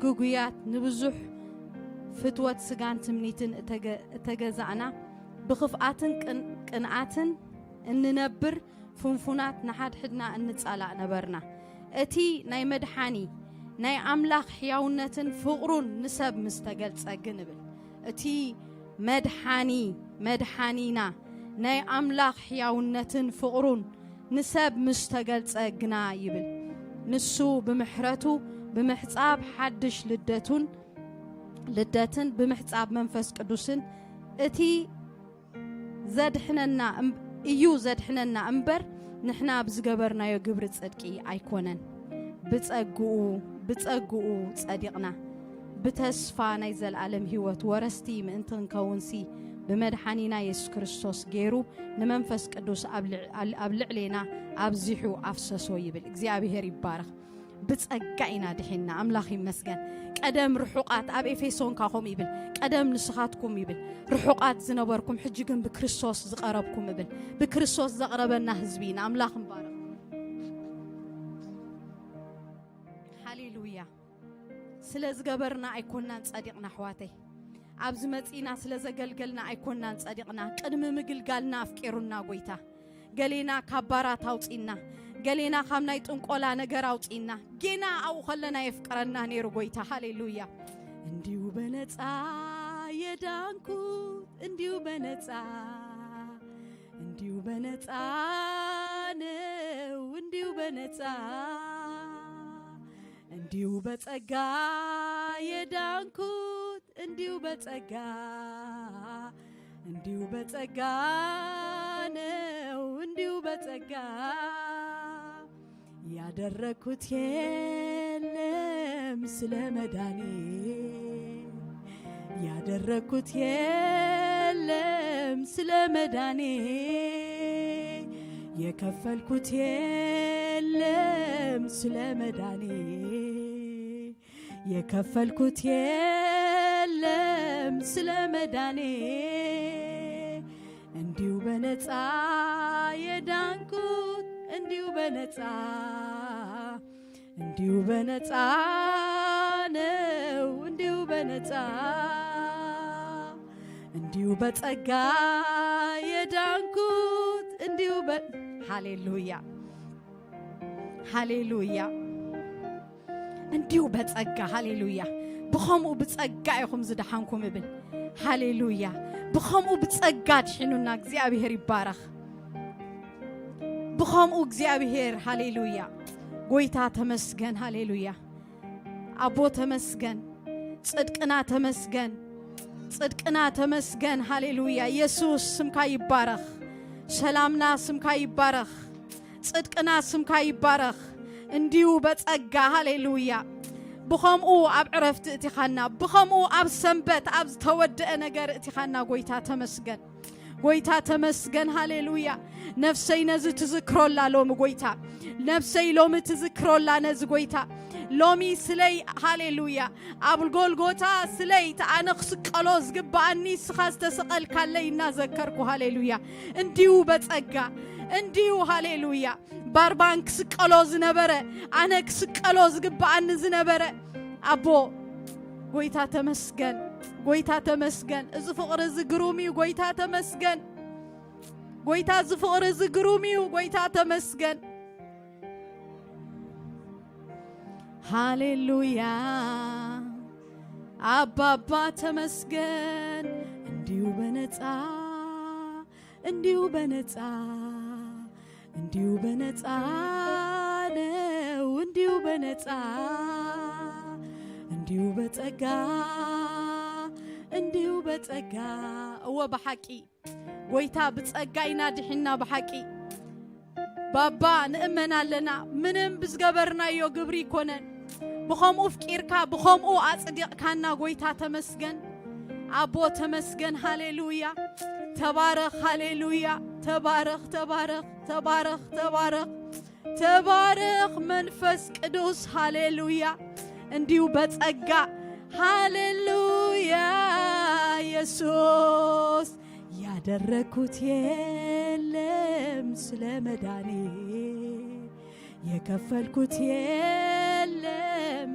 ግጉያት፣ ንብዙሕ ፍትወት ስጋን ትምኒትን እተገ-፣ እተገዛእና፣ ብኽፍኣትን ቅን-፣ ቅንኣትን እንነብር ፍንፉናት፣ ንሓድሕድና እንጻላእ ነበርና። እቲ ናይ መድሓኒ ናይ ኣምላኽ ሕያውነትን ፍቕሩን ንሰብ ምስ ተገልጸ ግን እብል፣ እቲ መድሓኒ፣ መድሓኒና፣ ናይ ኣምላኽ ሕያውነትን ፍቕሩን ንሰብ ምስ ተገልጸ ግና ይብል፣ ንሱ ብምሕረቱ ብምሕጻብ ሓድሽ ልደቱን፣ ልደትን ብምሕጻብ መንፈስ ቅዱስን እቲ ዘድሕነና እም-፣ እዩ ዘድሕነና እምበር፣ ንሕና ብዝገበርናዮ ግብሪ ጽድቂ ኣይኮነን። ብጸግኡ፣ ብጸግኡ ጸዲቕና፣ ብተስፋ ናይ ዘልኣለም ህይወት ወረስቲ ምእንቲ ክንከውንሲ፣ ብመድሓኒና የሱስ ክርስቶስ ገይሩ ንመንፈስ ቅዱስ ኣብ ልዕ-፣ ኣብ ልዕሌና ኣብዚሑ ኣፍሰሶ ይብል። እግዚኣብሄር ይባረኽ። ብጸጋ ኢና ድሒንና። ኣምላኽ ይመስገን። ቀደም ርሑቓት፣ ኣብ ኤፌሶን ከኣ ከምኡ ይብል፣ ቀደም ንስኻትኩም ይብል፣ ርሑቓት ዝነበርኩም፣ ሕጂ ግን ብክርስቶስ ዝቐረብኩም እብል። ብክርስቶስ ዘቕረበና ህዝቢ ኢና። ኣምላኽ ይባረኽ። ሃሌሉያ። ስለ ዝገበርና ኣይኮናን ጸዲቕና፣ ኣሕዋተይ። ኣብዚ መጺና ስለ ዘገልገልና ኣይኮናን ጸዲቕና። ቅድሚ ምግልጋልና ኣፍቂሩና ጎይታ። ገሌና ካብ ባራት ኣውጺእና፣ ገሌና ካብ ናይ ጥንቆላ ነገር ኣውጺእና። ጌና ኣብኡ ከለና የፍቅረና ነይሩ ጎይታ። ሃሌሉያ። እንዲሁ በነጻ የዳንኩት፣ እንዲሁ በነጻ፣ እንዲሁ በነጻ ነው፣ እንዲሁ በነጻ፣ እንዲሁ በጸጋ የዳንኩት፣ እንዲሁ በጸጋ፣ እንዲሁ በጸጋ ነው፣ እንዲሁ በጸጋ። ያደረኩት የለም ስለ መዳኔ፣ ያደረኩት የለም ስለ መዳኔ፣ የከፈልኩት የለም ስለ መዳኔ፣ የከፈልኩት የለም ስለ መዳኔ። እንዲሁ በነጻ የዳንኩት፣ እንዲሁ በነጻ፣ እንዲሁ በነጻ ነው፣ እንዲሁ በነጻ፣ እንዲሁ በጸጋ የዳንኩት፣ እንዲሁ በ-፣ ሃሌሉያ፣ ሃሌሉያ። እንዲሁ በጸጋ፣ ሃሌሉያ። ብኸምኡ ብጸጋ ኢኹም ዝደሓንኩም እብል። ሃሌሉያ። ብኸምኡ ብጸጋ ድሒኑና፣ እግዚኣብሄር ይባረኽ። ብኸምኡ እግዚኣብሄር፣ ሃሌሉያ። ጎይታ ተመስገን፣ ሃሌሉያ። ኣቦ ተመስገን፣ ጽድቅና ተመስገን፣ ጽድቅና ተመስገን፣ ሃሌሉያ። የሱስ ስምካ ይባረኽ፣ ሰላምና ስምካ ይባረኽ፣ ጽድቅና ስምካ ይባረኽ። እንዲሁ በጸጋ፣ ሃሌሉያ። ብኸምኡ ኣብ ዕረፍቲ እቲኻና፣ ብኸምኡ ኣብ ሰንበት ኣብ ዝተወደአ ነገር እቲኻና፣ ጎይታ ተመስገን። ጎይታ ተመስገን፣ ሃሌሉያ። ነፍሰይ ነዚ ትዝክሮላ ሎሚ ጎይታ፣ ነፍሰይ ሎሚ ትዝክሮላ ነዚ ጎይታ። ሎሚ ስለይ፣ ሃሌሉያ፣ ኣብ ጎልጎታ ስለይ፣ እቲ ኣነ ክስቀሎ ዝግብኣኒ ንስኻ ዝተሰቐልካለይ እናዘከርኩ፣ ሃሌሉያ። እንዲሁ በጸጋ፣ እንዲሁ፣ ሃሌሉያ። ባርባን ክስቀሎ ዝነበረ፣ ኣነ ክስቀሎ ዝግብኣኒ ዝነበረ፣ ኣቦ፣ ጎይታ ተመስገን፣ ጎይታ ተመስገን። እዚ ፍቕሪ እዚ ግሩም እዩ፣ ጎይታ ተመስገን። ጎይታ፣ እዚ ፍቕሪ እዚ ግሩም እዩ፣ ጎይታ ተመስገን። ሃሌሉያ፣ ኣባባ ተመስገን። እንዲሁ በነጻ፣ እንዲሁ በነጻ፣ እንዲሁ በነጻ ነው፣ እንዲሁ በነጻ፣ እንዲሁ በጸጋ፣ እንዲሁ በጸጋ። እወ፣ ብሓቂ ጎይታ፣ ብጸጋ ኢና ድሒንና፣ ብሓቂ ባባ፣ ንእመን ኣለና። ምንም ብዝገበርናዮ ግብሪ ይኮነን። ብኸምኡ ፍቂርካ፣ ብኸምኡ ኣጽዲቕካና፣ ጎይታ ተመስገን። ኣቦ ተመስገን፣ ሃሌሉያ። ተባረኽ፣ ሃሌሉያ። ተባረኽ፣ ተባረኽ፣ ተባረኽ፣ ተባረኽ። ተባረኽ መንፈስ ቅዱስ፣ ሃሌሉያ። እንዲሁ በጸጋ፣ ሃሌሉያ። የሱስ፣ ያደረግኩት የለም ስለ መዳኔ፣ የከፈልኩት የለም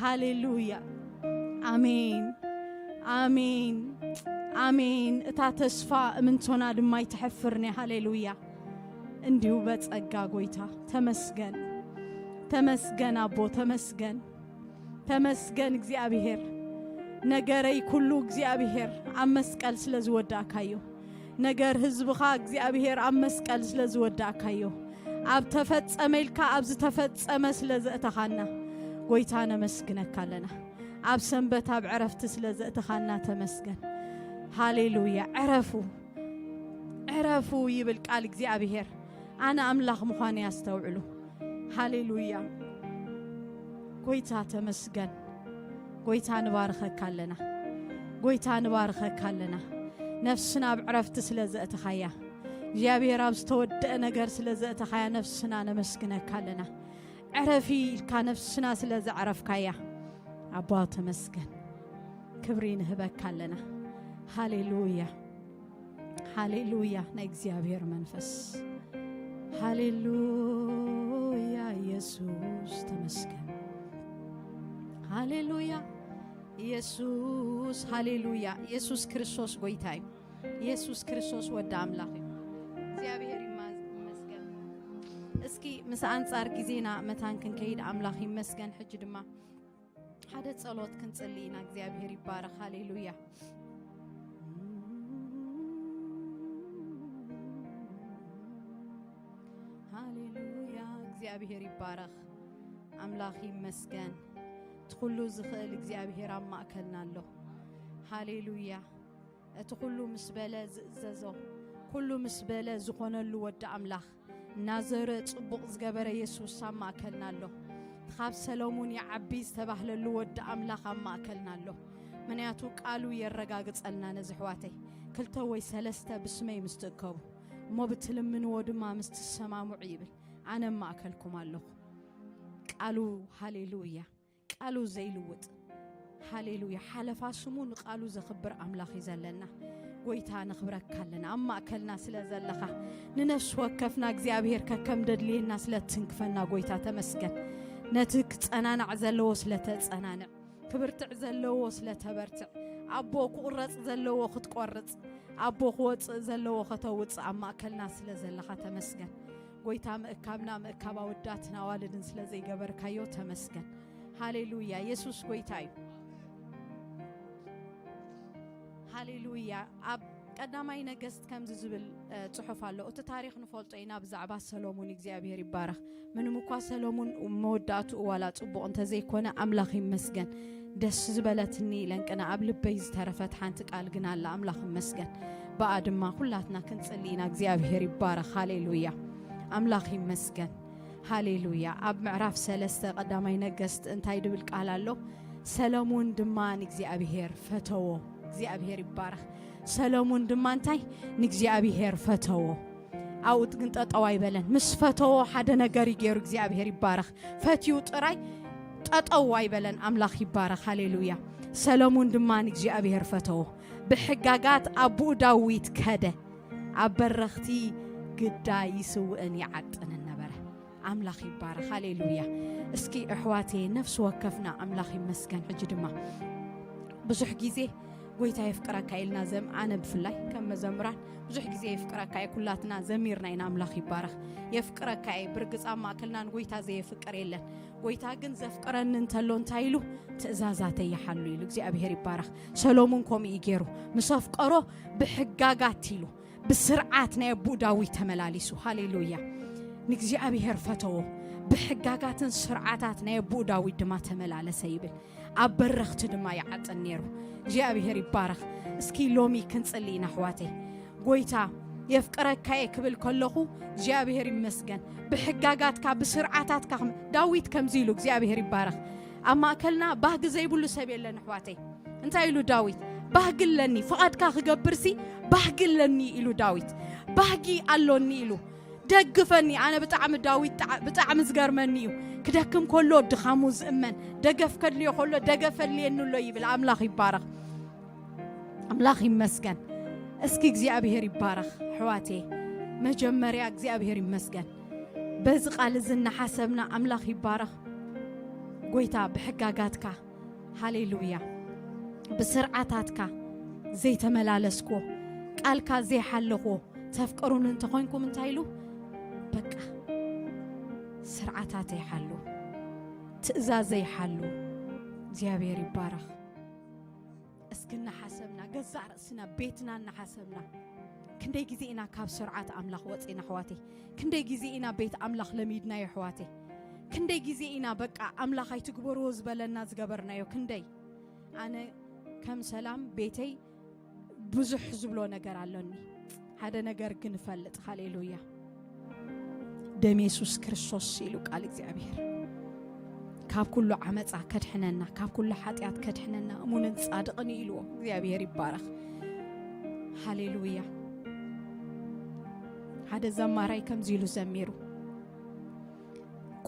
ሃሌሉያ። ኣሜን፣ ኣሜን፣ ኣሜን። እታ ተስፋ እምንቶና ድማ ኣይትሐፍርኒ። ሃሌሉያ። እንዲሁ በጸጋ ጎይታ። ተመስገን፣ ተመስገን ኣቦ፣ ተመስገን፣ ተመስገን እግዚኣብሔር። ነገረይ ኩሉ እግዚኣብሔር ኣብ መስቀል ስለ ዝወዳእካዮ፣ ነገር ህዝብኻ እግዚኣብሔር ኣብ መስቀል ስለ ዝወዳእካዮ፣ ኣብ ተፈጸመ ኢልካ ኣብ ዝተፈጸመ ስለ ዘእተኻና ጎይታ ነመስግነካ ኣለና። ኣብ ሰንበት ኣብ ዕረፍቲ ስለ ዘእተኻና ተመስገን። ሃሌሉያ። ዕረፉ፣ ዕረፉ ይብል ቃል እግዚኣብሔር። ኣነ ኣምላኽ ምዃነይ ኣስተውዕሉ። ሃሌሉያ። ጎይታ ተመስገን። ጎይታ ንባርኸካ ኣለና። ጎይታ ንባርኸካ ኣለና። ነፍስና ኣብ ዕረፍቲ ስለ ዘእተኻያ፣ እግዚኣብሔር ኣብ ዝተወደአ ነገር ስለ ዘእተኻያ ነፍስና ነመስግነካ ኣለና። ዕረፊ ኢልካ ነፍስና ስለ ዘዕረፍካያ ኣባ ተመስገን። ክብሪ ንህበካ ኣለና። ሃሌሉያ። ሃሌሉያ። ናይ እግዚኣብሔር መንፈስ። ሃሌሉያ። ኢየሱስ ተመስገን። ሃሌሉያ። ኢየሱስ፣ ሃሌሉያ። ኢየሱስ ክርስቶስ ጎይታ እዩ። ኢየሱስ ክርስቶስ ወዲ ኣምላኽ እዩ። እግዚኣብሔር ይማ-፣ ይመስገን። እስኪ ምስ ኣንጻር ግዜና መታን ክንከይድ ኣምላኽ ይመስገን። ሕጂ ድማ ሓደ ጸሎት ክንጽሊ ኢና። እግዚኣብሔር ይባረኽ። ሃሌሉያ። ሃሌሉያ። እግዚኣብሔር ይባረኽ። ኣምላኽ ይመስገን። እቲ ኩሉ ዝኽእል እግዚኣብሔር ኣብ ማእከልና ኣሎ። ሃሌሉያ። እቲ ኩሉ ምስ በለ ዝእዘዞ፣ ኩሉ ምስ በለ ዝኾነሉ ወዲ ኣምላኽ፣ እናዘረ ጽቡቕ ዝገበረ የሱስ ኣብ ማእከልና ኣሎ። እቲ ካብ ሰሎሙን ይዓቢ ዝተባህለሉ ወዲ ኣምላኽ ኣብ ማእከልና ኣሎ። ምኽንያቱ ቃሉ የረጋግጸልና ነዚ ኣሕዋተይ፣ ክልተ ወይ ሰለስተ ብስመይ ምስ ትእከቡ፣ እሞ ብትልምንዎ ድማ ምስ ትሰማምዑ ይብል፣ ኣነ ኣብ ማእከልኩም ኣለኹ። ቃሉ፣ ሃሌሉያ። ቃሉ ዘይልውጥ። ሃሌሉያ። ሓለፋ ስሙ ንቃሉ ዘኽብር ኣምላኽ እዩ ዘለና። ጎይታ ነኽብረካ ኣለና። ኣብ ማእከልና ስለ ዘለኻ፣ ንነፍሲ ወከፍና እግዚኣብሔር ከከም ደድልየና ስለ ትትንክፈና ጎይታ ተመስገን። ነቲ ክጸናናዕ ዘለዎ ስለ ተጸናንዕ፣ ክብርትዕ ዘለዎ ስለ ተበርትዕ፣ ኣቦ ክቑረጽ ዘለዎ ክትቆርጽ፣ ኣቦ ክወጽእ ዘለዎ ከተውጽእ ኣብ ማእከልና ስለ ዘለኻ ተመስገን። ጎይታ ምእካብና ምእካብ ኣወዳትን ኣዋልድን ስለ ዘይገበርካዮ ተመስገን። ሃሌሉያ። የሱስ ጎይታ እዩ። ሃሌሉያ። ኣብ ቀዳማይ ነገስት ከምዚ ዝብል፣ እ፣ ጽሑፍ ኣሎ። እቲ ታሪኽ ንፈልጦ ኢና ብዛዕባ ሰሎሙን። እግዚኣብሔር ይባረኽ። ምንም እኳ ሰሎሙን መወዳእትኡ ዋላ ጽቡቕ እንተዘይኮነ፣ ኣምላኽ ይመስገን። ደስ ዝበለትኒ ኢለን ቅነ ኣብ ልበይ ዝተረፈት ሓንቲ ቃል ግን ኣላ። ኣምላኽ ይመስገን። ብኣ ድማ ኩላትና ክንጽሊ ኢና። እግዚኣብሔር ይባረኽ። ሃሌሉያ። ኣምላኽ ይመስገን። ሃሌሉያ። ኣብ ምዕራፍ ሰለስተ ቀዳማይ ነገስት እንታይ ድብል ቃል ኣሎ? ሰሎሙን ድማ ንእግዚኣብሔር ፈተዎ። እግዚኣብሔር ይባረኽ። ሰሎሙን ድማ እንታይ? ንእግዚኣብሔር ፈተዎ። ኣብኡ ግን ጠጠው ኣይበለን። ምስ ፈተዎ ሓደ ነገር እዩ ገይሩ። እግዚኣብሔር ይባረኽ። ፈትዩ ጥራይ ጠጠው ኣይበለን። ኣምላኽ ይባረኽ። ሃሌሉያ። ሰሎሙን ድማ ንእግዚኣብሔር ፈተዎ። ብሕጋጋት ኣቦኡ ዳዊት ከደ። ኣብ በረኽቲ ግዳ ይስውእን ይዓጥንን ነበረ። ኣምላኽ ይባረኽ። ሃሌሉያ። እስኪ ኣሕዋተየ፣ ነፍሲ ወከፍና ኣምላኽ ይመስገን። ሕጂ ድማ ብዙሕ ግዜ ጎይታ የፍቅረካ ኢልና ዘም-፣ ኣነ ብፍላይ ከም መዘምራን ብዙሕ ግዜ የፍቅረካ እየ፣ ኩላትና ዘሚርና ኢና። ኣምላኽ ይባረኽ። የፍቅረካ እየ። ብርግጽ ኣብ ማእከልና ንጎይታ ዘየፍቅር የለን። ጎይታ ግን ዘፍቅረኒ እንተሎ እንታይ ኢሉ? ትእዛዛተይ ይሓሉ ኢሉ። እግዚኣብሔር ይባረኽ። ሰሎሙን ከምኡ እዩ ገይሩ። ምስ ኣፍቀሮ ብሕጋጋት ኢሉ፣ ብስርዓት ናይ ኣቦኡ ዳዊት ተመላሊሱ። ሃሌሉያ። ንእግዚኣብሔር ፈተዎ፣ ብሕጋጋትን ስርዓታት ናይ ኣቦኡ ዳዊት ድማ ተመላለሰ ይብል። ኣብ በረኽቲ ድማ ይዓጥን ነይሩ። እግዚኣብሔር ይባረኽ። እስኪ ሎሚ ክንጽሊ ኢና ኣሕዋተይ። ጎይታ የፍቅረካ እየ ክብል ከለኹ እግዚኣብሔር ይመስገን። ብሕጋጋትካ ብስርዓታትካ ክም-፣ ዳዊት ከምዚ ኢሉ፣ እግዚኣብሔር ይባረኽ። ኣብ ማእከልና ባህጊ ዘይብሉ ሰብ የለን ኣሕዋተይ። እንታይ ኢሉ ዳዊት? ባህጊ ኣለኒ፣ ፍቓድካ ክገብርሲ ባህጊ ኣለኒ ኢሉ ዳዊት። ባህጊ ኣሎኒ ኢሉ። ደግፈኒ። ኣነ ብጣዕሚ ዳዊት ጣዕ-፣ ብጣዕሚ ዝገርመኒ እዩ። ክደክም ከሎ ድኻሙ ዝእመን፣ ደገፍ ከድልዮ ከሎ ደገፍ ኣድልየኒ ኣሎ ይብል። ኣምላኽ ይባረኽ። ኣምላኽ ይመስገን። እስኪ እግዚኣብሔር ይባረኽ ኣሕዋቴ። መጀመርያ እግዚኣብሔር ይመስገን። በዚ ቃል እዚ እናሓሰብና ኣምላኽ ይባረኽ። ጎይታ፣ ብሕጋጋትካ፣ ሃሌሉያ፣ ብስርዓታትካ ዘይተመላለስክዎ፣ ቃልካ ዘይሓለኽዎ፣ ተፍቅሩኒ እንተኾይንኩም እንታይ ኢሉ? በቃ፣ ስርዓታተይ ሓሉ፣ ትእዛዘይ ሓሉ። እግዚኣብሔር ይባረኽ። እስኪ እናሓሰብና፣ ገዛእ ርእስና፣ ቤትና እናሓሰብና፣ ክንደይ ግዜ ኢና ካብ ስርዓት ኣምላኽ ወፂና ኣሕዋተይ? ክንደይ ግዜ ኢና ቤት ኣምላኽ ለሚድናዮ ኣሕዋተይ? ክንደይ ግዜ ኢና በቃ ኣምላኽ ኣይትግበርዎ ዝበለና ዝገበርናዮ? ክንደይ? ኣነ ከም ሰላም ቤተይ ብዙሕ ዝብሎ ነገር ኣሎኒ። ሓደ ነገር ግን እፈልጥ፣ ሃሌሉያ፣ ደም የሱስ ክርስቶስ ኢሉ ቃል እግዚኣብሔር ካብ ኩሉ ዓመፃ ከድሕነና፣ ካብ ኩሉ ሓጢኣት ከድሕነና እሙንን ጻድቕን እዩ ኢልዎ። እግዚኣብሔር ይባረኽ። ሃሌሉያ። ሓደ ዘማራይ ከምዚ ኢሉ ዘሚሩ፣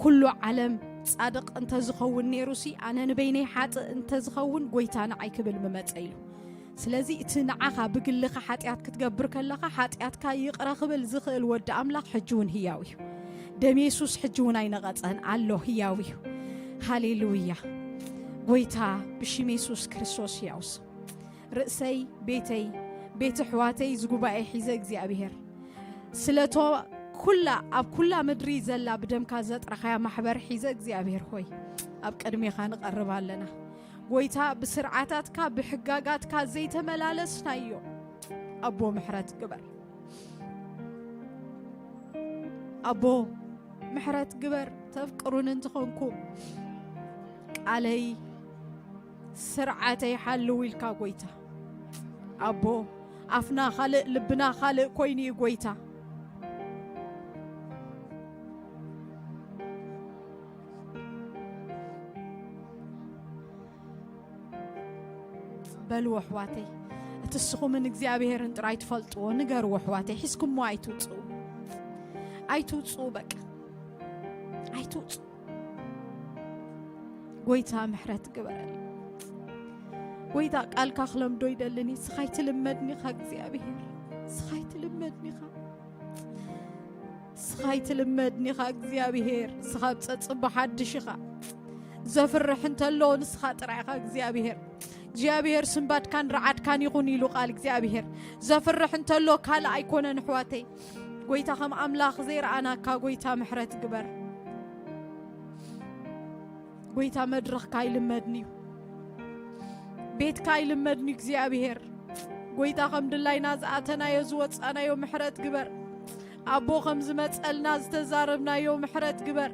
ኩሉ ዓለም ጻድቕ እንተዝኸውን ነይሩሲ፣ ኣነ ንበይነይ ሓጥእ እንተዝኸውን፣ ጎይታ ንዓይ ክብል ምመጸ ኢሉ። ስለዚ እቲ ንዓኻ ብግልኻ ሓጢኣት ክትገብር ከለኻ፣ ሓጢኣትካ ይቕረ ክብል ዝኽእል ወዲ ኣምላኽ ሕጂ እውን ህያው እዩ። ደም የሱስ ሕጂ እውን ኣይነቐጸን ኣሎ፣ ህያው እዩ። ሃሌሉያ። ጎይታ ብሽም የሱስ ክርስቶስ ህያው ስም። ርእሰይ፣ ቤተይ፣ ቤት ኣሕዋተይ ዝጉባኤ ሒዘ እግዚኣብሔር፣ ስለቶ ኩላ ኣብ ኩላ ምድሪ ዘላ ብደምካ ዘጥረኻያ ማሕበር ሒዘ እግዚኣብሔር ሆይ፣ ኣብ ቅድሜኻ ንቐርብ ኣለና። ጎይታ ብስርዓታትካ ብሕጋጋትካ ዘይተመላለስናዮ ኣቦ ምሕረት ግበር። ኣቦ ምሕረት ግበር። ተፍቅሩን እንተኾንኩም ቃለይ ስርዓተይ ሓልው ኢልካ ጎይታ ኣቦ፣ ኣፍና ካልእ ልብና ካልእ ኮይኑ እዩ ጎይታ። በልዎ ኣሕዋተይ፣ እቲ እስኹምን እግዚኣብሔርን ጥራይ ትፈልጥዎ ንገርዎ ኣሕዋተይ። ሒዝኩሞ ኣይትውፅኡ፣ ኣይትውፅኡ፣ በቃ ኣይትውፅኡ። ጎይታ ምሕረት ግበረል። ጎይታ ቃልካ ክለምዶ ይደልኒ። ስኻይ ትልመድኒኻ እግዚኣብሔር፣ ስኻይ ትልመድኒኻ፣ ስኻይ ትልመድኒኻ እግዚኣብሔር። ስኻ ብፀፅባ ሓድሽ ኢኻ። ዘፍርሕ እንተሎ ንስኻ ጥራይ ኢኻ እግዚኣብሔር። እግዚኣብሔር ስንባድካን ረዓድካን ይኹን ኢሉ ቃል እግዚኣብሔር። ዘፍርሕ እንተሎ ካልእ ኣይኮነን ኣሕዋተይ። ጎይታ ከም ኣምላኽ ዘይረኣናካ ጎይታ ምሕረት ግበር። ጎይታ መድረኽካ ኣይልመድን እዩ። ቤትካ ኣይልመድን እዩ እግዚኣብሔር። ጎይታ ከም ድላይና ዝኣተናዮ ዝወፃናዮ ምሕረት ግበር። ኣቦ ከም ዝመፀልና ዝተዛረብናዮ ምሕረት ግበር።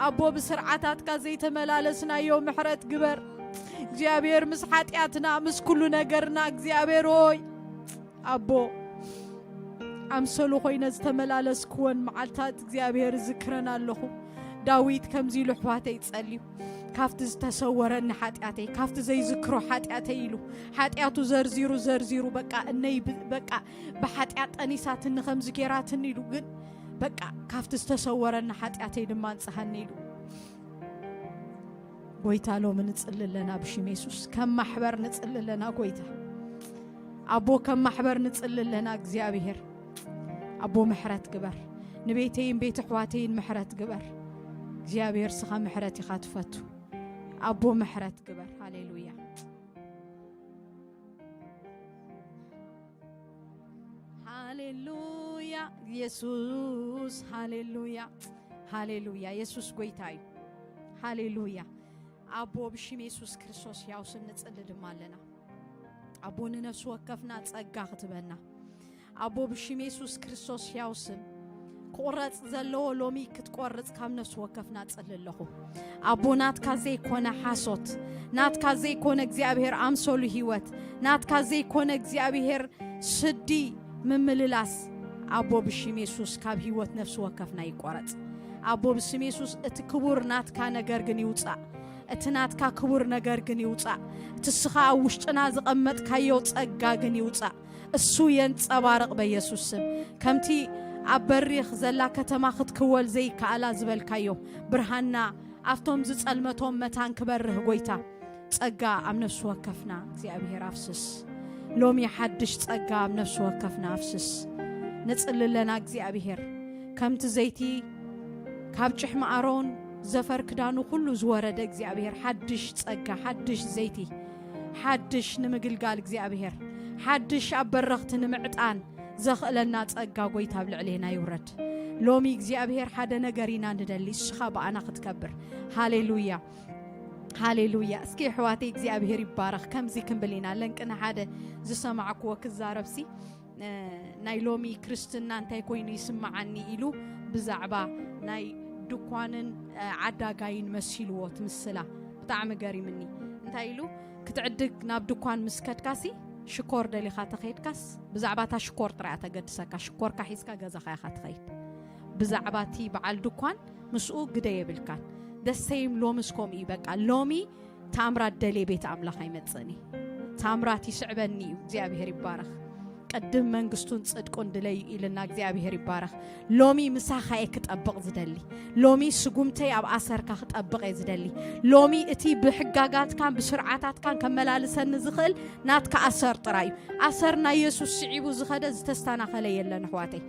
ኣቦ ብስርዓታትካ ዘይተመላለስናዮ ምሕረት ግበር። እግዚኣብሔር ምስ ሓጢኣትና ምስ ኩሉ ነገርና እግዚኣብሔር ሆይ ኣቦ ኣምሰሉ ኮይነ ዝተመላለስክወን መዓልታት እግዚኣብሔር ዝክረን ኣለኹ። ዳዊት ከምዚ ኢሉ ኣሕዋተይ ጸልዩ፣ ካብቲ ዝተሰወረኒ ሓጢኣተይ፣ ካብቲ ዘይዝክሮ ሓጢኣተይ ኢሉ ሓጢኣቱ ዘርዚሩ ዘርዚሩ በቃ እነይ ብ- በቃ ብሓጢኣት ጠኒሳትኒ ከምዚ ጌራትኒ ኢሉ ግን በቃ ካብቲ ዝተሰወረኒ ሓጢኣተይ ድማ ኣንጽሃኒ ኢሉ። ጎይታ ሎሚ ንጽሊ ኣለና ብሽም የሱስ። ከም ማሕበር ንጽሊ ኣለና ጎይታ። ኣቦ ከም ማሕበር ንጽሊ ኣለና እግዚኣብሔር። ኣቦ ምሕረት ግበር። ንቤተይን ቤት ኣሕዋተይን ምሕረት ግበር። እግዚኣብሔር ስኻ ምሕረት ኢኻ ትፈቱ። ኣቦ ምሕረት ግበር። ሃሌሉያ። ሃሌሉያ የሱስ፣ ሃሌሉያ፣ ሃሌሉያ። የሱስ ጎይታ እዩ። ሃሌሉያ። ኣቦ ብሽም የሱስ ክርስቶስ ሕያው ስም ንጽሊ ድማ ኣለና። ኣቦ ንነፍሲ ወከፍና ጸጋ ክትበና። ኣቦ ብሽም የሱስ ክርስቶስ ሕያው ስም ክቑረጽ ዘለዎ ሎሚ ክትቆርጽ ካብ ነፍሲ ወከፍና ጽሊ ኣለኹ። ኣቦ ናትካ ዘይኮነ ሓሶት፣ ናትካ ዘይኮነ እግዚኣብሔር ኣምሰሉ ህይወት፣ ናትካ ዘይኮነ እግዚኣብሔር ስዲ ምምልላስ ኣቦ ብሽም የሱስ ካብ ህይወት ነፍሲ ወከፍና ይቆረጽ። ኣቦ ብስም የሱስ እቲ ክቡር ናትካ ነገር ግን ይውጻእ። እቲ ናትካ ክቡር ነገር ግን ይውጻእ። እቲ ስኻ ኣብ ውሽጥና ዘቐመጥካዮ ጸጋ ግን ይውጻእ። እሱ የንጸባርቕ በየሱስ ስም። ከምቲ ኣብ በሪኽ ዘላ ከተማ ክትክወል ዘይከኣላ ዝበልካዮ ብርሃንና ኣብቶም ዝጸልመቶም መታን ክበርህ ጎይታ ጸጋ ኣብ ነፍሲ ወከፍና እግዚኣብሔር ኣፍስስ። ሎሚ ሓድሽ ጸጋ ኣብ ነፍሲ ወከፍና ኣፍስስ። ንጽሊ ኣለና እግዚኣብሔር ከምቲ ዘይቲ ካብ ጭሕሚ ኣሮን ዘፈር ክዳኑ ኩሉ ዝወረደ እግዚኣብሔር ሓድሽ ጸጋ፣ ሓድሽ ዘይቲ፣ ሓድሽ ንምግልጋል እግዚኣብሔር፣ ሓድሽ ኣብ በረኽቲ ንምዕጣን ዘኽእለና ጸጋ ጎይታ ኣብ ልዕሌና ይውረድ። ሎሚ እግዚኣብሔር ሓደ ነገር ኢና ንደሊ፣ እስኻ ብኣና ክትከብር። ሃሌሉያ፣ ሃሌሉያ። እስኪ ኣሕዋተይ እግዚኣብሔር ይባረኽ። ከምዚ ክንብል ኢና፣ ለንቅነ ሓደ ዝሰማዕክዎ ክዛረብሲ፣ እ፣ ናይ ሎሚ ክርስትና እንታይ ኮይኑ ይስምዓኒ ኢሉ ብዛዕባ ናይ ድኳንን፣ እ፣ ዓዳጋይን መሲልዎ ትምስላ። ብጣዕሚ ገሪምኒ። እንታይ ኢሉ? ክትዕድግ ናብ ድኳን ምስ ከድካሲ ሽኮር ደሊኻ ተኸይድካስ ብዛዕባ እታ ሽኮር ጥራይ እያ ተገድሰካ። ሽኮርካ ሒዝካ ገዛኻ ኢኻ ትኸይድ። ብዛዕባ እቲ በዓል ድኳን ምስኡ ግደ የብልካን። ደሰይም ሎምስ ከምኡ እዩ። በቃ ሎሚ ታምራት ደልየ ቤት ኣምላኽ ኣይመጽእን እዩ። ታምራት ይስዕበኒ እዩ። እግዚኣብሔር ይባረኽ። ቅድም መንግስቱን ጽድቁን ድለዩ ኢልና እግዚኣብሔር ይባረኽ። ሎሚ ምሳኻ እየ ክጠብቕ ዝደሊ። ሎሚ ስጉምተይ ኣብ ኣሰርካ ክጠብቕ እየ ዝደሊ። ሎሚ እቲ ብሕጋጋትካን ብስርዓታትካን ከመላልሰኒ ዝኽእል ናትካ ኣሰር ጥራይ እዩ። ኣሰር ናይ የሱስ ስዒቡ ዝኸደ ዝተስተናኸለ የለን ኣሕዋተይ።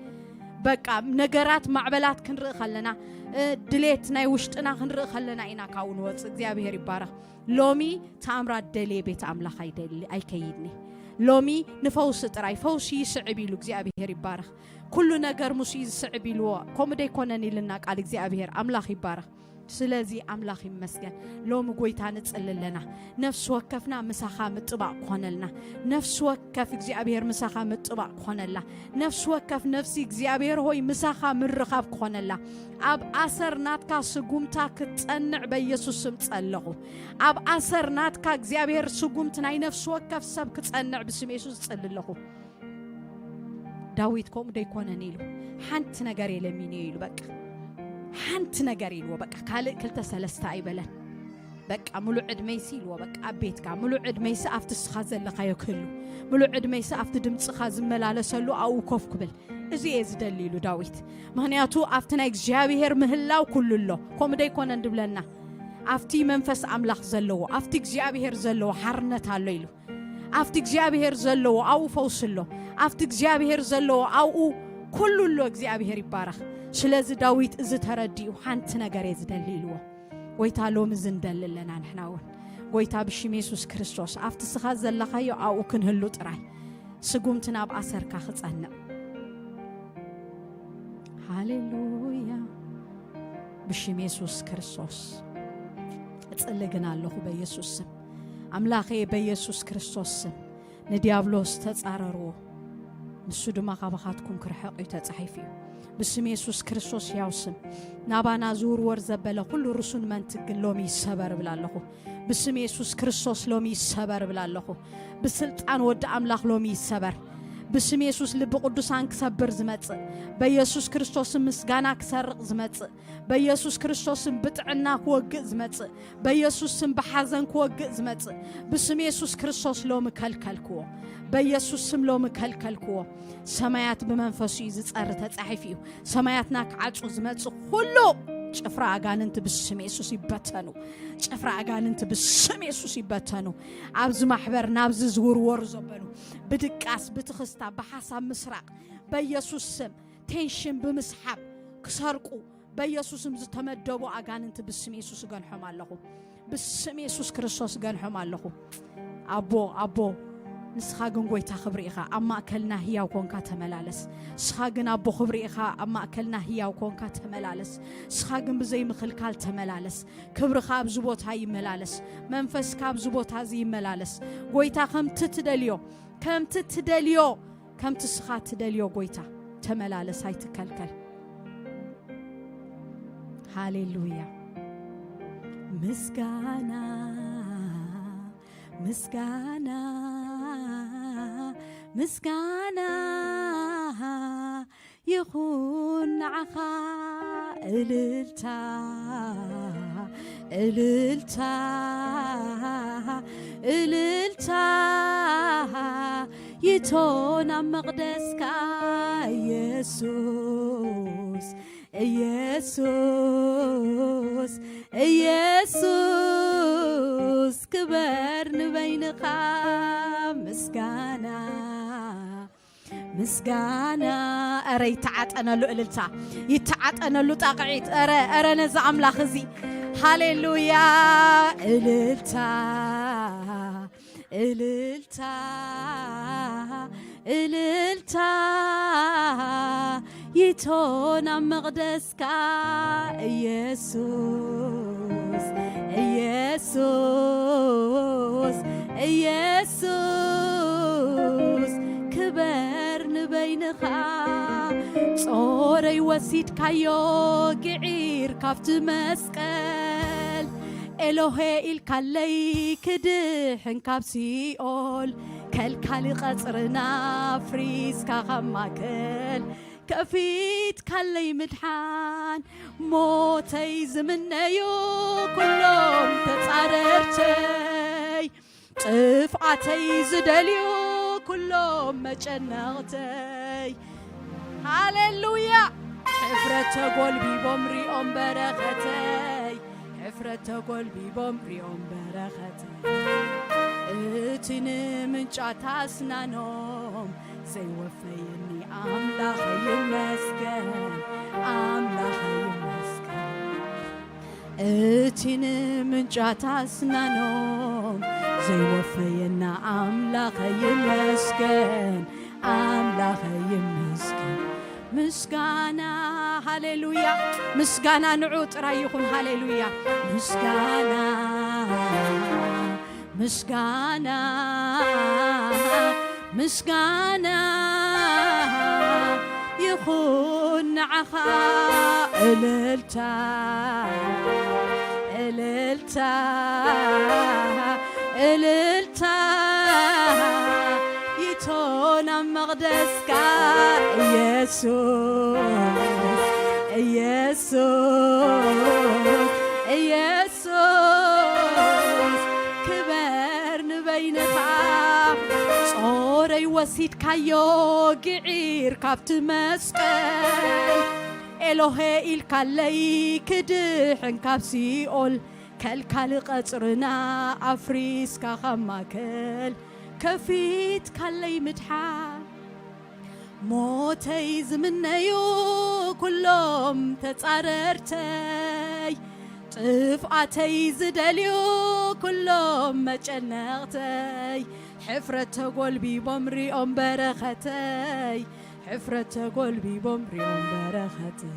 በቃ ነገራት ማዕበላት ክንርኢ ከለና፣ እ፣ ድሌት ናይ ውሽጥና ክንርኢ ከለና ኢና ካብኡ ንወጽእ። እግዚኣብሔር ይባረኽ። ሎሚ ተኣምራት ደልየ ቤት ኣምላኽ ኣይደሊ ኣይከይድኒ። ሎሚ ንፈውሲ ጥራይ፣ ፈውሲ ይስዕብ ኢሉ እግዚኣብሔር ይባረኽ። ኩሉ ነገር ምስ እዩ ዝስዕብ ኢልዎ። ከምኡ ደይኮነን ኢልና ቃል እግዚኣብሔር። ኣምላኽ ይባረኽ። ስለዚ ኣምላኽ ይመስገን። ሎሚ ጎይታ ንጽሊ ኣለና። ነፍሲ ወከፍና ምሳኻ ምጥባቕ ክኾነልና። ነፍሲ ወከፍ እግዚኣብሔር ምሳኻ ምጥባቕ ክኾነላ። ነፍሲ ወከፍ ነፍሲ እግዚኣብሔር ሆይ ምሳኻ ምርኻብ ክኾነላ። ኣብ ኣሰር ናትካ ስጉምታ ክትጸንዕ በኢየሱስ ስም ጸለኹ። ኣብ ኣሰር ናትካ እግዚኣብሔር ስጉምቲ ናይ ነፍሲ ወከፍ ሰብ ክጸንዕ ብስም የሱስ እጽሊ ኣለኹ። ዳዊት ከምኡ ደይኮነን ኢሉ፣ ሓንቲ ነገር እየ ለሚነዮ ኢሉ። በቃ ሓንቲ ነገር ኢልዎ። በቃ ካልእ ክልተ ሰለስተ ኣይበለን። በቃ ምሉእ ዕድመይሲ ኢልዎ። በቃ ኣብ ቤትካ ምሉእ ዕድመይሲ ኣብቲ እስኻ ዘለኻዮ ክህሉ፣ ምሉእ ዕድመይሲ ኣብቲ ድምፅኻ ዝመላለሰሉ ኣብኡ ኮፍ ክብል፣ እዚ እየ ዝደሊ ኢሉ ዳዊት። ምኽንያቱ ኣብቲ ናይ እግዚኣብሔር ምህላው ኩሉ ኣሎ። ከምኡ ደይኮነን ድብለና? ኣብቲ መንፈስ ኣምላኽ ዘለዎ፣ ኣብቲ እግዚኣብሔር ዘለዎ ሓርነት ኣሎ ኢሉ። ኣብቲ እግዚኣብሔር ዘለዎ ኣብኡ ፈውሲ ኣሎ። ኣብቲ እግዚኣብሔር ዘለዎ ኣብኡ ኩሉ ኣሎ። እግዚኣብሔር ይባረኽ። ስለዚ ዳዊት እዚ ተረዲኡ ሓንቲ ነገር እየ ዝደሊ ኢልዎ። ጎይታ ሎሚ እዚ ንደሊ ኣለና ንሕና እውን። ጎይታ ብሽም የሱስ ክርስቶስ ኣብቲ ስኻ ዘለኻዮ ኣብኡ ክንህሉ ጥራይ። ስጉምቲ ናብ ኣሰርካ ክጸንዕ። ሃሌሉያ። ብሽም የሱስ ክርስቶስ እጽሊ ግን ኣለኹ በየሱስ ስም። ኣምላኸ በየሱስ ክርስቶስ ስም ንዲያብሎስ ተጻረርዎ፣ ንሱ ድማ ካባኻትኩም ክርሕቕ እዩ ተጻሒፉ እዩ። ብስም የሱስ ክርስቶስ ሕያው ስም ናባና ዝውርወር ዘበለ ኩሉ ርሱን መንትግ ግን ሎሚ ይሰበር እብል ኣለኹ። ብስም የሱስ ክርስቶስ ሎሚ ይሰበር እብል ኣለኹ። ብስልጣን ወዲ ኣምላኽ ሎሚ ይሰበር። ብስም የሱስ ልቢ ቅዱሳን ክሰብር ዝመጽእ፣ በየሱስ ክርስቶስ ምስጋና ክሰርቕ ዝመጽእ፣ በየሱስ ክርስቶስን ብጥዕና ክወግእ ዝመጽእ፣ በየሱስ ስም ብሓዘን ክወግእ ዝመጽእ፣ ብስም የሱስ ክርስቶስ ሎሚ ከልከልክዎ። በየሱስ ስም ሎሚ ከልከልክዎ። ሰማያት ብመንፈሱ እዩ ዝጸሪ፣ ተጻሒፉ እዩ። ሰማያትና ክዓጹ ዝመጽእ ኩሉ ጭፍራ ኣጋንንቲ ብስም የሱስ ይበተኑ። ጭፍራ ኣጋንንቲ ብስም የሱስ ይበተኑ። ኣብዚ ማሕበር ናብዚ ዝውርወሩ ዘበሉ ብድቃስ፣ ብትኽስታ፣ ብሓሳብ ምስራቕ በየሱስ ስም ቴንሽን ብምስሓብ ክሰርቁ በየሱስም ዝተመደቡ ኣጋንንቲ ብስም የሱስ እገንሖም ኣለኹ። ብስም የሱስ ክርስቶስ እገንሖም ኣለኹ። ኣቦ፣ ኣቦ፣ ንስኻ ግን ጎይታ ክብሪ ኢኻ። ኣብ ማእከልና ህያው ኮንካ ተመላለስ። ንስኻ ግን ኣቦ ክብሪ ኢኻ። ኣብ ማእከልና ህያው ኮንካ ተመላለስ። ንስኻ ግን ብዘይ ምኽልካል ተመላለስ። ክብርኻ ኣብዚ ቦታ ይመላለስ። መንፈስካ ኣብዚ ቦታ እዚ ይመላለስ። ጎይታ ከምቲ ትደልዮ፣ ከምቲ ትደልዮ፣ ከምቲ ንስኻ ትደልዮ ጎይታ ተመላለስ፣ ኣይትከልከል። ሃሌሉያ። ምስጋና፣ ምስጋና፣ ምስጋና ይኹን ንዓኻ። እልልታ፣ እልልታ፣ እልልታ ይቶን ኣብ መቕደስካ ኢየሱስ፣ ኢየሱስ፣ ኢየሱስ ክበር ንበይንኻ። ምስጋና፣ ምስጋና። ኧረ ይተዓጠነሉ እልልታ፣ ይተዓጠነሉ ጣቕዒት። ኧረ ኧረ ነዚ ኣምላኽ እዚ ሃሌሉያ። እልልታ፣ እልልታ፣ እልልታ ይቶን ኣብ መቕደስካ ኢየሱስ፣ ኢየሱስ፣ ኢየሱስ ክበር ንበይንኻ። ጾረይ ወሲድካዮ ግዒር ካብቲ መስቀል ኤሎሄ ኢልካለይ ክድሕን ካብ ሲኦል ከልካሊ ቀጽርና ፍሪስካ ካብ ማእከል ከፊትካለይ ምድሓን ሞተይ ዝምነዩ ኩሎም ተጻረርተይ ጥፍኣተይ ዝደልዩ ኩሎም መጨነቕተይ ሃሌሉያ። ሕፍረት ተጎልቢቦም ሪኦም በረኸተይ፣ ሕፍረት ተጎልቢቦም ሪኦም በረኸተይ። እቲ ንምንጫት ኣስናኖም ዘይወፈየኒ ኣምላኸይ ይመስገን፣ ኣምላኸይ ይመስገን። እቲ ንምንጫት ኣስናኖም ዘይወፈየና ኣምላኸይ ይመስገን፣ ኣምላኸይ ይመስገን። ምስጋና ሃሌሉያ፣ ምስጋና ንዑ ጥራይ ይኹን። ሃሌሉያ፣ ምስጋና፣ ምስጋና፣ ምስጋና ይኹን ንዓኻ። እልልታ፣ እልልታ፣ እልልታ ይቶን ኣብ መቕደስካ ኢየሱስ፣ ኢየሱስ፣ ኢየሱስ ክበር ንበይንኻ። ጾረይ ወሲድካዮ ግዒር ካብቲ መስቀል ኤሎሄ ኢልካለይ ክድሕን ካብ ሲኦል ከልካሊ ቀጽርና ኣፍሪስካ ካብ ማእከል ከፊትካለይ ምድሓን ሞተይ ዝምነዩ ኩሎም ተጻረርተይ ጥፍኣተይ ዝደልዩ ኩሎም መጨነቕተይ ሕፍረት ተጎልቢቦም ሪኦም በረኸተይ ሕፍረት ተጎልቢቦም ሪኦም በረኸተይ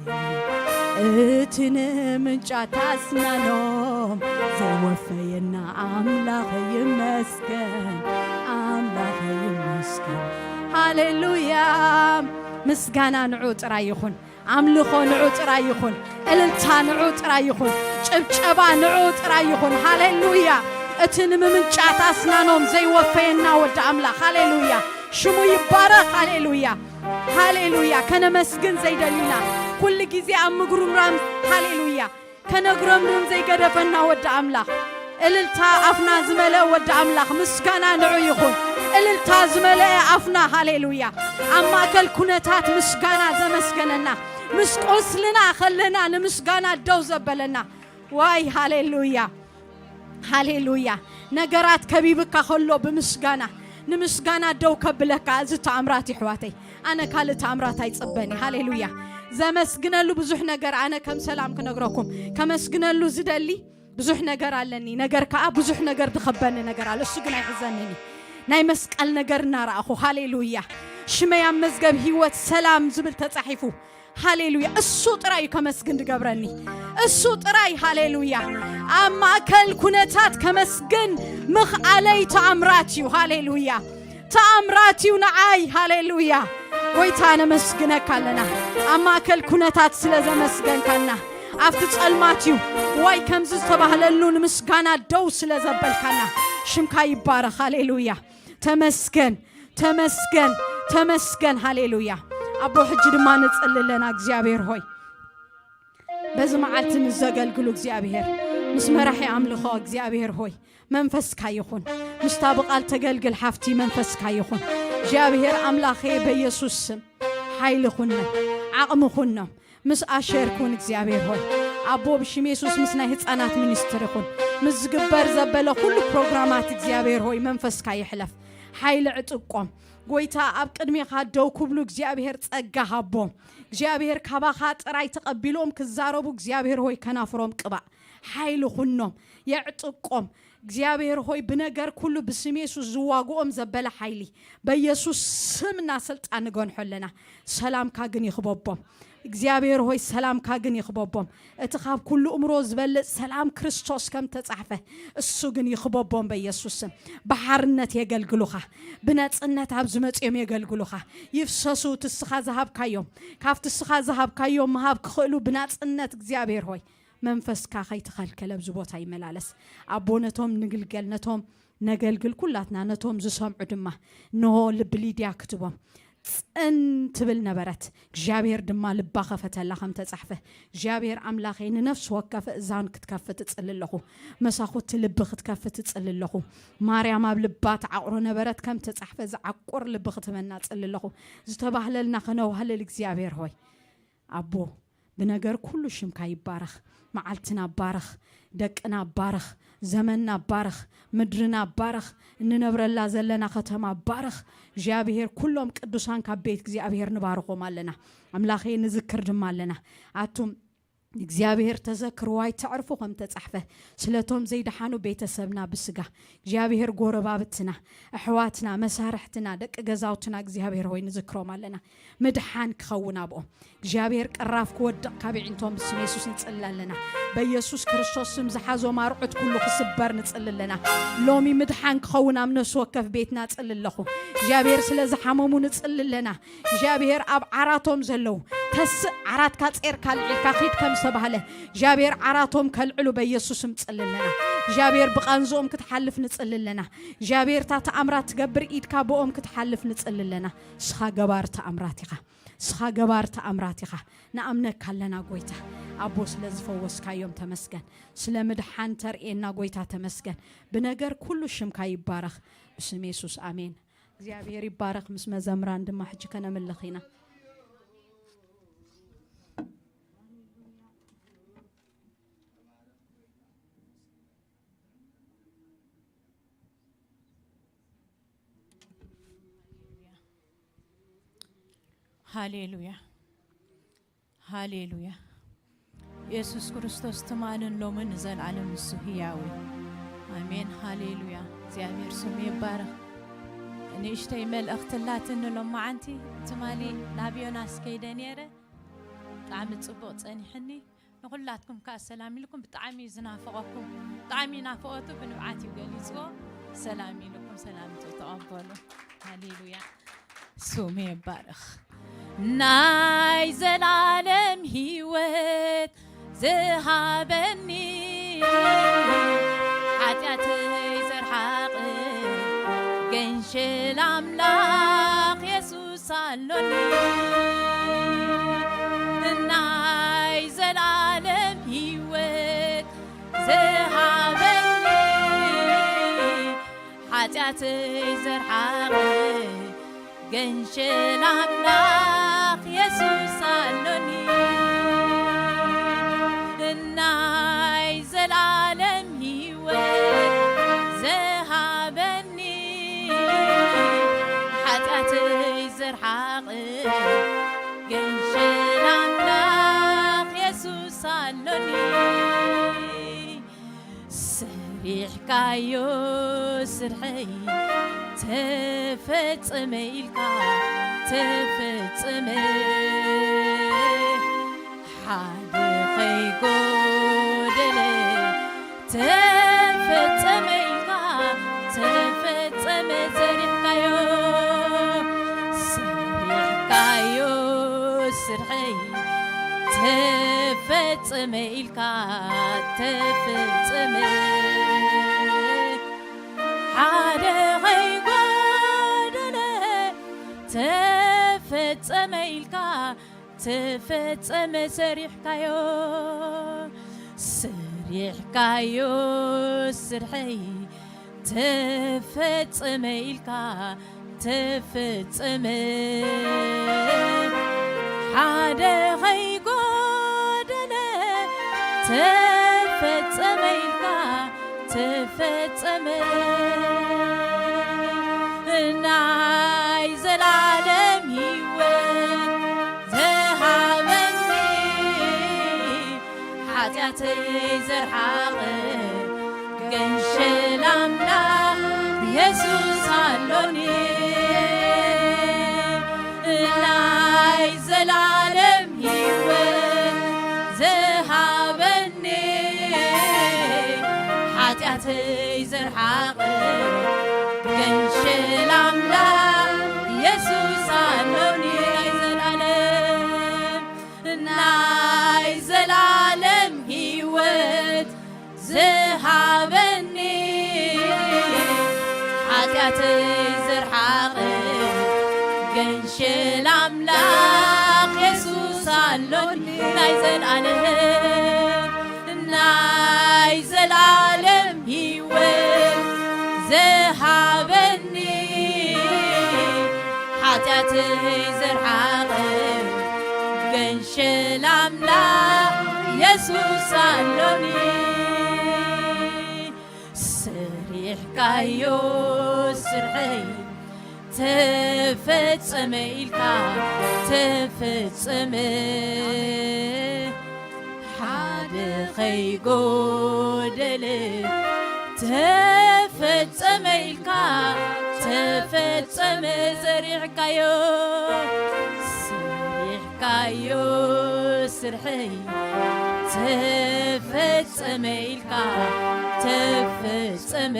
እቲ ንምንጫት ኣስናኖም ዘይወፈየና ኣምላኽ ይመስገን ኣምላኽ ይመስገን ሃሌሉያ ምስጋና ንዑ ጥራይ ይኹን ኣምልኾ ንዑ ጥራይ ይኹን እልልታ ንዑ ጥራይ ይኹን ጭብጨባ ንዑ ጥራይ ይኹን ሃሌሉያ እቲ ንምምንጫት ኣስናኖም ዘይወፈየና ወዲ ኣምላኽ ሃሌሉያ ሽሙ ይባረኽ ሃሌሉያ ሃሌሉያ ከነመስግን ዘይደሊና ኩሉ ግዜ ኣብ ምጉርምራም ሃሌሉያ ከነጉረምርም ዘይገደፈና ወዲ ኣምላኽ እልልታ ኣፍና ዝመልአ ወዲ ኣምላኽ ምስጋና ንዑ ይኹን እልልታ ዝመልአ ኣፍና ሃሌሉያ ኣብ ማእከል ኩነታት ምስጋና ዘመስገነና ምስ ቁስልና ከለና ንምስጋና ደው ዘበለና ዋይ ሃሌሉያ ሃሌሉያ ነገራት ከቢብካ ከሎ ብምስጋና ንምስጋና ደው ከብለካ እዚ ተኣምራት ይሕዋተይ ኣነ ካልእ ተኣምራት ኣይጽበን ሃሌሉያ ዘመስግነሉ ብዙሕ ነገር ኣነ ከም ሰላም ክነግረኩም ከመስግነሉ ዝደሊ ብዙሕ ነገር ኣለኒ ነገር ከኣ ብዙሕ ነገር ዝኸበኒ ነገር ኣሎ እሱ ግን ኣይሕዘንን ናይ መስቀል ነገር እናረኣኹ ሃሌሉያ ሽመይ ኣብ መዝገብ ህይወት ሰላም ዝብል ተጻሒፉ ሃሌሉያ እሱ ጥራይ እዩ ከመስግን ዝገብረኒ እሱ ጥራይ ሃሌሉያ ኣብ ማእከል ኩነታት ከመስግን ምኽኣለይ ተኣምራት እዩ ሃሌሉያ ተኣምራት እዩ ንዓይ ሃሌሉያ ጎይታ ነመስግነካ ኣለና ኣብ ማእከል ኩነታት ስለ ዘመስገንካና ኣብቲ ጸልማት እዩ ዋይ ከምዚ ዝተባህለሉ ንምስጋና ደው ስለ ዘበልካና ሽምካ ይባረኽ ሃሌሉያ ተመስገን ተመስገን ተመስገን ሃሌሉያ ኣቦ ሕጂ ድማ ንጽሊ ኣለና እግዚኣብሔር ሆይ በዚ መዓልቲ ምስ ዘገልግሉ እግዚኣብሔር ምስ መራሒ ኣምልኾ እግዚኣብሔር ሆይ መንፈስካ ይኹን ምስታ ብቓል ተገልግል ሓፍቲ መንፈስካ ይኹን እግዚኣብሔር ኣምላኸ በየሱስ ስም ሓይሊ ኩኖም ዓቕሚ ኩኖም ምስ ኣሸር ኩን እግዚኣብሔር ሆይ ኣቦ ብሽም የሱስ ምስ ናይ ህፃናት ሚኒስትሪ ኩን ምስ ዝግበር ዘበለ ኩሉ ፕሮግራማት እግዚኣብሔር ሆይ መንፈስካ ይሕለፍ ሓይሊ ዕጥቆም ጎይታ ኣብ ቅድሜኻ ደው ክብሉ እግዚኣብሔር ጸጋ ሃቦም። እግዚኣብሔር ካባኻ ጥራይ ተቐቢሎም ክዛረቡ እግዚኣብሔር ሆይ ከናፍሮም ቅባእ። ሓይሊ ኩኖም፣ የዕጥቆም። እግዚኣብሔር ሆይ ብነገር ኩሉ ብስም የሱስ ዝዋግኦም ዘበለ ሓይሊ በየሱስ ስምና ስልጣን ንገንሖ ኣለና። ሰላምካ ግን ይኽበቦም። እግዚኣብሔር ሆይ ሰላምካ ግን ይኽበቦም። እቲ ካብ ኩሉ እምሮ ዝበልጽ ሰላም ክርስቶስ ከም ተጻሕፈ እሱ ግን ይኽበቦም በየሱስ ስም። ብሓርነት የገልግሉኻ። ብነጽነት ኣብ ዝመጽኦም የገልግሉኻ። ይፍሰሱ እቲ እስኻ ዝሃብካዮም። ካብቲ እስኻ ዝሃብካዮም ምሃብ ክኽእሉ ብናጽነት እግዚኣብሔር ሆይ መንፈስካ ከይተኸልከለ ኣብዚ ቦታ ይመላለስ። ኣቦ ነቶም ንግልገል ነቶም ነገልግል ኩላትና ነቶም ዝሰምዑ ድማ እንሆ ልቢ ሊድያ ክትቦም ጽን ትብል ነበረት። እግዚኣብሔር ድማ ልባ ከፈተላ ከም ተጻሕፈ። እግዚኣብሔር ኣምላኸይ ንነፍሲ ወከፍ እዛን ክትከፍት እጽሊ ኣለኹ። መሳኹቲ ልቢ ክትከፍት እጽሊ ኣለኹ። ማርያም ኣብ ልባ ተዓቑሮ ነበረት ከም ተጻሕፈ ዝዓቁር ልቢ ክትህበና እጽሊ ኣለኹ። ዝተባህለልና ከነዋህልል እግዚኣብሔር ሆይ ኣቦ ብነገር ኩሉ ሽምካ ይባረኽ። መዓልትና ባረኽ፣ ደቅና ባረኽ፣ ዘመንና ባረኽ፣ ምድርና ባረኽ፣ እንነብረላ ዘለና ከተማ ባረኽ። እግዚኣብሔር ኩሎም ቅዱሳን ካብ ቤት እግዚኣብሔር ንባርኾም ኣለና። ኣምላኸይ ንዝክር ድማ ኣለና። ኣቱም እግዚኣብሔር ተዘክርዋይ ተዕርፉ ከም ተጻሕፈ ስለቶም ዘይደሓኑ ቤተሰብና ብስጋ እግዚኣብሔር ጎረባብትና ኣሕዋትና መሳርሕትና ደቂ ገዛውትና እግዚኣብሔር ሆይ ንዝክሮም ኣለና። ምድሓን ክኸውን ኣብኦም እግዚኣብሔር ቅራፍ ክወድቕ ካብ ይዕንቶም ብስም የሱስ ንጽሊ ኣለና። በየሱስ ክርስቶስ ስም ዝሓዞም ኣርዑት ኩሉ ክስበር ንጽሊ ኣለና። ሎሚ ምድሓን ክኸውን ኣብ ነፍሲ ወከፍ ቤትና ጽሊ ኣለኹ። እግዚኣብሔር ስለ ዝሓመሙ ንጽሊ ኣለና። እግዚኣብሔር ኣብ ዓራቶም ዘለዉ ተስእ ዓራትካ ጼርካ ልዒልካ ኺድ ከም ዝተባህለ እግዚኣብሔር ዓራቶም ከልዕሉ በየሱስም ጽሊ ኣለና። እግዚኣብሔር ብቓንዝኦም ክትሓልፍ ንጽሊ ኣለና። እግዚኣብሔር እታ ተኣምራት ትገብር ኢድካ ብኦም ክትሓልፍ ንጽሊ ኣለና። ንስኻ ገባር ተኣምራት ኢኻ። ንስኻ ገባር ተኣምራት ኢኻ። ንኣምነካ ኣለና ጎይታ። ኣቦ ስለ ዝፈወስካዮም ተመስገን። ስለ ምድሓን ተርእየና ጎይታ ተመስገን። ብነገር ኩሉ ሽምካ ይባረኽ። ብስም የሱስ ኣሜን። እግዚኣብሔር ይባረኽ። ምስ መዘምራን ድማ ሕጂ ከነምልኽ ኢና። ሃሌሉያ። ሃሌሉያ። የሱስ ክርስቶስ ትማልን ሎምን ንዘለዓለም ንሱ ህያው እዩ። ኣሜን። ሃሌሉያ። እግዚኣብሔር ስሙ ይባረኽ። ንእሽተይ መልእኽቲ ኣላትኒ ሎማዓንቲ። ትማሊ ናብ ዮናስ ከይደ ነይረ። ብጣዕሚ ጽቡቕ ጸኒሕኒ። ንኹላትኩም ከኣ ሰላም ኢልኩም። ብጣዕሚ እዩ ዝናፍቐኩም። ብጣዕሚ ናፍቖቱ ብንብዓት እዩ ገሊጽዎ። ሰላም ኢልኩም ሰላምትኡ ተቐበሉ። ሃሌሉያ። ስሙ ይባረኽ። ናይ ዘላለም ህይወት ዝሃበኒ ሓጢኣተይ ዘርሓቕ ገንሸል ኣምላኽ የሱስ ኣሎኒ። ናይ ዘላለም ህይወት ዝሃበኒ ሓጢኣተይ ዘርሓቐ ገንሸል ኣምላኽ የሱስ ኣሎኒ። ናይ ዘላለም ህይወት ዝሃበኒ ሓጢኣተይ ዘርሓቐ ገንሸል ኣምላኽ የሱስ ኣሎኒ። ሰሪሕካዮ ስርሐይ ተፈጸመ ኢልካ ተፈጸመ፣ ሓደ ከይጎደለ ተፈጸመ ኢልካ ተፈጸመ። ሰሪሕካዮ ሰሪሕካዮ ስርሐይ ተፈጸመ ኢልካ ተፈጸመ፣ ሓደ ከይጎደለ ተፈጸመ ኢልካ ተፈጸመ። ሰሪሕካዮ ሰሪሕካዮ ስርሐይ ተፈጸመ ኢልካ ተፈጸመ፣ ሓደ ከይጎደለ ተፈጸመ ኢልካ ተፈጸመ። ናይ ሓጢኣተይ ዘርሓቐ ገንሸል ኣምላኽ የሱስ ኣሎኒ። ናይ ዘላለም ህይወት ዝሃበኒ ሓጢኣተይ ዘርሓቐ ገንሸል ኣምላኽ የሱስ ኣሎኒ። ናይ ዘላለም ናይ ዘላለም ህይወት ዝሃበኒ ሓጢኣተይ ዘርሓቐ ገንሸል ኣምላኽ የሱስ ኣሎኒ። ናይ ዘላለም ናይ ዘላለም ህይወት ዝሃበኒ ሓጢኣተይ ዘርሓቐ ገንሸል ኣምላኽ የሱስ ኣሎኒ። ሰሪሕካዮ ስርሐይ ተፈጸመ ኢልካ ተፈጸመ ሓደ ኸይጎደለ ተፈጸመ ኢልካ ተፈጸመ። ሰሪሕካዮ ሰሪሕካዮ ስርሐይ ተፈጸመ ኢልካ ተፈጸመ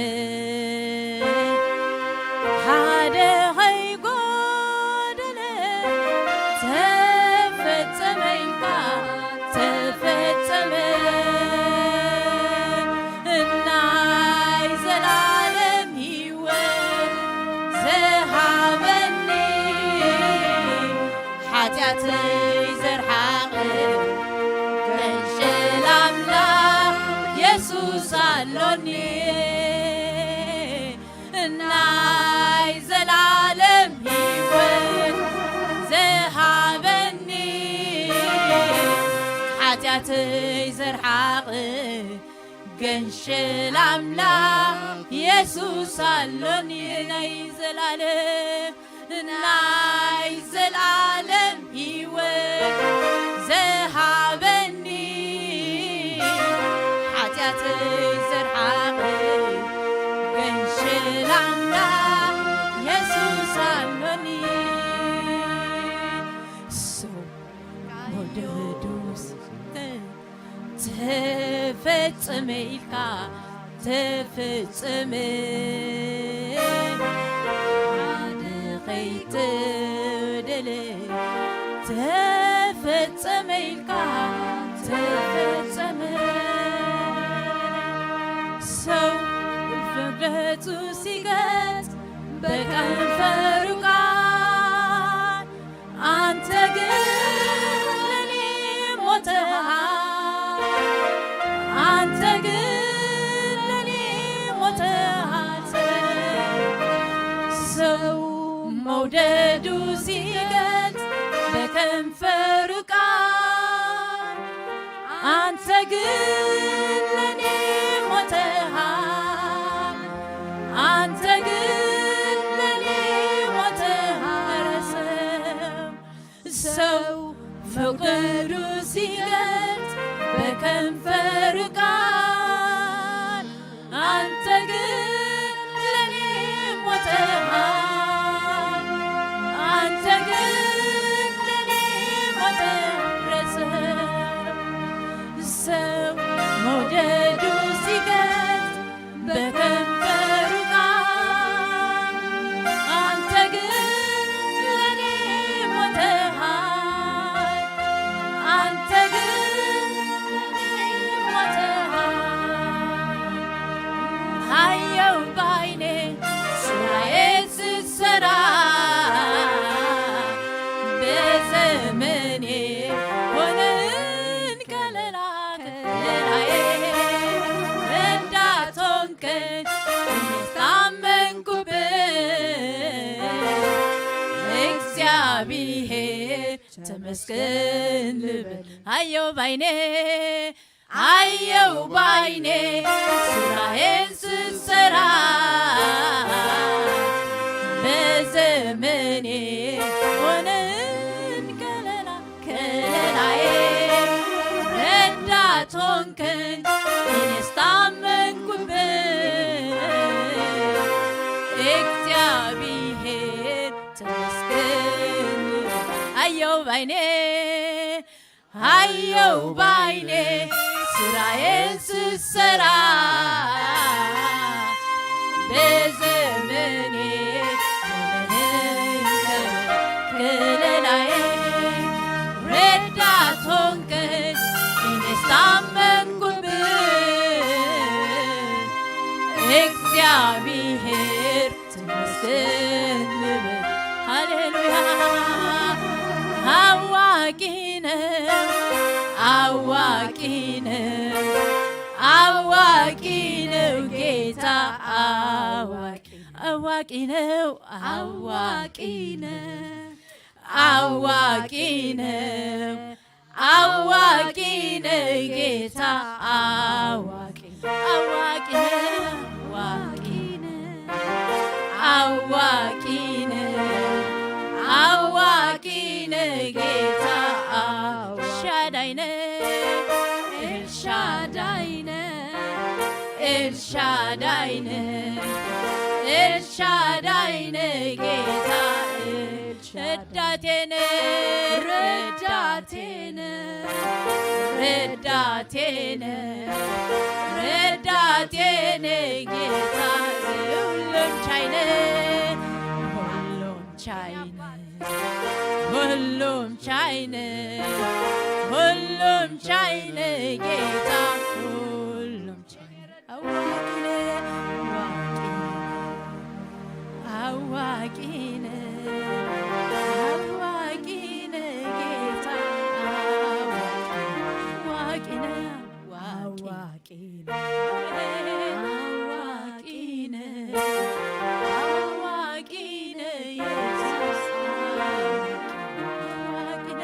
ሓደ ኸይጎደለ ተፈጸመ ኢልካ ተፈጸመ። ናይ ዘላለም ህይወት ዝሃበኒ ሓጢኣተይ ዘርሓቐ ገንሸል ኣምላኽ የሱስ ኣሎኒ። ናይ ዘላለም ህይወት ዝሃበኒ ሓጢኣተይ ዘርሓቐ ገንሸል ኣምላኽ የሱስ ኣሎኒ። ናይ ዘላለም ናይ ዘላለም ህይወት ዝሃበኒ ሓጢኣተይ ዘርሓቐ ገንሸል ኣምላኽ የሱስ ኣሎኒ። ሰው ወደዱስ ተፈጸመ ኢልካ ተፈጸመ ሓደ ኸይተደለ ተፈጸመ ኢልካ ተፈጸመ። ሰው በገጹ ሲገጽ በከንፈሩ ቃል አንተ ግን ለኔ ሞተሃል፣ አንተ ግን ለኔ ሞተሃል። ሰው መውደዱ ሲገልጽ በከንፈሩ ቃል አንተ ግን ለኔ ሞተሃል፣ አንተ ግን ለኔ ሞተሃል። ሰው ፍቅሩ ሲገልጽ በከንፈሩ ቃል አንተ ግን ለኔ ሞተሃል፣ አንተ ግን ለኔ ሞተሃል። ሰው መውደዱ ሲገልጽ በከንፈሩ ቃል አንተ ግን ለኔ ሞተሃል፣ አንተ ግን ለኔ ሞተሃል። አየው ባይኔ ስራዬን ስትሰራ በዘመኔ ሆነን ከለላ ከለላዬ ረዳት ሆንከኝ እኔስ ታመንኩብህ እግዚአብሔር ተመስገን ልበል። አየው ባይኔ አየው ባይኔ ስራዬን ስትሰራ በዘመኔ ሆነን ከለላ ከለላዬ ረዳት ሆንከኝ እግዚኣብሔር ተመስገን። ኣየው ባይነ ኣየው ባይነ ስራዬን ስሰራ በዘመኔ ከለላዬ ረዳት ሆንከኝ እኔስ ታመንኩብህ። እግዚአብሔር ተመስገን ልበል። ሃሌሉያ። አዋቂ ነው፣ አዋቂ ነው፣ አዋቂ ነው ጌታ አዋቂ፣ አዋቂ ነው፣ አዋቂ ነው፣ አዋቂ ነው፣ አዋቂ ነው ጌታ አዋቂ፣ አዋቂ ነው፣ አዋቂ ነው፣ አዋቂ ነው፣ አዋቂ ነው ጌታ አዋቂ። ሻዳይ ነው፣ ኤልሻዳይ ነው፣ ኤልሻዳይ ነው፣ ኤልሻዳይ ነው ጌታ ረዳቴነ ረዳቴነ ረዳቴነ ረዳቴነ ጌታ ሁሉም ቻይነ ሁሉም ቻይነ ሁሉም ቻይነ ሁሉም ቻይነ ጌታ ሁሉም ቻይነ አዋቂነ አዋቂነ አዋቂነ ጌታ አዋቂነ አዋቂነ አዋቂነ አዋቂነ አዋቂነ ኢየሱስ አዋቂነ አዋቂነ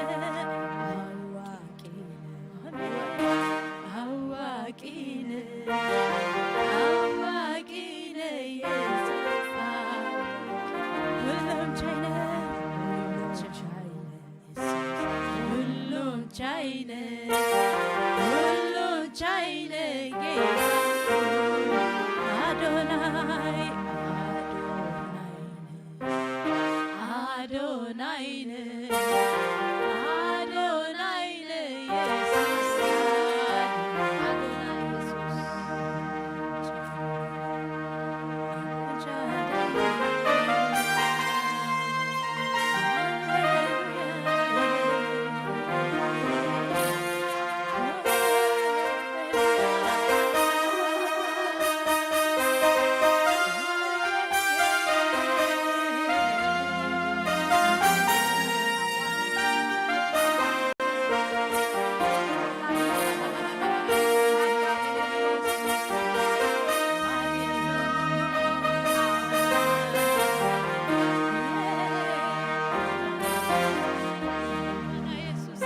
አዋቂነ አዋቂነ ኢየሱስ ሁሉም ቻይነ ሁሉም ቻይነ ሁሉም ቻይነ ጌታ አዶናይ አዶናይ አዶናይነ አዶናይነ ኢየሱስ አዶናይ ኢየሱስ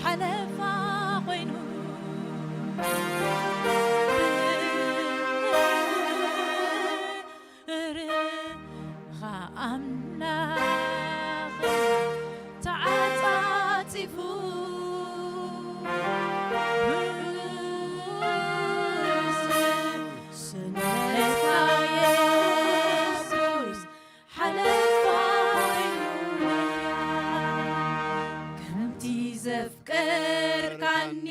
ሓለፋ ኮይኑ ርኻ ኣምላኽ ተዓጻጺፉ ስምካ የሱስ ሓለፋ ኢሉና ከምቲ ዘፍቀርካኒ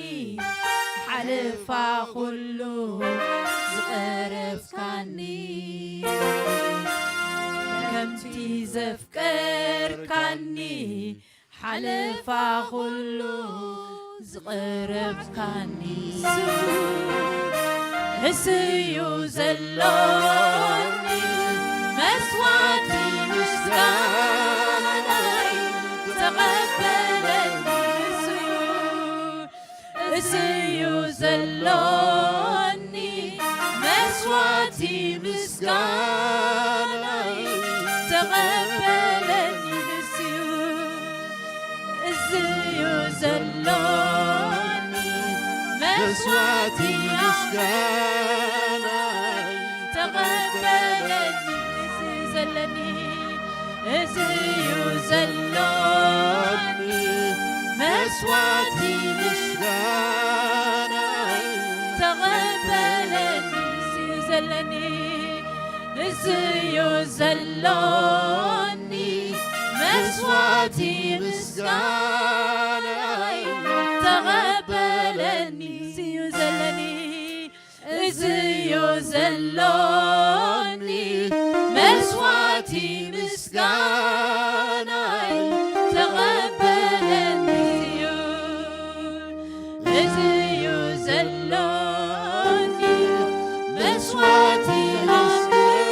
ሓለፋ ኩሉ ዝቐረብካኒ ከምቲ ዘፍቀርካኒ ሓለፋ ኩሉ ዝቐረብካኒ እሱ እዩ ዘሎኒ መስዋዕቲ ምስጋናይ ተቐበለኒ እሱ እሱ እዩ ዘሎኒ መስዋዕቲ ምስጋናይ ተቐበለኒ እሱ ዘሎኒ መስዋዕቲ ምስጋናይ ተቐበለኒ። እዚ ዘለኒ፣ እዚ እዩ ዘሎኒ መስዋዕቲ ምስጋናይ ተቐበለኒ። እዚ እዩ ዘለኒ፣ እዚ እዩ ዘሎኒ መስዋዕቲ ምስጋናይ ተቐበለኒ። እዚ እዩ ዘለኒ፣ እዚ እዩ ዘሎኒ መስዋዕቲ ምስጋናይ ተቐበለኒ። እዚ እዩ፣ እዚ እዩ ዘሎኒ መስዋዕቲ ምስጋናይ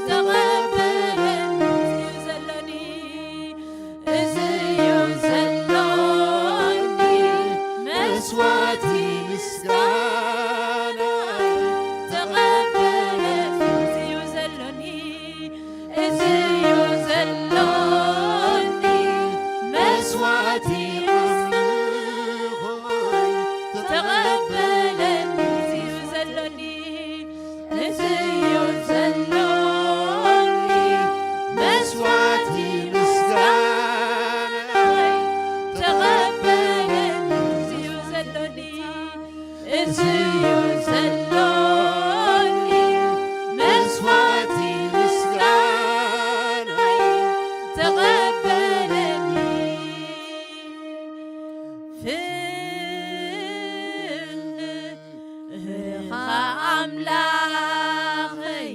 ተቐበለኒ። እዚ እዩ ዘሎኒ፣ እዚ እዩ ዘሎኒ መስዋዕቲ ምስጋናይ ተቐበለኒ። እዚ እዩ ዘሎኒ፣ እዚ እዩ ዘሎኒ መስዋዕቲ ኣምልኾይ ተቐበለኒ። እዚ እዩ ዘሎኒ፣ እዚ እዩ ዘሎኒ መስዋዕቲ ምስጋናይ ተቐበለኒ። እዚ እዩ ዘሎኒ፣ እዚ እዩ ዘሎኒ መስዋዕቲ ምስጋናይ ተቐበለኒ። ፍቕርኻ ኣምላኸይ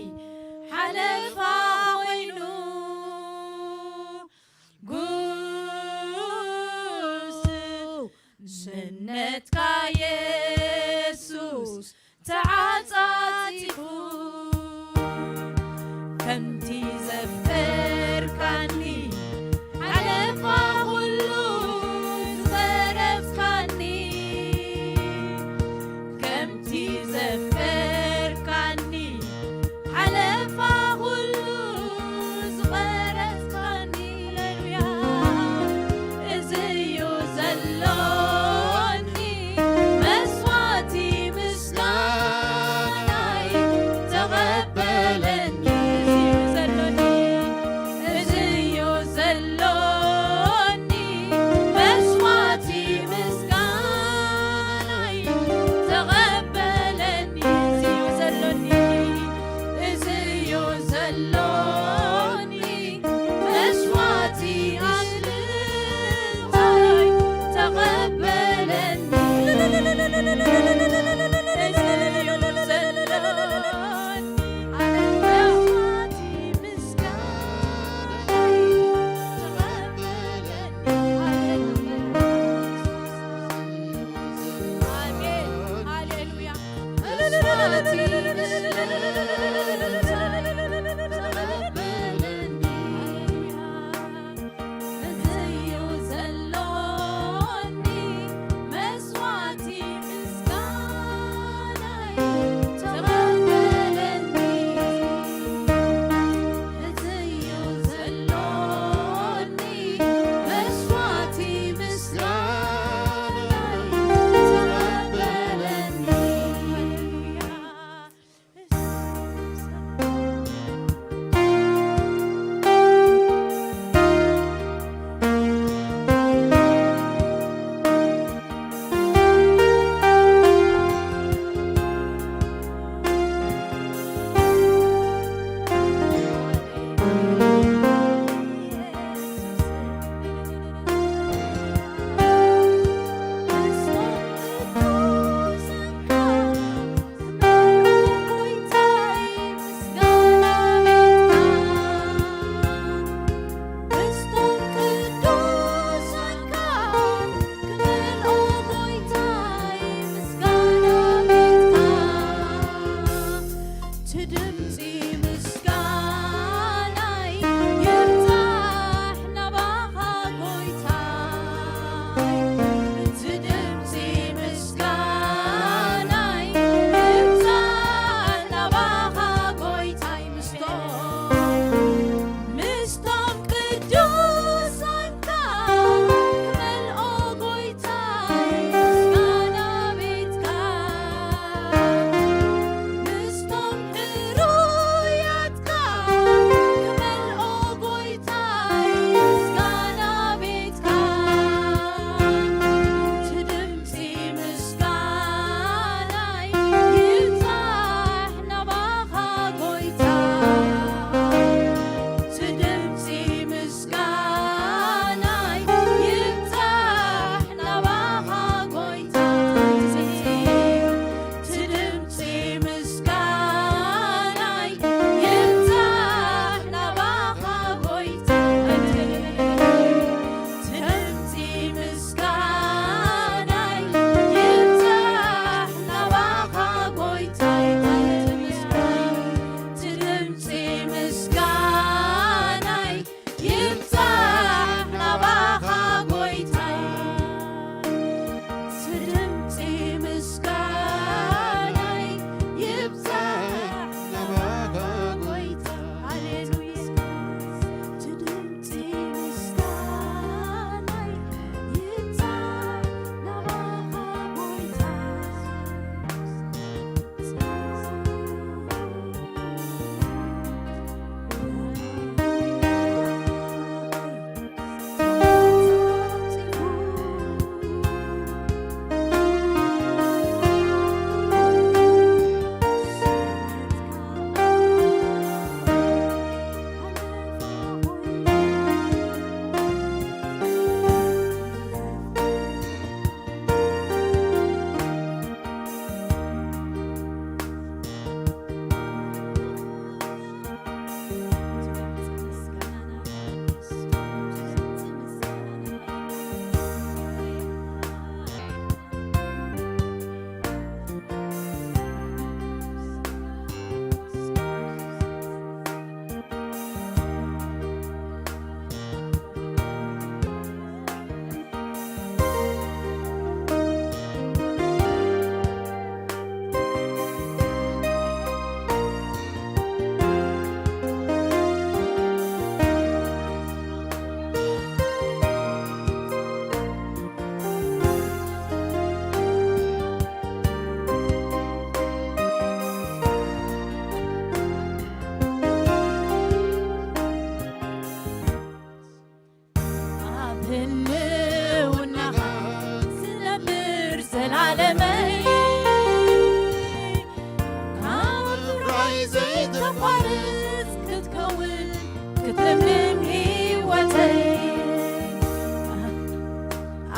ሓለፋ ኮይኑ፣ ጉስነትካ የሱስ ተዓጻጺፉ፣ ከምቲ ዘፍቀርካኒ ሓለፋ ኩሉ ዝቐረጽካኒ፣ ከምቲ ዘፍቀርካኒ ሓለፋ ኩሉ ዝቐረጽካኒ። ሃሌሉያ። እዚ እዩ ዘሎኒ መስዋዕቲ ምስጋናይ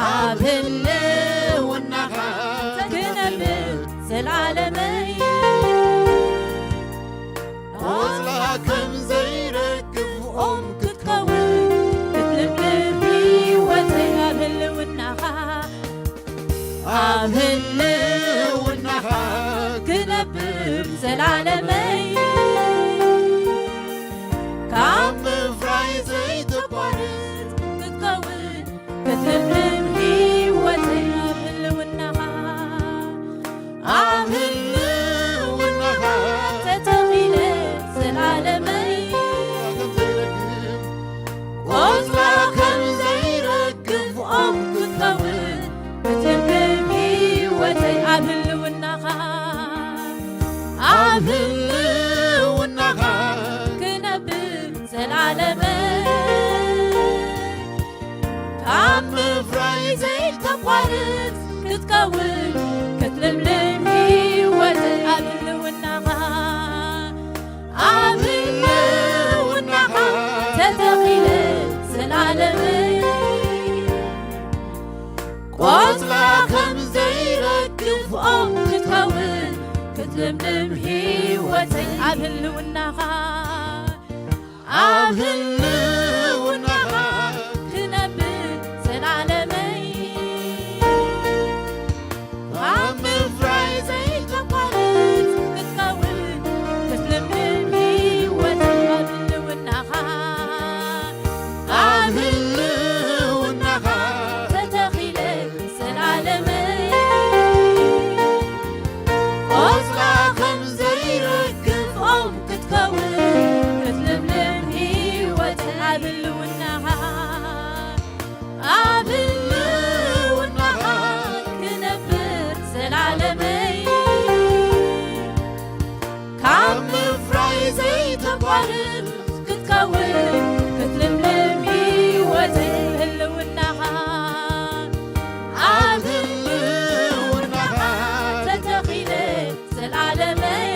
ኣብ ህልውናኻ ክነብር ዘላለመይ። ቆጽላ ከም ዘይረግፍ ኦም ክትከውን ክትልምልም ህይወተይ ኣብ ህልውናኻ። ኣብ ህልውናኻ ክነብር ዘላለመይ። ካብ ምፍራይ ዘይተቋርጽ ክትከውን ክትልምልም ህይወተይ ኣብ ህልውናኻ። ኣብ ህልውናኻ ተተኺለ ዘላለመይ። ቆጽላ ከም ዘይረግፍ ኦም ክትከውን ክትልምልም ህይወተይ ኣብ ህልውናኻ። ኣብ ህልውናኻ ክነብር ዘላለመይ። ካብ ምፍራይ ዘይተቋርጽ ክትከውን ክትልምልም ህይወት ኣብ ህልውናኻ። ኣብ ህልውናኻ ተተኺለ ዘላለመይ። ቆጽላ ከም ዘይረግፍ ኦም ክትከውን ክትልምልም ህይወተይ ኣብ ህልውናኻ። ኣብ ህልውናኻ ክነብር ዘላለመይ። ኣብ ምፍራይ ዘይተቋርጽ ክትከውን ክትልምልም ህይወት ኣብ ህልውናኻ። ኣብ ህልውናኻ ተተኺለ ዘላለመይ። ቆጽላ ከም ዘይረግፍ ኦም ክትከውን ክትልምልም ህይወት ኣብ ህልውናኻ። ኣብ ህልውናኻ ክነብር ዘላለመይ። ካብ ምፍራይ ዘይተቋርጽ ክትከውን ክትልምልም ህይወት ህልውናኻ። ኣብ ህልውናኻ ተተኺለ ዘላለመይ።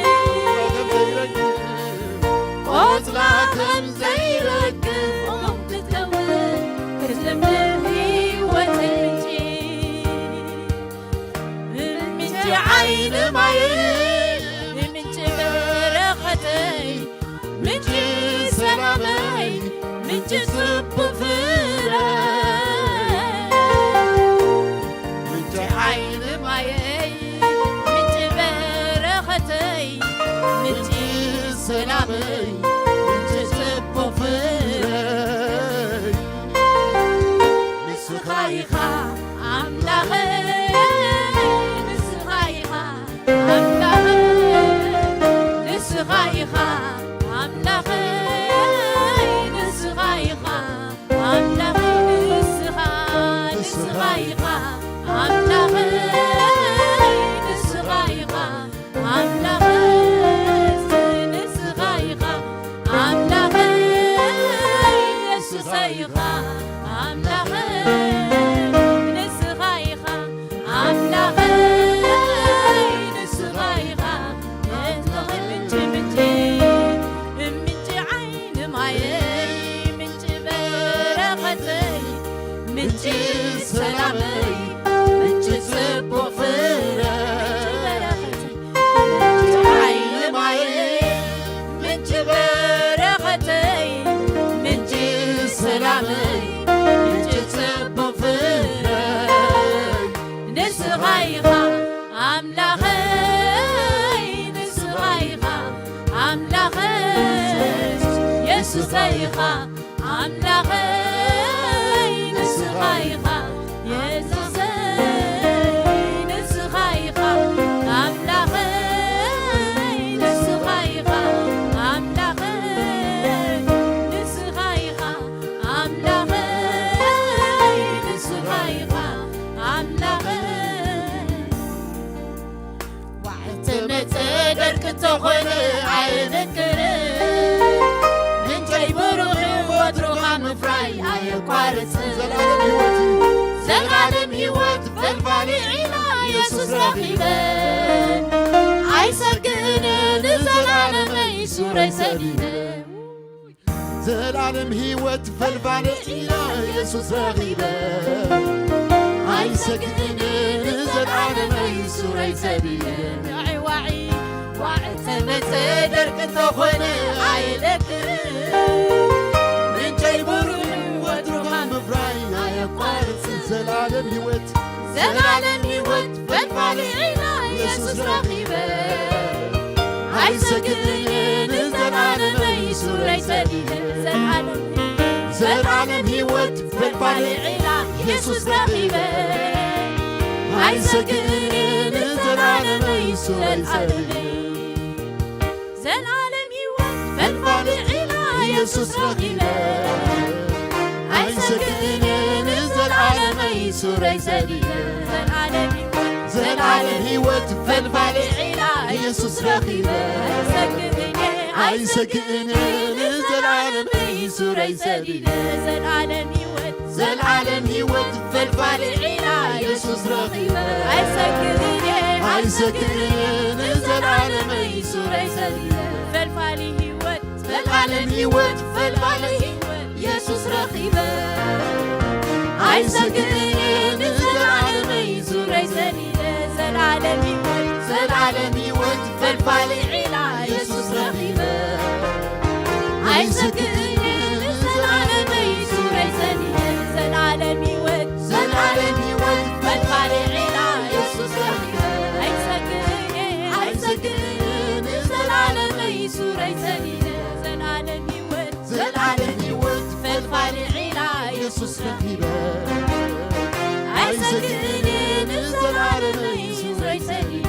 ቆጽላ ከም ዘይረግፍ ኦም ክትከውን ክትልምልም ህይወት ምንጪ። ምንጪ ዓይኒ ማየይ፣ ምንጪ በረኸተይ፣ ምንጪ ሰላመይ፣ ምንጪ ጽቡቕ ፍረ። ምንጪ ዓይኒ ማየይ፣ ምንጪ በረኸተይ፣ ምንጪ ሰላመይ፣ ምንጪ ጽቡቕ ፍረይ። ንስኻ ኢኻ ኣምላኸይ፣ ንስኻ ኢኻ ኣምላኸይ፣ ንስኻ ኢኻ ኣምላኸይ፣ ንስኻ ኢኻ ኣምላኸይ፣ ንስኻ፣ ንስኻ ኢኻ ኣምላኸይ፣ ንስኻ ኢኻ ኣምላኸይ፣ ንስኻ ኢኻ ኣምላኸይ፣ ንስኻ ኢኻ ኣምላኸይ፣ ንስኻ ኢኻ ኣምላኸይ፣ ንስኻ ኢኻ ምንጪ፣ ምንጪ፣ ምንጪ ዓይኒ ማየይ፣ ምንጪ በረኸተይ፣ ምንጪ ሰላመይ፣ ምንጪ ጽቡቕ ፍረ። ምንጪ ዓይኒ ማየይ፣ ምንጪ በረኸተይ፣ ምንጪ ሰላመይ፣ ምንጪ ጽቡቕ ፍረይ። ንስኻ ኢኻ ኣምላኸይ፣ ንስኻ ኢኻ ኣምላኸይ፣ የሱሰይ ኢኻ ኣምላኸይ፣ ንስኻ ኢኻ የሱሰይ፣ ንስኻ ኢኻ ኣምላኸይ፣ ንስኻ ኢኻ ኣምላኸይ፣ ንስኻ ኢኻ ኣምላኸይ፣ ንስኻ ኢኻ ኣምላኸይ። ዋዕተ መጸ ደርቂ ተኾነ ኣይንክርን፣ ምንጨይ ብሩኽ እዩ ወትሩ ካብ ምፍራይ ኣየቋርጽን። ዘላለም ህይወት እዩ። ዘላለም ህይወት ፈልፋሊ ኢና የሱስ ረኺበ፣ ኣይሰግእን ንዘላለመይ ሱረይ ሰዲደ። ዘላለም ህይወት ፈልፋሊ ኢና የሱስ ረኺበ፣ ኣይሰግእን ንዘለዓለመይ ሱረይ ሰዲደ። ዋዒ ዋዒ ዋዒ ተመጸ ደርቂ እንተኾነ ኣይደክርን። ምንጨይ ብሩህ ወትሩ ካብ ምፍራይ ኣየቋርጽን። ዘላለም ህይወት ዘላለም ህይወት ፈልፋሊ ዒላ ኢየሱስ ረኺበ። ኣይሰግእን ንዘለዓለመይ ሱረይ ሰዲደ። ዘላለም ዘላለም ህይወት ፈልፋሊ ዒላ ኢየሱስ ረኺበ። ኣይሰግእን ንዘላለመይ ሱረይ ሰዲደ። ዘላለም ህይወት ፈልፋሊ ዒላ ኢየሱስ ረኺበ። ኣይሰግእን ንዘላለመይ ሱረይ ሰዲደ። ዘላለም ህይወት ዘላለም ህይወት ፈልፋሊ ዒላ ኢየሱስ ረኺበ። ኣይሰግእን ኣይሰግእን ንዘላለመይ ሱረይ ሰዲደ። ዘላለም ህይወት ዘላለም ህይወት ፈልፋሊ ዒላ ኢየሱስ ረኺበ። ኣይሰግእን ኣይሰግእን ንዘላለመይ ሱረይ ሰዲደ። ፈልፋሊ ህይወት ዘላለም ህይወት ፈልፋሊ ህይወት ኢየሱስ ረኺበ። ኣይሰግእን ንዘላለመይ ሱረይ ሰዲደ። ዘላለም ህይወት ዘላለም ህይወት ፈልፋሊ ዒላ ኢየሱስ ረኺበ። ኣይሰግእን ንዘላለመይ ሱረይ ሰዲደ። ዘላለም ህይወት ዘላለም ህይወት ፈልፋሊ ዒላ ኢየሱስ ረኺበ። ኣይሰግእን ኣይሰግእን ንዘላለመይ ሱረይ ሰዲደ። ዘላለም ህይወት ዘላለም ህይወት ፈልፋሊ ዒላ ኢየሱስ ረኺበ። ኣይሰግእን ንዘላለመይ ሱረይ ሰዲደ።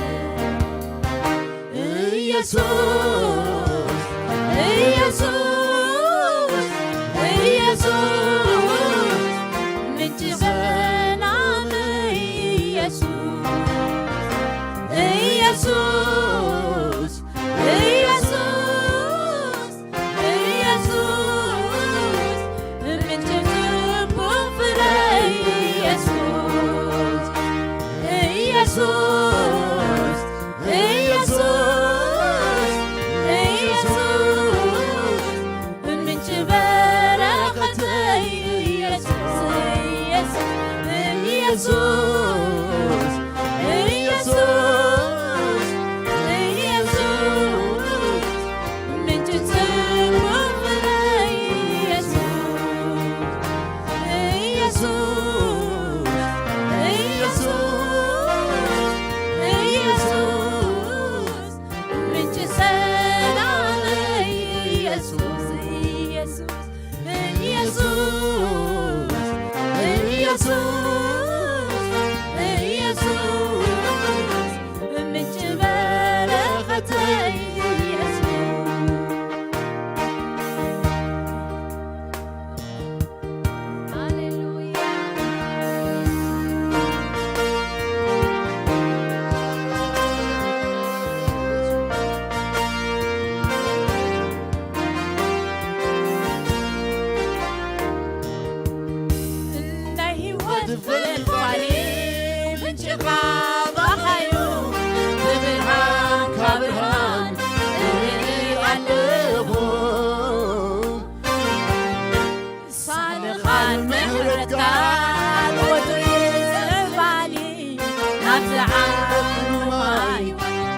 ኢየሱስ ኢየሱስ ኢየሱስ ምንጭ ሰላመይ ኢየሱስ ኢየሱስ ኢየሱስ ኢየሱስ ምንጭ ጽቡቕ ፍረ ኢየሱስ ኢየሱስ ኢየሱስ ኢየሱስ ምንጭ በረኸተይ ኢየሱስ ኢየሱስ ኢየሱስ ኢየሱስ ኢየሱስ ምንጭ ጽቡቕ ፍረ ኢየሱስ ኢየሱስ ኢየሱስ ኢየሱስ ምንጭ ሰላመይ ኢየሱስ ኢየሱስ ኢየሱስ ኢየሱስ ኢየሱስ ምንጭ በረኸተይ ኢየሱስ። ሃሌሉያ። ናይ ህይወት ፈልፋሊ ምንጭኻ ባኻዩ ብብርሃን ካብ ብርሃን እርኢ ኣለኹ። ሳልኻን ምሕረትካን ወትሩ ይስዕባኒ፣ ናብ ዝዓበኹ ማይ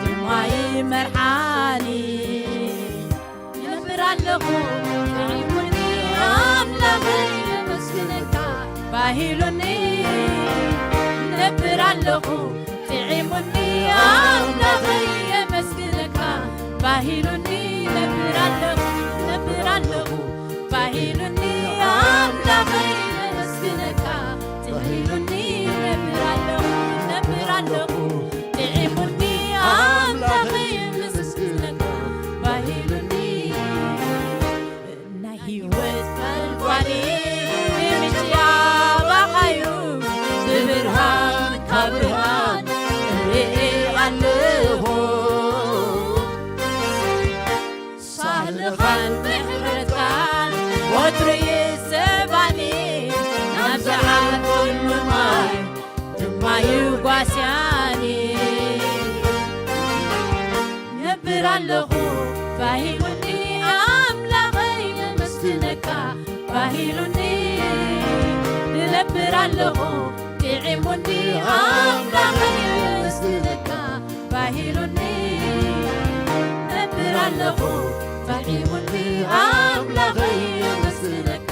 ድማ ይመርሓኒ። ይነብር ኣለኹ ጥዒሙኒ ኣምላኸይ የመስግነካ፣ ባሂሉኒ ነብር ኣለኹ ጥዒሙኒ ኣምላኸይ የመስግነካ፣ ባሂሉኒ ነብር ኣለኹ ነብር ኣለኹ ባሂሉኒ ኣምላኸይ የመስግነካ፣ ጥዒሙኒ ነብር ኣለኹ ነብር ኣለኹ ጥዒሙኒ ኣምላኸይ የመስግነካ፣ ባሂሉኒ ናይ ህይወት ፈልፋሊ ንምንጭ ኣባኻዩ ብብርሃን ካብ ብርሃን እርኢ ኣለኹ። ሳህልኻን ምሕረትካን ወትሩ ይስዕባኒ፣ ናብ ዝዓበኹሉ ማይ ድማ ይጓስያኒ። ነብር ኣለኹ ባሂሉኒ ኣምላኸይ የመስግነካ፣ ባሂሉኒ እነብር ኣለኹ ጥዒሙኒ ኣምላኸይ የመስግነካ ባሂሉኒ ነብር ኣለኹ ጥዒሙኒ ኣምላኸይ የመስግነካ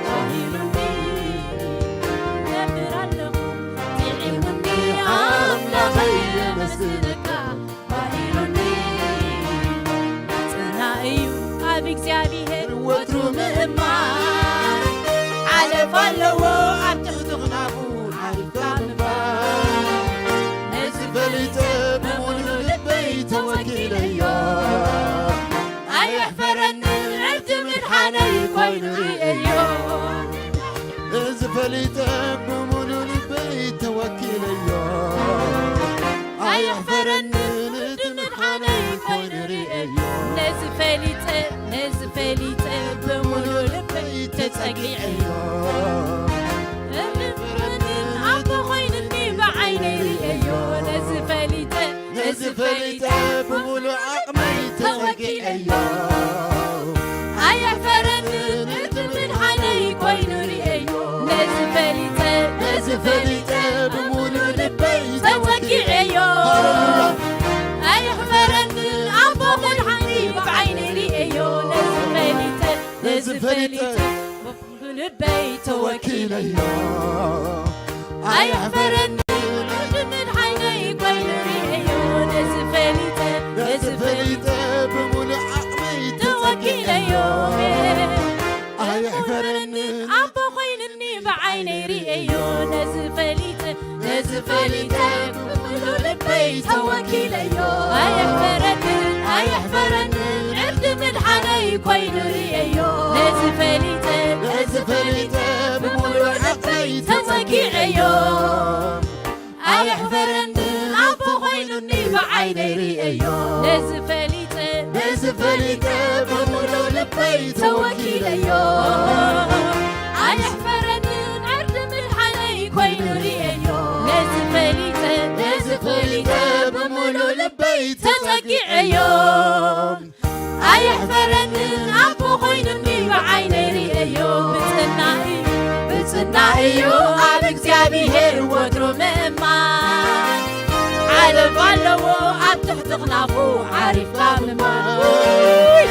ባሂሉኒ ነብር ኣለኹ ጥዒሙኒ ኣምላኸይ የመስግነካ ባሂሉኒ ጽና እዩ ኣብ እግዚኣብሔር ወትሩ ምእማን ሓለፍ ኣለዎ ኣብ ትሕቲ ክናፉ ሓሊፍካ ምንባር ነዚ ፈሊጠ ብምሉእ ልበይ ተወኪለዮ ኣየሕፈረንን ዕርዲ ምድሓነይ ኮይኑ ርእየዮ እዚ ፈሊጠ ብምሉእ ልበይ ተወኪለዮ ኣየሕፈረንን እቲ ምድሓነይ ኮይኑ ርእየዮ ነዚ ፈሊጠ ነዚ ፈሊጠ ብምሉእ ልበይ ተጸጊዐዮ እምፍርንን ኣቦ ኮይኑኒ ብዓይነይ ርእየዮ ነዚ ፈሊጠ ነዚ ፈሊጠ ብምሉእ ዓቕመይ ተጸጊዐዮ ኣየሕፈረንን እቲ ምድሓነይ ኮይኑ ርእየዮ ነዚ ፈሊጠ ነዚ ፈሊጠ ብምሉእ ልበይ ተጸጊዐዮ ሃሌሉያ ኣየሕፈረንን ኣቦ መድሓኒ ብዓይነይ ርእየዮ ነዚ ፈሊጠ ነዚ ፈሊጠ ብልበይ ተወኪለዮ ኣየሕፈረኒ ምድሓነይ ኮይኑ ርእየዮ ነዚ ፈሊጠ ነዚ ፈሊጠ ብምሉእ ዓቕመይ ተወኪለዮ ኣየሕፈረኒ ኣቦ ኮይንኒ ብዓይነይ ርእየዮ ነዚ ፈሊጠ ነዚ ፈሊጠ ብምሉእ ልበይ ተወኪለዮ ኣየሕፈረንን ኣየሕፈረንን ዕርዲ ምድሓነይ ኮይኑ ርእየዮ ነዚ ፈሊጠ ነዚ ፈሊጠ ብምሉእ ልበይ ተጸጊዐዮ ኣየሕፈረንን ኣቦ ኮይኑኒ ብዓይነይ ርእየዮ ነዚ ፈሊጠ ነዚ ፈሊጠ ብምሉእ ልበይ ተወኪለዮ ኣየሕፈረንን ዕርዲ ምድሓነይ ኮይኑ ርእየዮ ነዚ ፈሊጠ ነዚ ፈሊጠ ብምሉእ ልበይ ተጸጊዐዮ ኣየሕፈረንን ኣቦ ኮይኑኒ ብዓይነይ ርእየዮ ብጽና እዩ ብጽና እዩ ኣብ እግዚኣብሔር ወትሩ ምእማን ሓለፍ ኣለዎ ኣብ ትሕቲ ክናፉ ዓሪፍካ ምንባር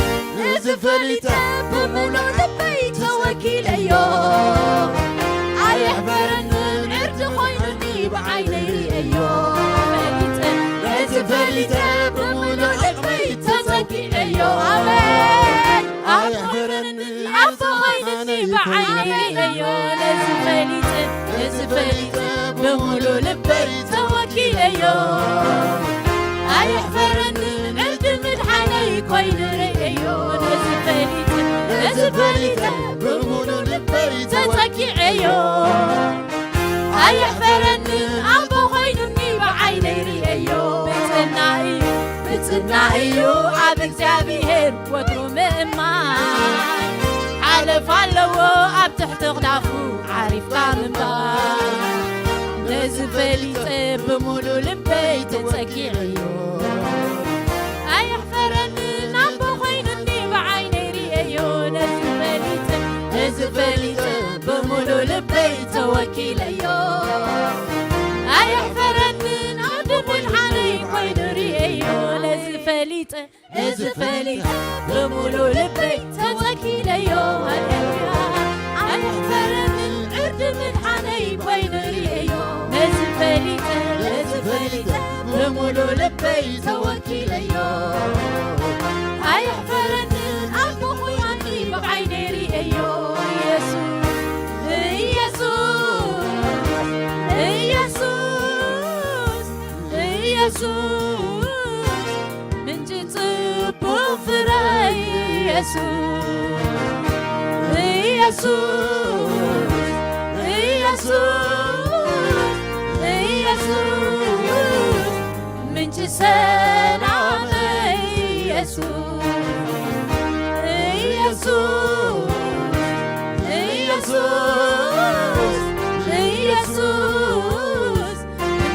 እዚ ፈሊጠ ብምሉእ ልበይ ተወኪለዮ ኣየሕፈረንን ዕርዲ ኮይኑኒ ብዓይነይ ርእየዮ ፈሊጠ እዚ ፈሊጠ ብምሉእ ልበይ ተጸጊዐዮ ኣሜን ኣየሕፈረንን ኣቦ ኮይኑኒ ብዓይነይ ርእየዮ ነዚ ፈሊጠ ነዚ ፈሊጠ ብምሉእ ልበይ ተወኪለዮ ኣየሕፈረንን ዕርዲ ምድሓነይ ኮይኑ ርእየዮ ነዚ ፈሊጠ ነዚ ፈሊጠ ብምሉእ ልበይ ተጸጊዐዮ ኣየሕፈረንን ኣቦ ኮይኑኒ ብዓይነይ ርእየዮ ብጽና እዩ ብጽና እዩ ኣብ እግዚኣብሔር ወትሩ ምእማን ሓለፍ ኣለዎ ኣብ ትሕቲ ክዳፉ ዓሪፍካ ምንባር ነዚ ፈሊጠ ብምሉእ ልበይ ተጸጊዐዮ ኣየሕፈረንን ኣቦ ኮይኑኒ ብዓይነይ ርእየዮ ነዚ ፈሊጠ ነዚ ፈሊጠ ብምሉእ ልበይ ተወኪለዮ ኣየሕፈረንን ኣቦ ምድሓነይ ኮይኑ ርእየዮ ነዚ ፈሊጠ ነዚ ፈሊጠ ብምሉእ ልበይ ተወኪለዮ ሃሌሉያ ኣየሕፈረንን ዕርዲ ምድሓነይ ኮይኑ ርእየዮ ነዚ ፈሊጠ ነዚ ፈሊጠ ብምሉእ ልበይ ተወኪለዮ ኣየሕፈረንን ኣቦ ኮይኑኒ ብዓይነይ ርእየዮ ኢየሱስ ኢየሱስ ኢየሱስ ኢየሱስ ምንጪ ጽቡቕ ፍረ ኢየሱስ ኢየሱስ ኢየሱስ ኢየሱስ ምንጪ ሰላመይ ኢየሱስ ኢየሱስ ኢየሱስ ኢየሱስ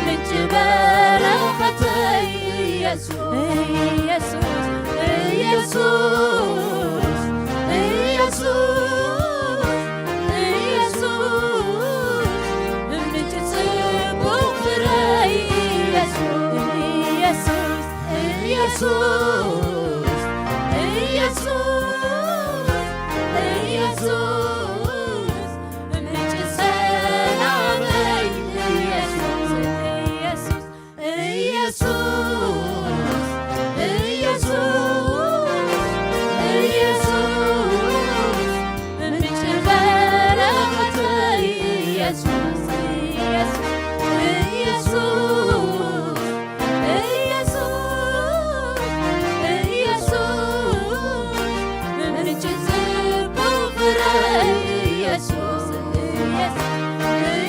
ምንጭ በረከተይ ኢየሱስ ኢየሱስ ኢየሱስ ኢየሱስ ኢየሱስ ምንጭ ኢየሱስ፣ ኢየሱስ፣ ኢየሱስ፣ ምንጭ ጽድቅ ፍረ ኢየሱስ፣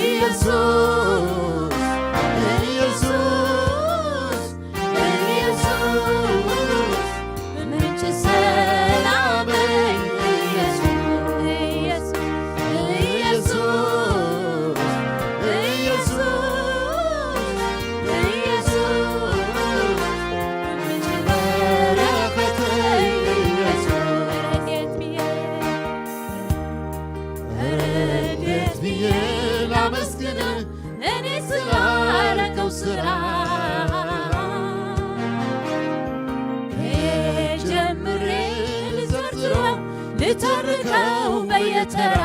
ኢየሱስ፣ ኢየሱስ፣ ኢየሱስ፣ ምንጭ ሰላመይ ኢየሱስ፣ ኢየሱስ፣ ኢየሱስ፣ ኢየሱስ፣ ኢየሱስ፣ ምንጭ በረከተይ ኢየሱስ። ኧረ እንዴት ብዬ፣ ኧረ እንዴት ብዬ ላመስግን እኔ ስላረከው ስራ ከየት ጀምሬ ልዘርዝረው ልተርከው በየተራ።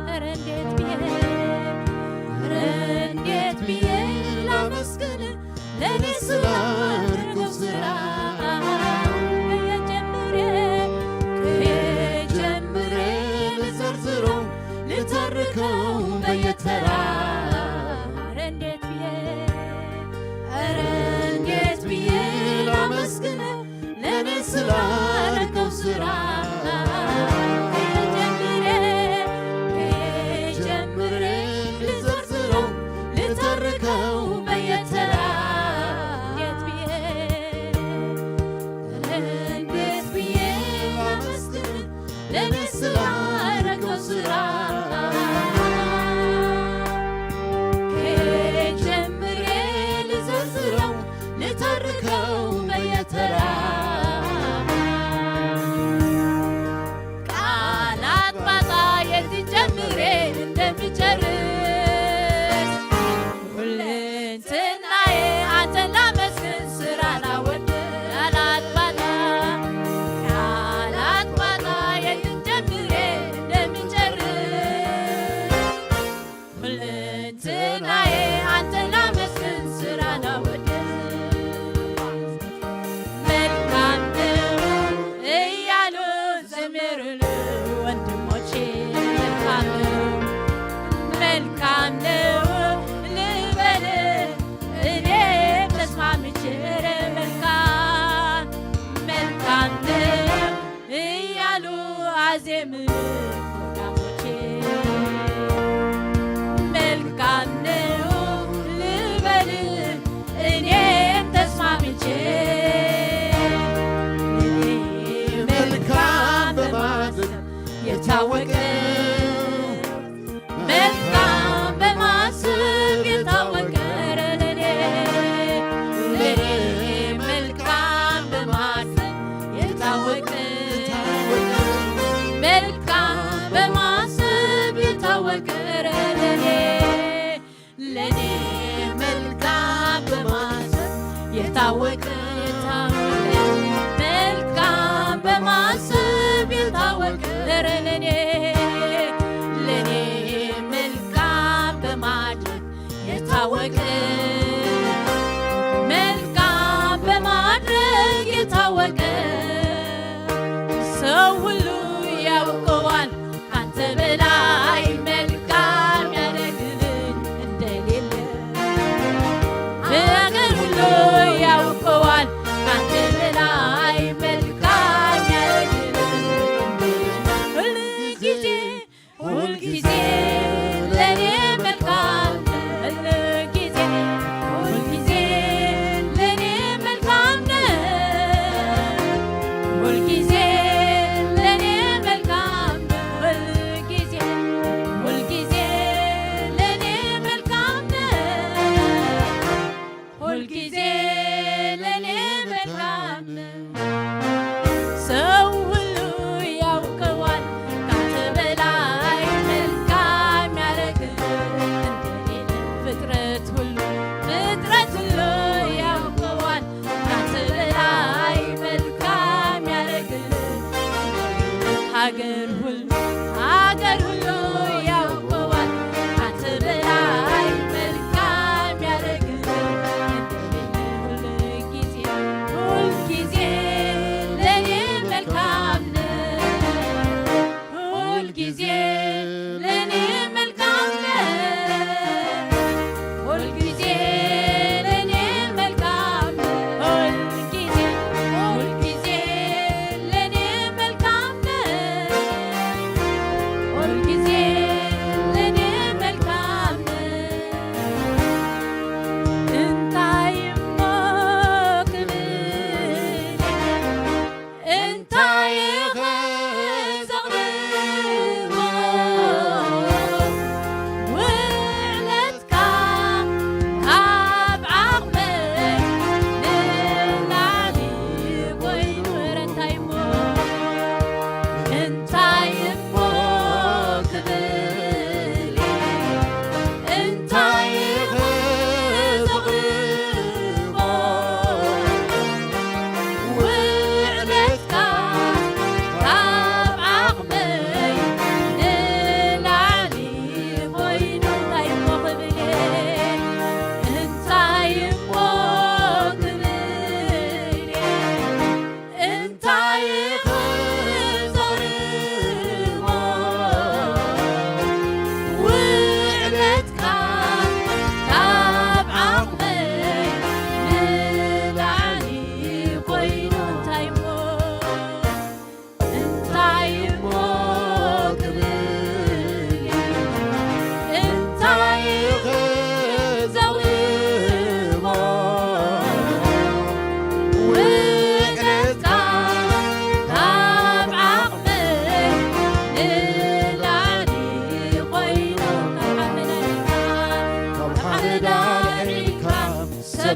ኧረ እንዴት ብዬ፣ ኧረ እንዴት ብዬ ላመስግን ለእኔ ስላረከው ስራ። ከየት ጀምሬ፣ ከየት ጀምሬ ልዘርዝረው ልተርከው በየተራ። ኧረ እንዴት ብዬ፣ ኧረ እንዴት ብዬ ላመስግን ለእኔ ስላረከው ስራ። ከየት ጀምሬ፣ ከየት ጀምሬ ልዘርዝረው ልተርከው በየተራ። እንዴት ብዬ፣ ኧረ እንዴት ብዬ ላመስግን ለእኔ ስላረከው ስራ። ከየት ጀምሬ ልዘርዝረው ልተርከው በየተራ። ቃላት ባጣ የት ጀምሬ እንደምጨርስ ሁለንትናዬ አንተን ላመስግን ስራ ላወድ። ቃላት ባጣ፣ ቃላት ባጣ የት ጀምሬ እንደምጨርስ ሁለንትናዬ አንተን ላመስግን ስራ ላወድ። መልካም ነው እያሉ ዘመሩልህ ወንድሞቼ። መልካም ነው፣ መልካም ነው ልበል እኔ ተስማምቼ። ኧረ መልካም፣ መልካም ነው እያሉ አዜም ወዳጆቼ። መልካም ነው ልበል እኔም ተስማምቼ። እኔ መልካም በማሰብ የታወቀ፣ መልካም በማሰብ የታወቀ፣ ለኔ፣ ለኔ መልካም በማሰብ የታወቀ፣ መልካም በማሰብ የታወቀ፣ ለኔ፣ ለኔ መልካም በማሰብ የታወቀ፣ የታወቀ፣ መልካም በማሰብ የታወቀ፣ ኧረ ለኔ፣ ለኔ መልካም በማድረግ የታወቀ፣ መልካም በማድረግ የታወቀ፣ ሰው ሁሉ ያውቀዋል ካንተ በላይ መልካም ያደረግልኝ እንደሌለ። ሀገር ሁሉ ያውቀዋል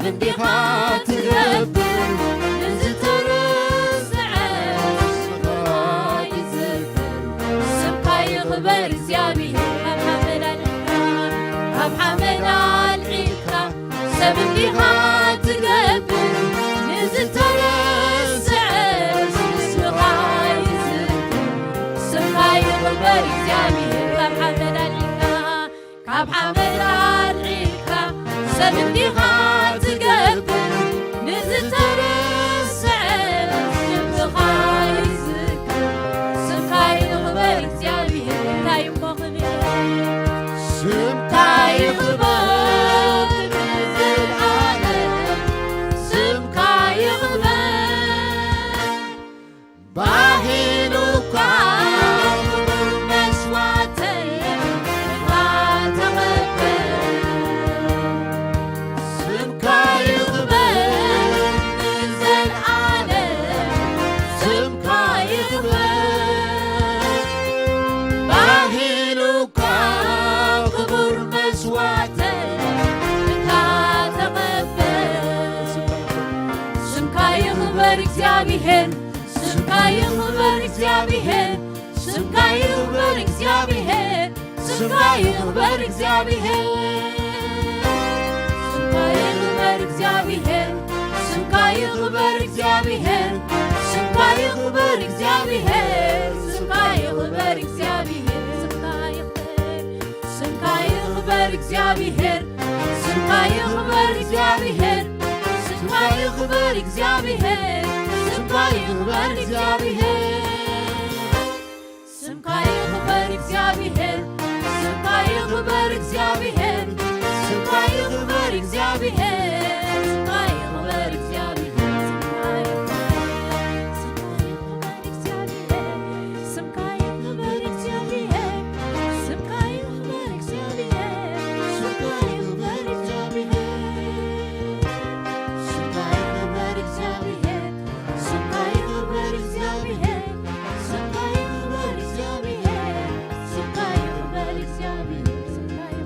እንዲኻ ትገብር ንዝተረስዐ ስምኻ ይዝከር። ስምካ ይኽበር እግዚኣብሔር ካብ ሓመድ ኣልዒልካ፣ ካብ ሓመድ ኣልዒልካ ሰብ እንዲኻ ትገብር ንዝተረስዐ ስምኻ ይዝከር። ስምካ ይኽበር እግዚኣብሔር ካብ ሓመድ ኣልዒልካ ካብ ሓመድ ኣልዒልካ ሰብ እንዲኻ ትገብር ንዝተረስዐ ስምኻ ይዝከር። ስምካ ይኽበር እግዚኣብሔር እንታይ እሞ ክብል ስምካ ይኽበር ንዘለዓለም ስምካ ይኽበር ባህሉካ ክቡር መስዋዕተይ እካ ተቐበል። ስምካ ይኽበር ንዘለዓለም ስምካ ይኽበር። ባህሉካ ክቡር መስዋዕተይ እካ ተቐበል። ስምካ ይኽበር እግዚኣብሔር ስምካ ይኽበር እግዚኣብሔር ስምካ ይኽበር እግዚኣብሔር ስምካ ይኽበር እግዚኣብሔር ስምካ ይኽበር እግዚኣብሔር ስምካ ይኽበር እግዚኣብሔር ስምካ ይኽበር እግዚኣብሔር ስምካ ይኽበር እግዚኣብሔር ስምካ ይኽበር ስምካ ይኽበር እግዚኣብሔር ስምካ ይኽበር እግዚኣብሔር ስምካ ይኽበር እግዚኣብሔር ስምካ ይኽበር እግዚኣብሔር ስምካ ይኽበር እግዚኣብሔር ስምካ ይኽበር እግዚኣብሔር ስምካ ይኽበር እግዚኣብሔር ስምካ ይኽበር እግዚኣብሔር ስምካ ይኽበር ስምካ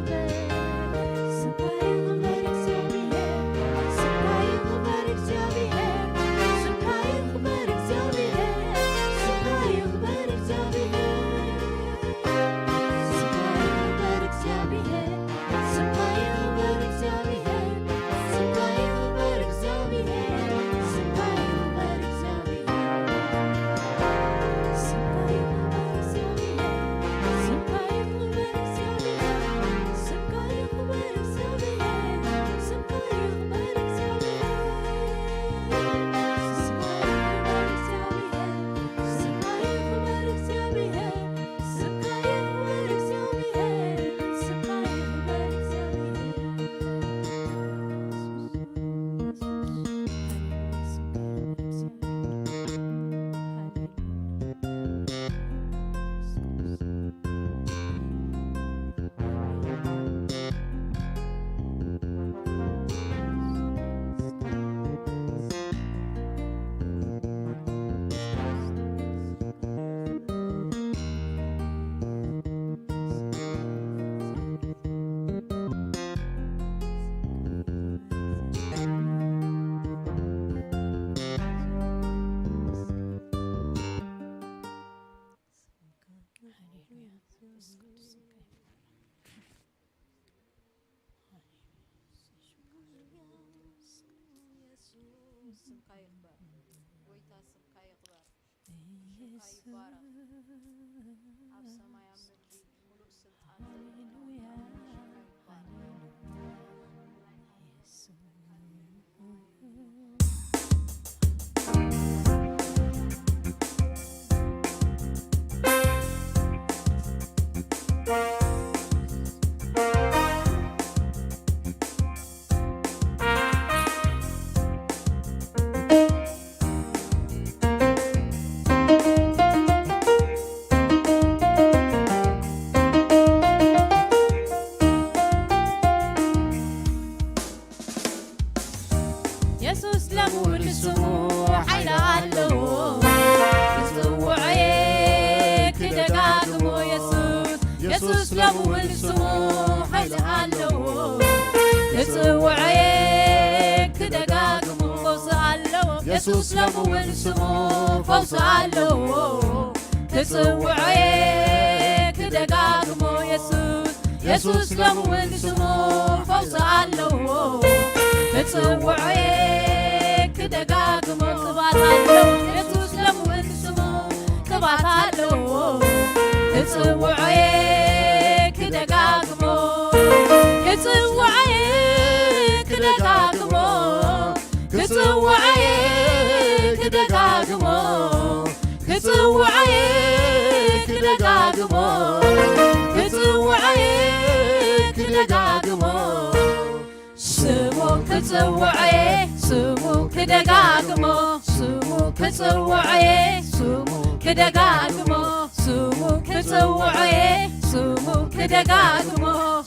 ይኽበር። ጎይታ ስምካ ይኽበር። ሽምካ ይባረኽ። ኣብ ሰማይ ኣብ ምድሪ ምሉእ ስልጣን ዘለካ ጎይታ ሽምካ ይባረኽ። የሱስ ለምውል ስሙ ሓይሊ ኣለዎ። ክጽውዖ እየ ክደጋግሞ የሱስ፣ የሱስ ለምውል ስሙ ሓይሊ ኣለዎ። ክጽውዖ እየ የሱስ ሎሚ እውን ስሙ ፈውሲ ኣለዎ። ክጽውዖ እየ ክደጋግሞ የሱስ፣ የሱስ ሎሚ እውን ስሙ ፈውሲ ኣለዎ። ክጽውዖ እየ ክደጋግሞ ቅባት ኣለዎ። የሱስ ሎሚ እውን ስሙ ቅባት ኣለዎ። ክጽውዖ እየ ክደጋግሞ፣ ክጽውዖ እየ ክደጋግሞ፣ ክጽውዖ እየ ክደጋግሞ፣ ክጽውዖ እየ ክደጋግሞ፣ ክጽውዖ እየ ክደጋግሞ። ስሙ ክጽውዖ እየ ስሙ ክደጋግሞ፣ ስሙ ክጽውዖ እየ ስሙ ክደጋግሞ፣ ስሙ ክጽውዖ እየ ስሙ ክደጋግሞ፣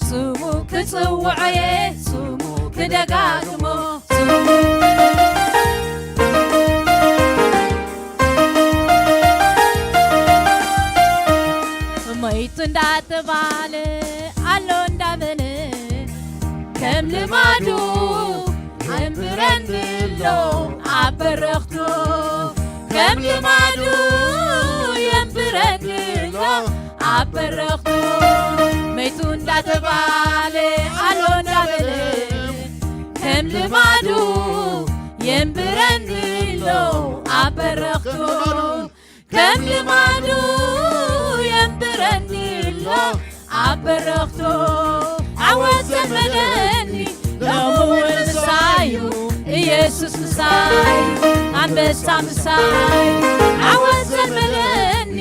ስሙ ክጽውዖ እየ ስሙ ክደጋግሞ፣ ስሙ ሞይቱ እንዳተባለ ኣሎ እንዳበለ ከም ልማዱ የንብረኒ ኣሎ ኣብ በረኽቱ፣ ከም ልማዱ የንብረኒ ኣሎ ኣብ በረኽቱ። መይቱ እንዳተባለ ኣሎ እንዳበለ ከም ልማዱ የንብረኒ ኣሎ ኣብ በረኽቱ፣ ከም ልማዱ የንብረኒ ኣሎ ኣብ በረኽቱ። ዓወት ዘልመደኒ ሎሚ እውን ምሳዩ፣ ኢየሱስ ምሳይ፣ ኣንበሳ ምሳይ። ዓወት ዘልመደኒ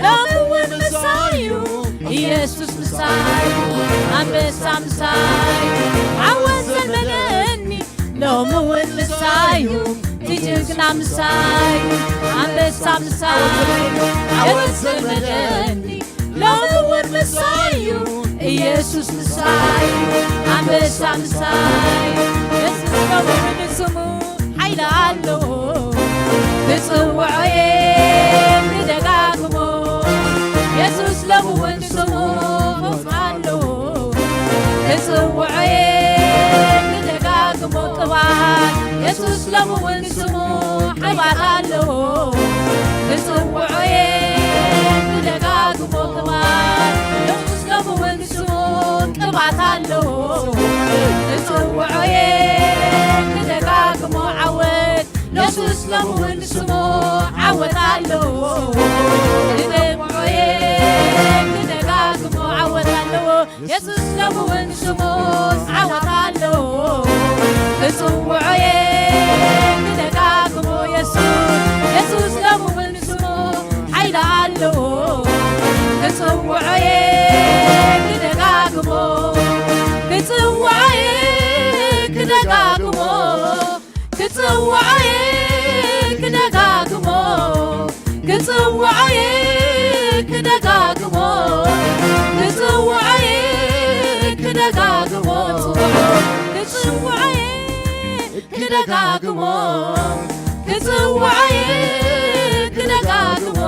ሎሚ እውን ምሳዩ፣ ኢየሱስ ምሳይ፣ ኣንበሳ ምሳይ። ዓወት ዘልመደኒ ሎሚ እውን ምሳዩ፣ እቲ ጅግና ምሳዩ፣ ኣንበሳ ምሳዩ። ዓወት ዘልመደኒ ሎሚ እውን ምሳዩ፣ ኢየሱስ ምሳዩ፣ ኣንበሳ ምሳዩ። የሱስ ሎሚ እውን ስሙ ሓይሊ ኣለዎ። ክጽውዖ እየ ክደጋግሞ፣ የሱስ ሎሚ እውን ስሙ ፈውሲ ኣለዎ። ክጽውዖ እየ ክደጋግሞ፣ ቅባት የሱስ ሎሚ እውን ስሙ ቅባት ኣለዎ። ክጽውዖ እየ ክደጋግሞ፣ ቅባት የሱስ ሎሚ እውን ስሙ ቅባት ኣለዎ። ክጽውዖ እየ ክደጋግሞ፣ ዓወት የሱስ ሎሚ እውን ስሙ ዓወት ኣለዎ። ክጽውዖ እየ ክደጋግሞ፣ ዓወት ኣለዎ። የሱስ ሎሚ እውን ስሙ ዓወት ኣለዎ። ክጽውዖ እየ ክደጋግሞ፣ የሱስ፣ የሱስ ሎሚ እውን ስሙ ሓይሊ ኣለዎ። ክጽውዖ እየ ክደጋግሞ፣ ክጽውዖ እየ ክደጋግሞ፣ ክጽውዖ እየ ክደጋግሞ፣ ክጽውዖ እየ ክደጋግሞ፣ ክጽውዖ እየ ክደጋግሞ፣ ክጽውዖ እየ ክደጋግሞ፣ ክጽውዖ እየ ክደጋግሞ፣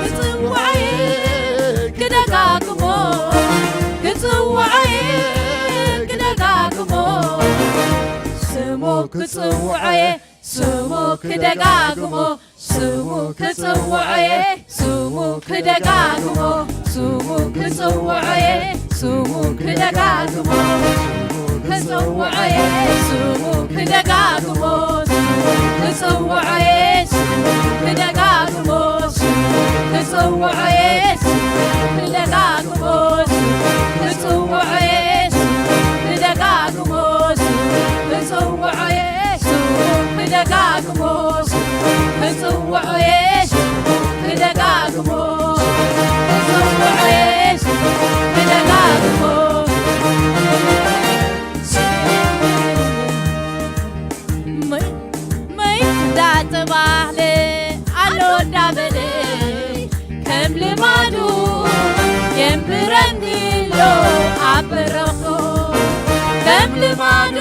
ክጽውዖ እየ ክደጋግሞ፣ ክጽውዖ እየ ክደጋግሞ፣ ስሙ ክጽውዖ እየ ስሙ ክደጋግሞ፣ ስሙ ክጽውዖ እየ፣ ስሙ ክደጋግሞ፣ ስሙ ክጽውዖ እየ፣ ስሙ ክደጋግሞ፣ ክጽውዖ እየ፣ ስሙ ክደጋግሞ፣ ስሙ ክጽውዖ እየ፣ ስሙ ክደጋግሞ፣ ስሙ ክጽውዖ እየ፣ ስሙ ክደጋግሞ፣ ስሙ ክጽውዖ እየ፣ ስሙ ክደጋግሞ፣ ስሙ ክጽውዖ እየ፣ ስሙ ክደጋግሞ፣ ስሙ ክጽውዖ እየ፣ ስሙ ክደጋግሞ፣ ክጽውዖ እየ፣ ስሙ ክደጋግሞ። መይ-፣ መይት እንዳተባህለ ኣሎ እንዳበለ ከም ልማዱ የንብረኒ ኣሎ ኣብ በረኽቱ፣ ከም ልማዱ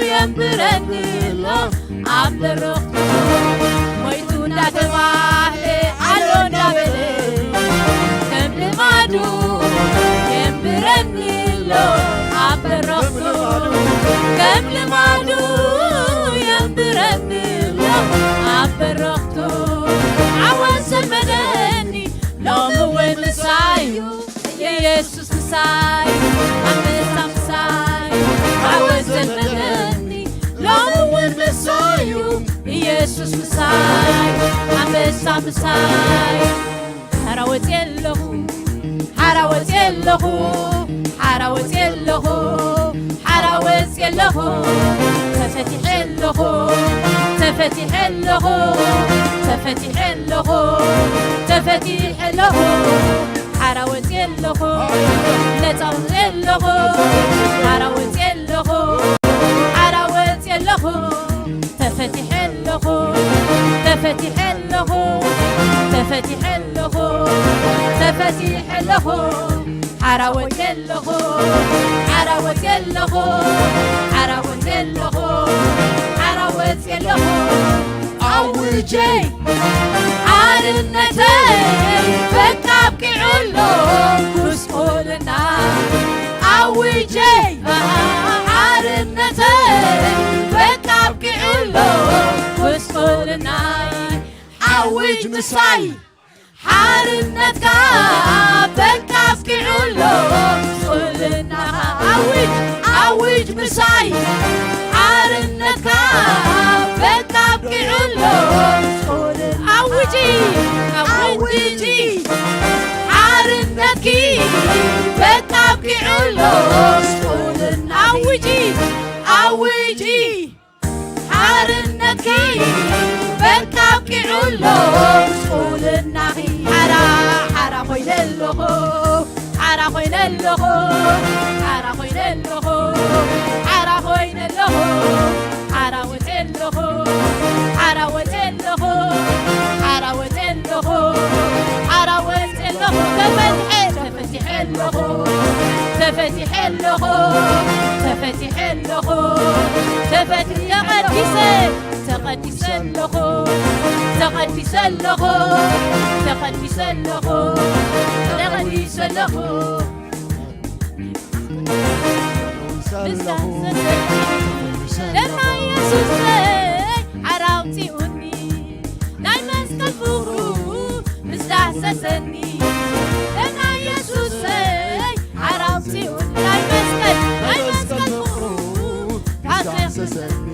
የንብረኒ ኣሎ ኣብ በረኽቱ። ሞይቱ እንዳተባህለ ኣሎ እንዳበለ ከም ልማዱ የንብረኒ ኣሎ ኣብ በረኽቱ፣ ከም ልማዱ የንብረኒ ኢየሱስ ምሳይ ኣንበሳ ምሳይ ዓወት ዘመነኒ ሎሚ እውን ምሳዩ ኢየሱስ ምሳይ ኣንበሳ ምሳይ ሓራ ወፅየ ኣለኹ ሓራ ወፅየ ኣለኹ ሓራ ወፅየ ኣለኹ ሓራ ወፅየ ኣለኹ ተፈቲሐ ኣለኹ ተፈቲሐ ኣለኹ ተፈቲሐ ኣለኹ ተፈቲሐ ኣለኹ ሓራ ወፅየ ኣለኹ ነፃ ወፅየ ኣለኹ ሓራ ወፅየ ኣለኹ ሓራ ወፅየ ኣለኹ ተፈቲሐ ኣለኹ ተፈቲሐ ኣለኹ ተፈቲሐ ኣለኹ ተፈቲሐ ኣለኹ ሓራ ወፅየ ኣለኹ ሓራ ወፅየ ኣለኹ ሓራ ወፅየ ኣለኹ ሓራ ወፅየ ኣለኹ ኣውጀይ ሓርነተይ በቃ ኣብቂዑ ኣሎ ጉስቁልና ኣውጀይ ሓርነተይ በቃ ኣብቂዑ ኣሎ ጉስቁልና ኣውጅ ምሳይ ሓርነትካ በቃ ኣብቂዑ ኣሎ ጉስቁልናኻ ኣውጅ ኣውጅ ምሳይ ሓርነትካ በቃ ኣብቂዑ ኣሎ ኣውጂ ኣውጂ ሓርነትኪ በቃ ኣብቂዑ ኣሎ ኣውጂ ኣውጂ ሓርነትኪ በቃ ኣብቂዑ ኣሎ ጉስቁልናኺ ሓራ ሓራ ኮይነ ኣለኹ ሓራ ኮይነ ኣለኹ ሓራ ኮይነ ኣለኹ ሓራ ኮይነ ኣለኹ ሓራ ወፅየ ኣለኹ ሓራ ወፅየ ኣለኹ ሓራ ወፅየ ኣለኹ ሓራ ወፅየ ኣለኹ ተፈትሐ ተፈቲሐ ኣለኹ ተፈቲሐ ኣለኹ ተፈቲሐ ኣለኹ ተፈቲ ተቐዲሰ ተቐዲሰ ኣለኹ ተቐዲሰ ኣለኹ ተቐዲሰ ኣለኹ ተቐዲሰ ኣለኹ ደማ ኢየሱሰይ ሓራ ኣውፂኡኒ ናይ መስቀል ፍቕሩ ምስ ዳህሰሰኒ ደማ ኢየሱሰይ ሓራ ኣውፂኡኒ ናይ መስቀል ናይ መስቀል ፍቕሩ ዳህሰሰኒ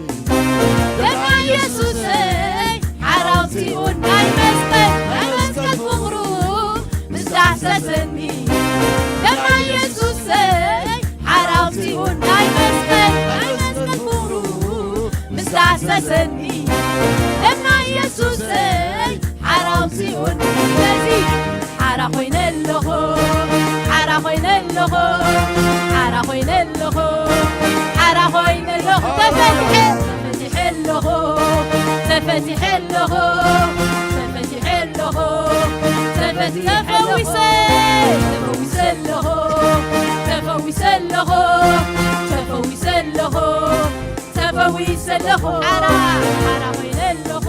ደማ ኢየሱሰይ ሓራ ኣውፂኡኒ ናይ መስቀል ናይ መስቀል ፍቕሩ ምስ ዳህሰሰኒ ደማ ኢየሱሰይ ሓራ ኣውፂኡኒ ናይ መስቀል ናይ መስቀል ፍቕሩ ምስ ዳህሰሰኒ ደማ ኢየሱሰይ ሓራ ኣውፂኡኒ ስለዚ ሓራ ኮይነ ኣለኹ ሓራ ኮይነ ኣለኹ ሓራ ኮይነ ኣለኹ ሓራ ኮይነ ኣለኹ ተፈቲሐ ተፈቲሐ ኣለኹ ተፈቲሐ ኣለኹ ተፈቲሐ ኣለኹ ተፈቲሐ ኣለኹ ተፈዊሰ ተፈዊሰ ኣለኹ ተፈዊሰ ኣለኹ ተፈዊሰ ኣለኹ ተፈዊሰ ኣለኹ ሓራ ሓራ ኮይነ ኣለኹ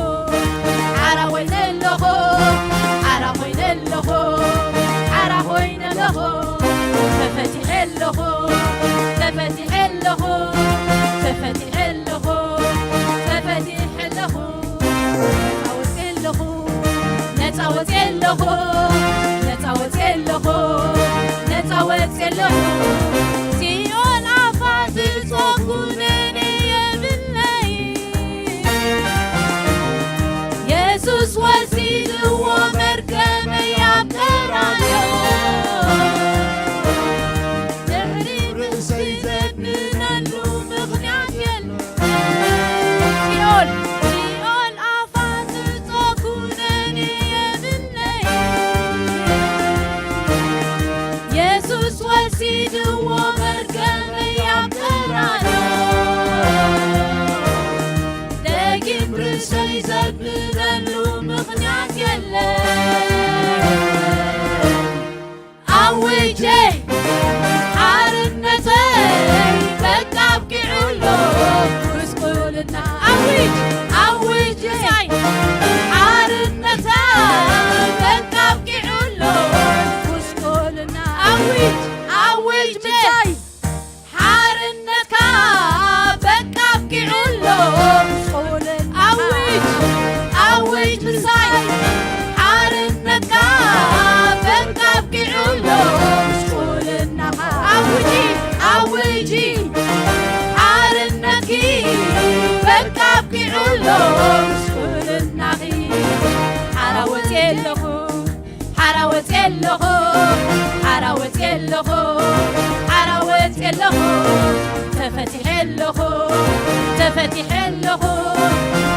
ሓራ ኮይነ ኣለኹ ሓራ ኮይነ ኣለኹ ሓራ ኮይነ ኣለኹ ተፈቲሐ ኣለኹ ተፈቲሐ ኣለኹ ተፈቲሐ ኣለኹ ተፈቲሐ ኣለኹ ተፈቲሐ ኣለኹ ነፃ ወፅየ ኣለኹ ነፃ ወፅየ ኣለኹ ነፃ ወፅየ ኣለኹ ጽዮን ኣፋ ዝፀጉ ነነ የብለይ የሱስ ወሲድዎ መርገመይ ኣብ ቀራንዮ ድሕሪ ርእሰይ ሓራወት የለኹ፣ ሓራወት የለኹ፣ ተፈቲሐ ኣለኹ፣ ተፈቲሐ ኣለኹ፣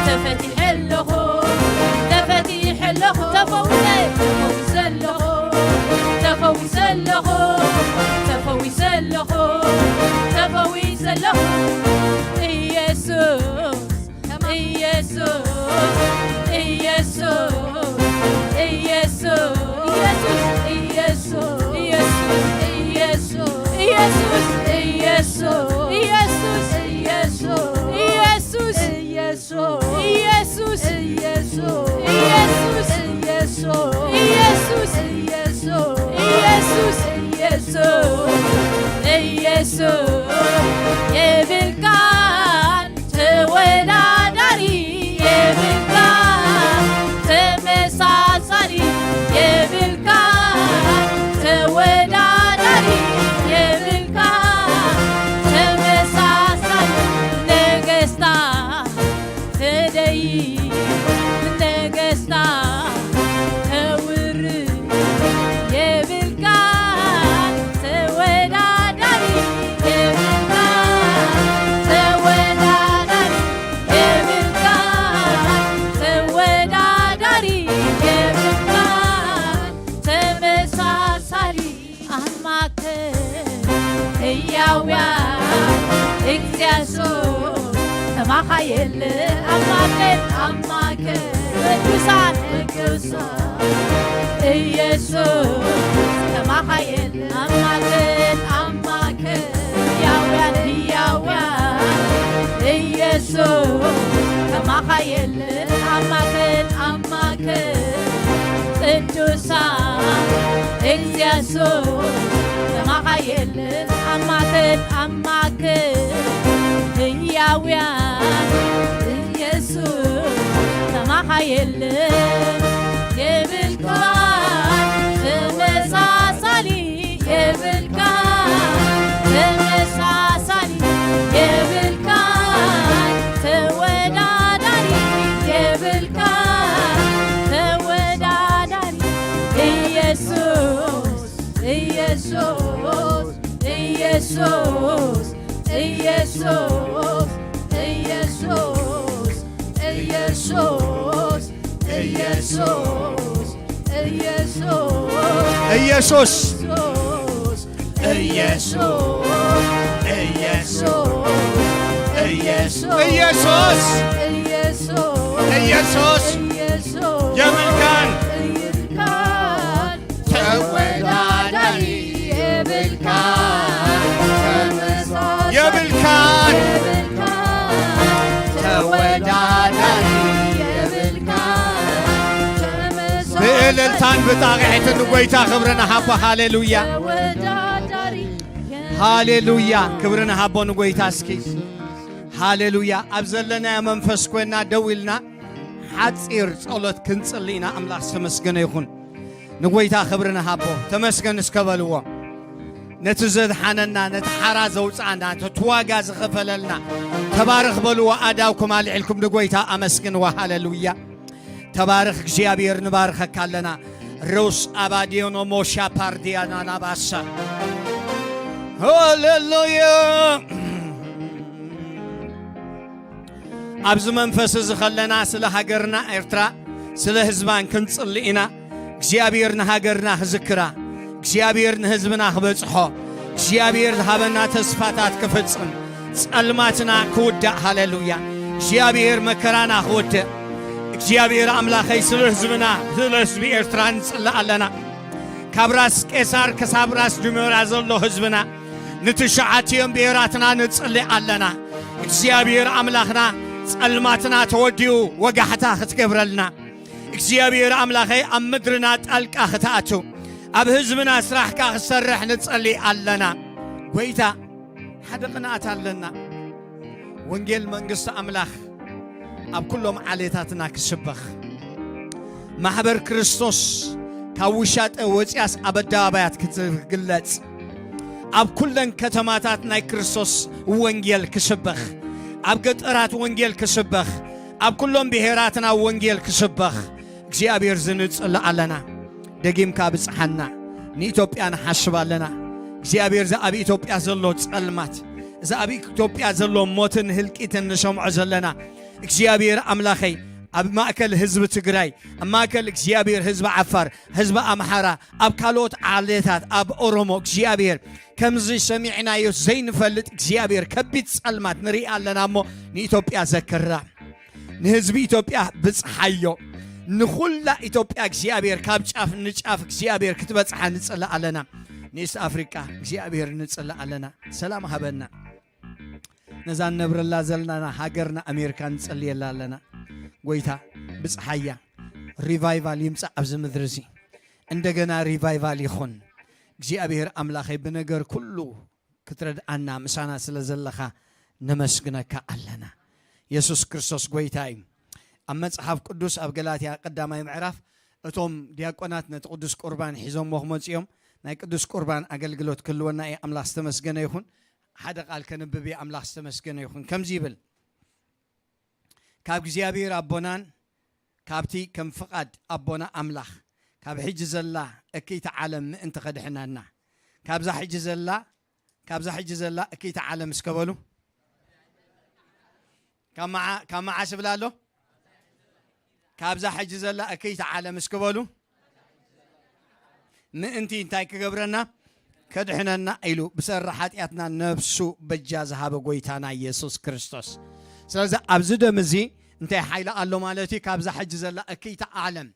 ተፈቲሐ ኣለኹ፣ ተፈቲሐ ኣለኹ፣ ተፈዊሰ፣ ተፈዊሰ ኣለኹ፣ ተፈዊሰ ኣለኹ፣ ተፈዊሰ ኣለኹ፣ ተፈዊሰ ኣለኹ። ኢየሱስ፣ ኢየሱስ፣ ኢየሱስ፣ ኢየሱስ፣ ኢየሱስ፣ ኢየሱስ፣ ኢየሱስ፣ ኢየሱስ፣ ኢየሱስ፣ ኢየሱስ፣ ኢየሱስ፣ ኢየሱስ፣ ኢየሱስ፣ ኢየሱስ፣ ኢየሱስ፣ ኢየሱስ፣ ኢየሱስ፣ ኢየሱስ፣ ኢየሱስ፣ የብልካን ተወዳዳሪ የብልካን፣ ተመሳሳሊ የብልካን፣ ተወዳዳሪ የብልካን፣ ተመሳሳሊ ነገስታት ተደይብ ነገስታት ተውርድ የብልካን፣ ተወዳዳሪ የብልካን፣ ተወዳዳሪ የብልካን፣ ተወዳዳሪ የብልካን፣ ተመሳሳሊ ኣማከ ህያውያ እግዚኣብሔር ከማኻ የለ ኣማከ ኣማከ ቅዱሳን ቅዱሳን ኢየሱስ ከማኻ የለ ኣማከ ኣማከ ህያውያን ህያውያን ኢየሱስ ከማኻ የለ ኣማከ ኣማከ ቅዱሳን እግዚኣብሔር ከማኻ የለን ኣማክን ኣማክን ህያውያን ኢየሱስ ከማኻ የለን የብልካን ተመሳሳሊ የብልካን ተመሳሳሊ የብልካን ተወዳዳሪ የብልካን ተወዳዳሪ ኢየሱስ ኢየሱስ ኢየሱስ ኢየሱስ ኢየሱስ ኢየሱስ ኢየሱስ ኢየሱስ ኢየሱስ ኢየሱስ ኢየሱስ ኢየሱስ ኢየሱስ ኢየሱስ ኢየሱስ የብልካን የብልካን ተወዳዳሪ የብልካን ተመሳሳሊ የብልካን የብልካን ተወዳዳሪ የብልካን ተመሳሳሊ ብእልልታን ብጣቕዒትን ንጎይታ ክብሪ ንሃቦ። ሃሌሉያ ተወዳዳሪ ሃሌሉያ ክብሪ ንሃቦ ንጎይታ። እስኪ ሃሌሉያ ኣብ ዘለናዮ መንፈስ ኮይና ደው ኢልና ሓጺር ጸሎት ክንጽሊ ኢና። ኣምላኽ ዝተመስገነ ይኹን። ንጎይታ ክብሪ ንሃቦ። ተመስገን እስከ በልዎ። ነቲ ዘድሓነና፣ ነቲ ሓራ ዘውጽኣና፣ ነቲ ዋጋ ዝኸፈለልና ተባረኽ በልዎ። ኣእዳውኩም ኣልዒልኩም ንጎይታ ኣመስግንዎ። ሃሌሉያ። ተባረኽ እግዚኣብሔር፣ ንባርኸካ ኣለና። ሮስ ኣባዲዮኖ ሞሻ ፓርዲያና ናባሳ ሃሌሉያ። ኣብዚ መንፈስ እዚ ከለና ስለ ሃገርና ኤርትራ ስለ ህዝባን ክንጽሊ ኢና። እግዚኣብሔር ንሃገርና ክዝክራ፣ እግዚኣብሔር ንህዝብና ክበጽሖ፣ እግዚኣብሔር ዝሃበና ተስፋታት ክፍጽም፣ ጸልማትና ክውዳእ። ሃሌሉያ። እግዚኣብሔር መከራና ክወድእ። እግዚኣብሔር ኣምላኸይ ስለ ህዝብና ስለ ህዝቢ ኤርትራ ንጽሊ ኣለና። ካብ ራስ ቄሳር ክሳብ ራስ ዱሜራ ዘሎ ህዝብና ንትሽዓቲኦም ብሄራትና ንጽሊ ኣለና። እግዚኣብሔር ኣምላኽና ጸልማትና ተወዲኡ ወጋሕታ ክትገብረልና እግዚኣብሔር ኣምላኸይ ኣብ ምድርና ጣልቃ ክትኣቱ ኣብ ህዝብና ስራሕካ ክሰርሕ ንጸሊ ኣለና። ጎይታ ሓደ ቅንኣት ኣለና። ወንጌል መንግስቲ ኣምላኽ ኣብ ኩሎም ዓሌታትና ክስበኽ ማሕበር ክርስቶስ ካብ ውሻጠ ወፅያስ ኣብ ኣደባባያት ክትግለጽ ኣብ ኩለን ከተማታት ናይ ክርስቶስ ወንጌል ክስበኽ ኣብ ገጠራት ወንጌል ክስበኽ ኣብ ኩሎም ብሄራትና ወንጌል ክስበኽ እግዚኣብሔር ዝንጽሊ ኣለና። ደጊምካ ብጽሓና። ንኢትዮጵያ ንሓስብ ኣለና። እግዚኣብሔር፣ እዚ ኣብ ኢትዮጵያ ዘሎ ጸልማት፣ እዚ ኣብ ኢትዮጵያ ዘሎ ሞትን ህልቂትን ንሰምዖ ዘለና፣ እግዚኣብሔር ኣምላኸይ፣ ኣብ ማእከል ህዝቢ ትግራይ፣ ኣብ ማእከል እግዚኣብሔር ህዝቢ ዓፋር፣ ህዝቢ ኣምሓራ፣ ኣብ ካልኦት ዓሌታት፣ ኣብ ኦሮሞ፣ እግዚኣብሔር፣ ከምዚ ሰሚዕናዮ ዘይንፈልጥ እግዚኣብሔር ከቢድ ጸልማት ንርኢ ኣለና እሞ፣ ንኢትዮጵያ ዘክራ። ንህዝቢ ኢትዮጵያ ብጽሓዮ። ንኹላ ኢትዮጵያ እግዚኣብሔር ካብ ጫፍ ንጫፍ እግዚኣብሔር ክትበጽሓ ንጽሊ ኣለና። ንኢስት ኣፍሪቃ እግዚኣብሔር ንጽሊ ኣለና። ሰላም ሃበና። ነዛ ንነብረላ ዘለና ሃገርና ኣሜሪካ ንጸልየላ ኣለና። ጎይታ ብጽሓያ። ሪቫይቫል ይምጻእ ኣብዚ ምድሪ እዚ። እንደገና ሪቫይቫል ይኹን። እግዚኣብሔር ኣምላኸይ ብነገር ኩሉ ክትረድኣና ምሳና ስለ ዘለኻ ነመስግነካ ኣለና። የሱስ ክርስቶስ ጎይታ እዩ። ኣብ መጽሓፍ ቅዱስ ኣብ ገላትያ ቀዳማይ ምዕራፍ እቶም ዲያቆናት ነቲ ቅዱስ ቁርባን ሒዞምዎ ክመጹ እዮም። ናይ ቅዱስ ቁርባን ኣገልግሎት ክህልወና እዩ። ኣምላኽ ዝተመስገነ ይኹን። ሓደ ቃል ከንብብ እየ። ኣምላኽ ዝተመስገነ ይኹን። ከምዚ ይብል፣ ካብ እግዚኣብሔር ኣቦናን ካብቲ ከም ፍቓድ ኣቦና ኣምላኽ ካብ ሕጂ ዘላ እክይቲ ዓለም ምእንቲ ኸድሕነና፣ ካብዛ ሕጂ ዘላ፣ ካብዛ ሕጂ ዘላ እክይቲ ዓለም እስከ በሉ። ካብ መዓ-፣ ካብ መዓስ ይብላ ኣሎ? ካብዛ ሕጂ ዘላ እክይቲ ዓለም እስከ በሉ። ምእንቲ እንታይ ክገብረና? ከድሕነና ኢሉ ብሰሪ ሓጢኣትና ነፍሱ በጃ ዝሃበ ጎይታና ኢየሱስ ክርስቶስ። ስለዚ ኣብዚ ደም እዚ እንታይ ሓይሊ ኣሎ ማለት እዩ? ካብዛ ሕጂ ዘላ እክይቲ ዓለም፣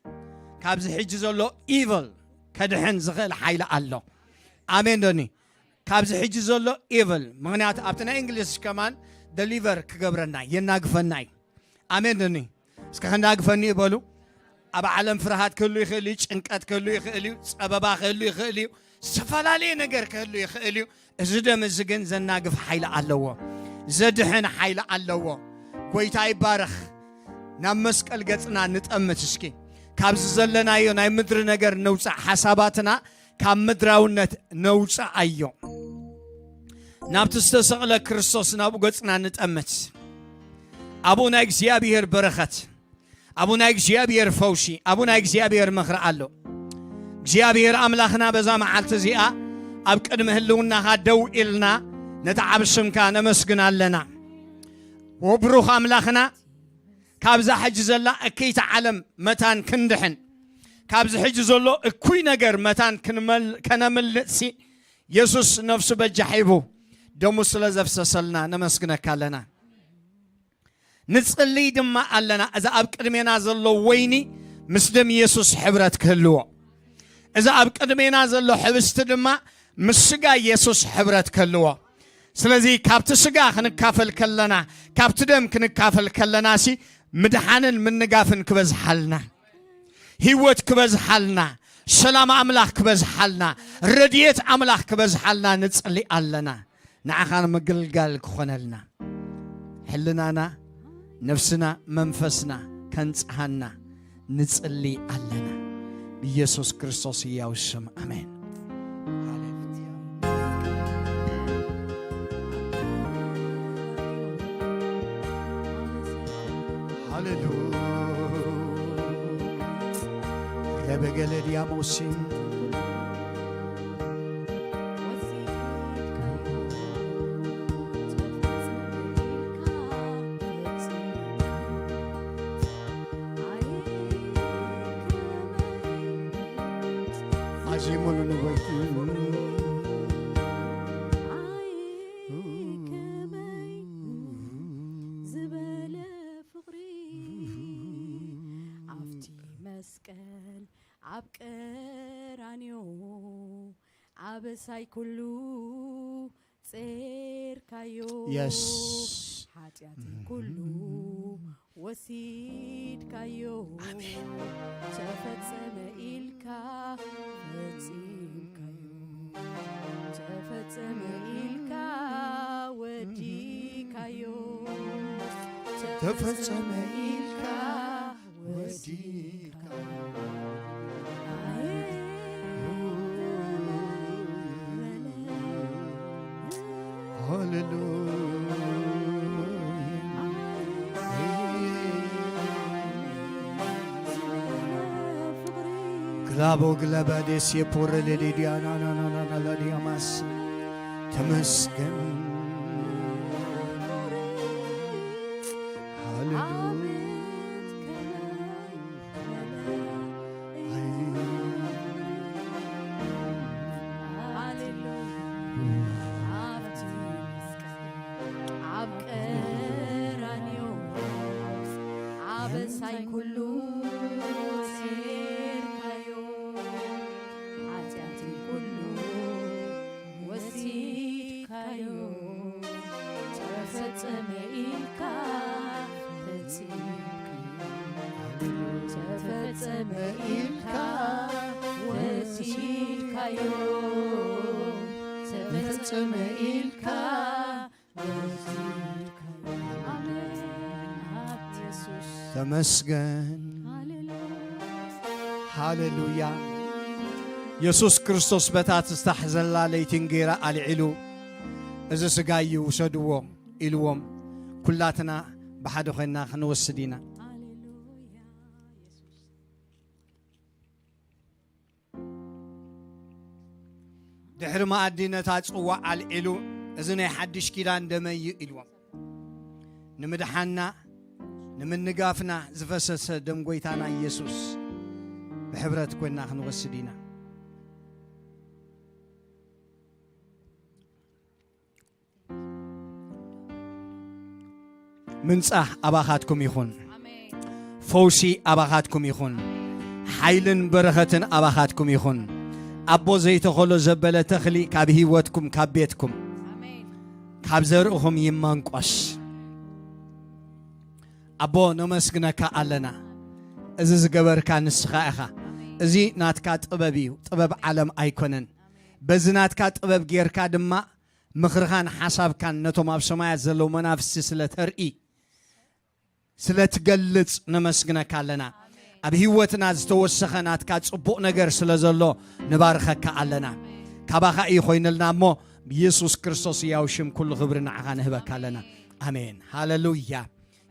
ካብዚ ሕጂ ዘሎ ኢቭል ከድሕን ዝኽእል ሓይሊ ኣሎ። ኣሜን ዶኒ? ካብዚ ሕጂ ዘሎ ኢቭል፣ ምኽንያቱ ኣብቲ ናይ እንግሊዝ ከማን ደሊቨር ክገብረና፣ የናግፈና እዩ። ኣሜን ዶኒ? እስከ ከናግፈኒ በሉ። ኣብ ዓለም ፍርሃት ክህሉ ይኽእል እዩ፣ ጭንቀት ክህሉ ይኽእል እዩ፣ ጸበባ ክህሉ ይኽእል እዩ፣ ዝተፈላለየ ነገር ክህሉ ይኽእል እዩ። እዚ ደም እዚ ግን ዘናግፍ ሓይሊ ኣለዎ፣ ዘድሕን ሓይሊ ኣለዎ። ጎይታ ይባረኽ። ናብ መስቀል ገጽና ንጠምት እስኪ። ካብዚ ዘለናዮ ናይ ምድሪ ነገር ነውጻእ፣ ሓሳባትና ካብ ምድራውነት ነውጻኣዮ። ናብቲ ዝተሰቕለ ክርስቶስ ናብኡ ገጽና ንጠምት። ኣብኡ ናይ እግዚኣብሔር በረኸት፣ ኣብኡ ናይ እግዚኣብሔር ፈውሲ፣ ኣብኡ ናይ እግዚኣብሔር ምኽሪ ኣሎ። እግዚኣብሔር ኣምላኽና በዛ መዓልቲ እዚኣ ኣብ ቅድሚ ህልውናኻ ደው ኢልና ነቲ ዓብ ስምካ ነመስግን ኣለና። ወብሩኽ ኣምላኽና፣ ካብዛ ሕጂ ዘላ እክይቲ ዓለም መታን ክንድሕን፣ ካብዚ ሕጂ ዘሎ እኩይ ነገር መታን ክንመል-፣ ከነምልጥሲ፣ የሱስ ነፍሱ በጃ ሒቡ ደሙ ስለ ዘፍሰሰልና ነመስግነካ ኣለና። ንጽልይ ድማ ኣለና። እዚ ኣብ ቅድሜና ዘሎ ወይኒ ምስ ደም የሱስ ሕብረት ክህልዎ። እዚ ኣብ ቅድሜና ዘሎ ሕብስቲ ድማ ምስ ስጋ የሱስ ሕብረት ክህልዎ። ስለዚ ካብቲ ስጋ ክንካፈል ከለና፣ ካብቲ ደም ክንካፈል ከለና ሲ ምድሓንን ምንጋፍን ክበዝሓልና፣ ህይወት ክበዝሓልና፣ ሰላም ኣምላኽ ክበዝሓልና፣ ረድኤት ኣምላኽ ክበዝሓልና ንጽሊ ኣለና። ንዓኻ ንምግልጋል ክኾነልና፣ ሕልናና፣ ነፍስና፣ መንፈስና ከንጽሃና ንጽሊ ኣለና። ብኢየሱስ ክርስቶስ ህያው ስም፣ ኣሜን። ሃሌሉያ። ረበገለ ዲያሞሲን ኣዜሙሉ ንጎይታ። ዝበለ ፍቕሪ ኣብቲ መስቀል ኣብ ቀራንዮ ኣበሳይ ኩሉ ጼርካዮ። የስ። ሓጢኣተይ ኩሉ ወሲድካዮ። ኣሜን። ተፈጸመ ኢልካ ፈጺምካዮ። ተፈጸመ ኢልካ ወዲካዮ። ተፈጸመ ኢልካ ወዲካ። ሃሌሉያ። ዳቦ ግለበዴስ የፖረ ለሌዲያ ናናናናና ለዲያማስ ተመስገን። ሃሌሉያ። ኣብ ቀራንዮ ኣበሳይ ኩሉ ወሲድካዮ፣ ሓጢኣተይ ኩሉ ወሲድካዮ፣ ተፈጸመ ኢልካ ፈጺምካዮ፣ ተፈጸመ ኢልካ ወሲድካዮ፣ ተፈጸመ ኢልካ ተመስገን። የሱስ ክርስቶስ በታ ትስታሕ ዘላ ለይቲ እንጌራ ኣልዒሉ፣ "እዚ ስጋይ እዩ፣ ውሰድዎ" ኢልዎም፣ ኩላትና ብሓደ ኮይንና ክንወስድ ኢና። ድሕሪ መኣዲ ነታ ጽዋዕ ኣልዒሉ፣ "እዚ ናይ ሓድሽ ኪዳን ደመይ እዩ" ኢልዎም። ንምድሓንና ንምንጋፍና ዝፈሰሰ ደም ጐይታና ኢየሱስ ብሕብረት ኮይንና ክንወስድ ኢና። ምንጻህ ኣባኻትኩም ይኹን። ፈውሲ ኣባኻትኩም ይኹን። ሓይልን በረኸትን ኣባኻትኩም ይኹን። ኣቦ ዘይተኸሎ ዘበለ ተኽሊ ካብ ህይወትኩም፣ ካብ ቤትኩም፣ ካብ ዘርእኹም ይመንቆስ። ኣቦ ነመስግነካ ኣለና። እዚ ዝገበርካ ንስኻ ኢኻ። እዚ ናትካ ጥበብ እዩ። ጥበብ ዓለም ኣይኮነን። በዚ ናትካ ጥበብ ጌርካ ድማ ምኽርኻን ሓሳብካን ነቶም ኣብ ሰማያት ዘለዉ መናፍስቲ ስለ ተርኢ፣ ስለ ትገልጽ ነመስግነካ ኣለና። ኣብ ህይወትና ዝተወሰኸ ናትካ ጽቡቕ ነገር ስለ ዘሎ ንባርኸካ ኣለና። ካባኻ እዩ ኮይንልና እሞ ብየሱስ ክርስቶስ ህያው ሽም ኩሉ ክብሪ ንዓኻ ንህበካ ኣለና። ኣሜን። ሃሌሉያ።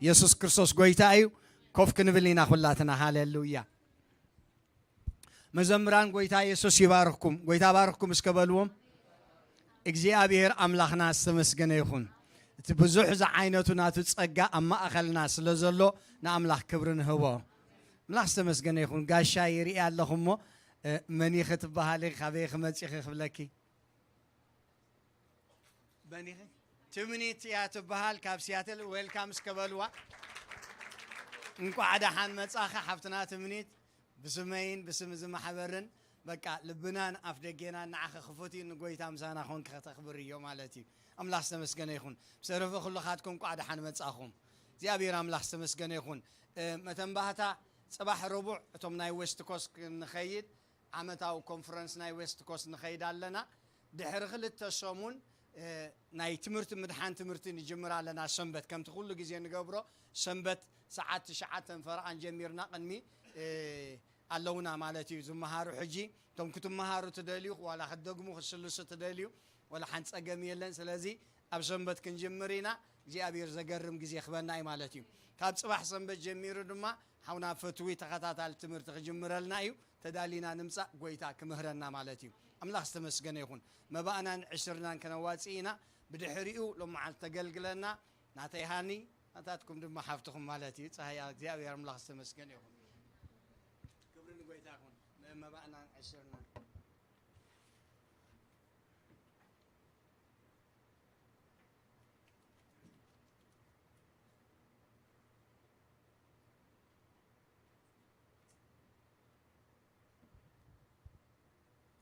የሱስ ክርስቶስ ጎይታ እዩ። ኮፍ ክንብል ኢና ኩላትና። ሃሌሉያ። መዘምራን ጎይታ የሱስ ይባርኽኩም። ጎይታ ባርኽኩም እስከ በልዎም። እግዚኣብሔር ኣምላኽና ዝተመስገነ ይኹን። እቲ ብዙሕ ዝዓይነቱ ናቱ ጸጋ ኣብ ማእኸልና ስለ ዘሎ ንኣምላኽ ክብሪ ንህቦ። ኣምላኽ ዝተመስገነ ይኹን። ጋሻ ይርኢ ኣለኹ እሞ፣ እ፣ መን ኢኺ ትበሃሊ፣ ካበይ ኢኺ መጺኺ ክብለኪ። በኒኺ ትምኒት እያ ትበሃል ካብ ሲያትል። ዌልካም እስከ በልዋ። እንቋዕ ደሓን መጻኺ ሓፍትና ትምኒት። ብስመይን ብስም እዚ ማሕበርን በቃ ልብናን ኣፍ ደጌናን ንዓኺ ክፉት እዩ። ንጎይታ ምሳና ኮንኪ ከተኽብርዮ ማለት እዩ። ኣምላኽ ዝተመስገነ ይኹን። ብሰረፈ ኩልኻትኩም እንቋዕ ደሓን መጻኹም። እግዚኣብሔር ኣምላኽ ዝተመስገነ ይኹን። እ፣ መተንባህታ ጽባሕ ረቡዕ እቶም ናይ ዌስት ኮስት ክንኸይድ ዓመታዊ ኮንፈረንስ ናይ ዌስት ኮስት ንኸይድ ኣለና። ድሕሪ ክልተ ሰሙን፣ እ፣ ናይ ትምህርቲ ምድሓን ትምህርቲ ንጅምር ኣለና። ሰንበት ከምቲ ኩሉ ግዜ ንገብሮ ሰንበት ሰዓት ትሽዓተ ፈረቓን ጀሚርና ቅድሚ፣ እ፣ ኣለውና ማለት እዩ ዝመሃሩ። ሕጂ እቶም ክትመሃሩ ትደልዩ ዋላ ክትደግሙ ክትስልሱ ትደልዩ ዋላ ሓንቲ ጸገም የለን። ስለዚ ኣብ ሰንበት ክንጅምር ኢና። እግዚኣብሔር ዘገርም ግዜ ክበና እዩ ማለት እዩ። ካብ ጽባሕ ሰንበት ጀሚሩ ድማ ሓውና ፈትዊ ተኸታታሊ ትምህርቲ ክጅምረልና እዩ። ተዳሊና ንምጻእ ጎይታ ክምህረና ማለት እዩ። ኣምላኽ ዝተመስገነ ይኹን። መባእናን ዕሽርናን ከነዋጽእ ኢና። ብድሕሪኡ ሎም መዓልቲ ተገልግለና ናተይ ሃኒ ናታትኩም ድማ ሓፍትኹም ማለት እዩ። ጸሃያ እግዚኣብሔር ኣምላኽ ዝተመስገነ ይኹን። ክብሪ ንጎይታ ይኹን። መባእናን ዕሽርናን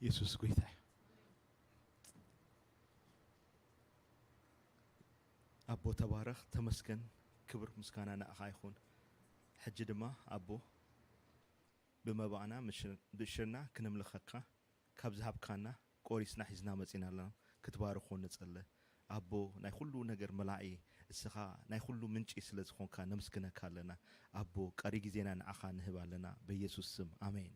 የሱስ ጎይታ እዩ። ኣቦ ተባረኽ፣ ተመስገን፣ ክብር ምስጋና ንኣኻ ይኹን። ሕጂ ድማ ኣቦ ብመባእና ምሽ- ብእሽርና ክነምልኸካ ካብ ዝሃብካና ቆሪስና ሒዝና መጺና ኣለና። ክትባርኾ ንጸለ። ኣቦ ናይ ኩሉ ነገር መላዒ እስኻ ናይ ኩሉ ምንጪ ስለ ዝኾንካ ነምስግነካ ኣለና። ኣቦ ቀሪ ግዜና ንዓኻ ንህብ ኣለና በየሱስ ስም ኣሜን።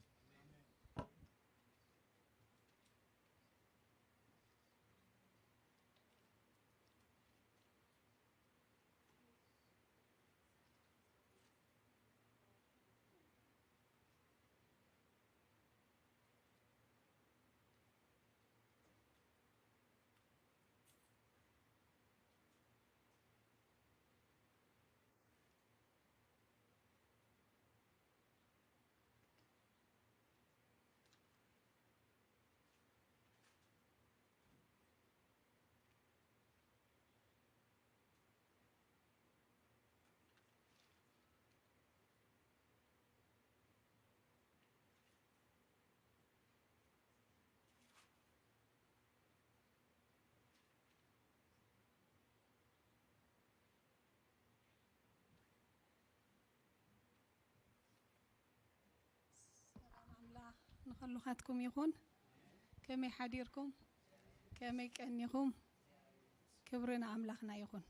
ኩሉኻትኩም ይኹን። ከመይ ሓዲርኩም? ከመይ ቀኒኹም? ክብሪ ንኣምላኽና ይኹን።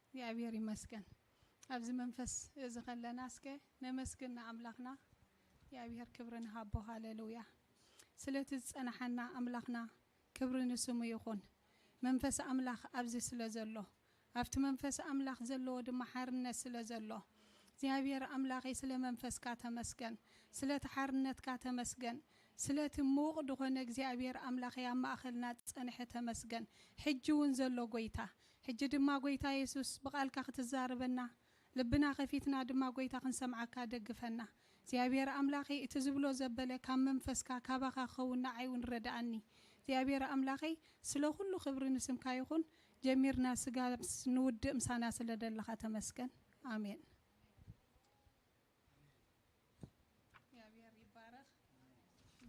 እግዚኣብሔር ይመስገን። ኣብዚ መንፈስ እዚ ከለና እስከ ነመስግን ንኣምላኽና። እግዚኣብሔር ክብሪ ንሃቦ። ሃሌሉያ። ስለቲ ዝጸናሓና ኣምላኽና ክብሪ ንስሙ ይኹን። መንፈስ ኣምላኽ ኣብዚ ስለ ዘሎ፣ ኣብቲ መንፈስ ኣምላኽ ዘለዎ ድማ ሓርነት ስለ ዘሎ፣ እግዚኣብሔር ኣምላኸይ ስለ መንፈስካ ተመስገን፣ ስለቲ ሓርነትካ ተመስገን፣ ስለቲ ምዉቕ ዝኾነ እግዚኣብሔር ኣምላኸይ ኣብ ማእኸልና ዝጸንሐ ተመስገን። ሕጂ እውን ዘሎ ጎይታ፣ ሕጂ ድማ ጎይታ የሱስ ብቓልካ ክትዛረበና፣ ልብና ከፊትና ድማ ጎይታ ክንሰምዓካ ደግፈና። እግዚኣብሔር ኣምላኸይ እቲ ዝብሎ ዘበለ ካብ መንፈስካ ካባኻ ክኸውን ንዓይ እውን ረድኣኒ። እግዚኣብሔር ኣምላኸይ ስለ ኩሉ ክብሪ ንስምካ ይኹን። ጀሚርና ስጋ ንውድእ ምሳና ስለ ደለኻ ተመስገን። ኣሜን። እግዚኣብሔር ይባረኽ።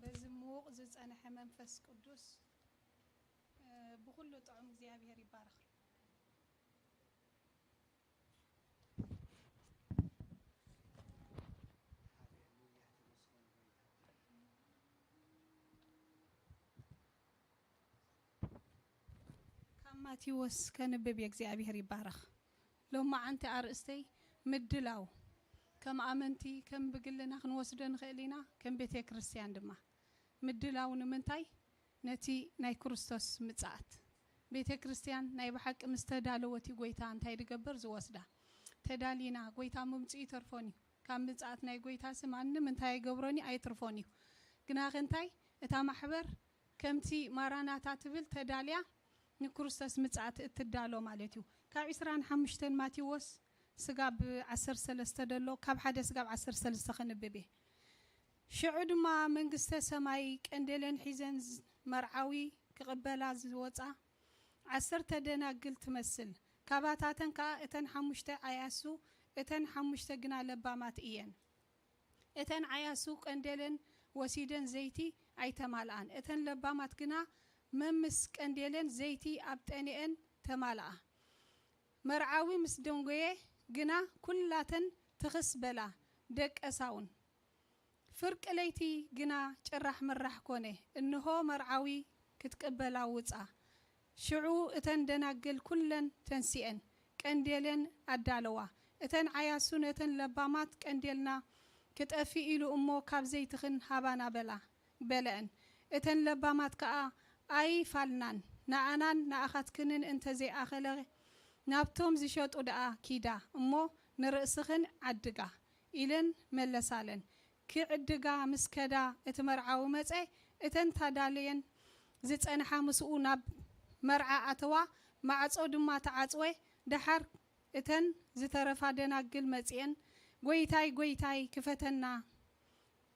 በዚ ምዉቕ ዝጸንሐ መንፈስ ቅዱስ፣ እ፣ ብኹሉ ጥዑም እግዚኣብሔር ይባረኽ። ካብ ማቴዎስ ከንብብ እየ። እግዚኣብሔር ይባረኽ። ሎማዓንቲ ኣርእስተይ ምድላው፣ ከም ኣመንቲ ከም ብግልና ክንወስዶ ንኽእል ኢና፣ ከም ቤተ ክርስቲያን ድማ። ምድላው ንምንታይ? ነቲ ናይ ክርስቶስ ምጽኣት። ቤተ ክርስቲያን ናይ ብሓቂ ምስ ተዳለወት እዩ ጎይታ እንታይ ድገብር ዝወስዳ። ተዳሊና፣ ጎይታ ምምጽኡ ይተርፎን እዩ። ካብ ምጽኣት ናይ ጎይታሲ ማንም እንታይ ኣይገብሮን እዩ፣ ኣይትርፎን እዩ። ግናኸ እንታይ? እታ ማሕበር ከምቲ ማራናታ ትብል ተዳልያ ንክርስቶስ ምጽኣት እትዳሎ ማለት እዩ። ካብ ዕስራን ሓሙሽተን ማቴዎስ ስጋብ ዓሰርተ ሰለስተ ደሎ፣ ካብ ሓደ ስጋብ ዓሰርተ ሰለስተ ከንብብ እየ። ሽዑ ድማ መንግስተ ሰማይ ቀንዴለን ሒዘን ዝ-፣ መርዓዊ ክቕበላ ዝወጻ ዓሰርተ ደናግል ትመስል። ካባታተን ከኣ እተን ሓሙሽተ ዓያሱ፣ እተን ሓሙሽተ ግና ለባማት እየን። እተን ዓያሱ ቀንዴለን ወሲደን ዘይቲ ኣይተማልኣን። እተን ለባማት ግና መምስ ቀንዴለን ዘይቲ ኣብ ጠኔአን ተማልኣ። መርዓዊ ምስ ደንጎየ ግና ኩላተን ትኽስ በላ፣ ደቀሳውን። ፍርቂ ለይቲ ግና ጭራሕ ምራሕ ኮነ፣ እንሆ መርዓዊ ክትቅበላ ውጻ። ሽዑ እተን ደናግል ኩለን ተንሲኤን፣ ቀንዴለን ኣዳለዋ። እተን ዓያሱ ነተን ለባማት፣ ቀንዴልና ክጠፍእ ኢሉ እሞ ካብ ዘይትኽን ሃባና በላ፣ በለአን። እተን ለባማት ከኣ ኣይፋልናን፣ ንኣናን ንኣኻትክንን እንተ ዘይኣኸለ ናብቶም ዝሸጡ ደኣ ኪዳ እሞ ንርእስኽን ዓድጋ ኢለን መለሳለን። ክዕድጋ ምስ ከዳ እቲ መርዓዊ መጸ፣ እተን ታዳልየን ዝጸንሓ ምስኡ ናብ መርዓ ኣተዋ፣ ማዕጾ ድማ ተዓጽወ። ደሓር እተን ዝተረፋ ደናግል መጺኤን፣ "ጐይታይ፣ ጐይታይ፣ ክፈተና፣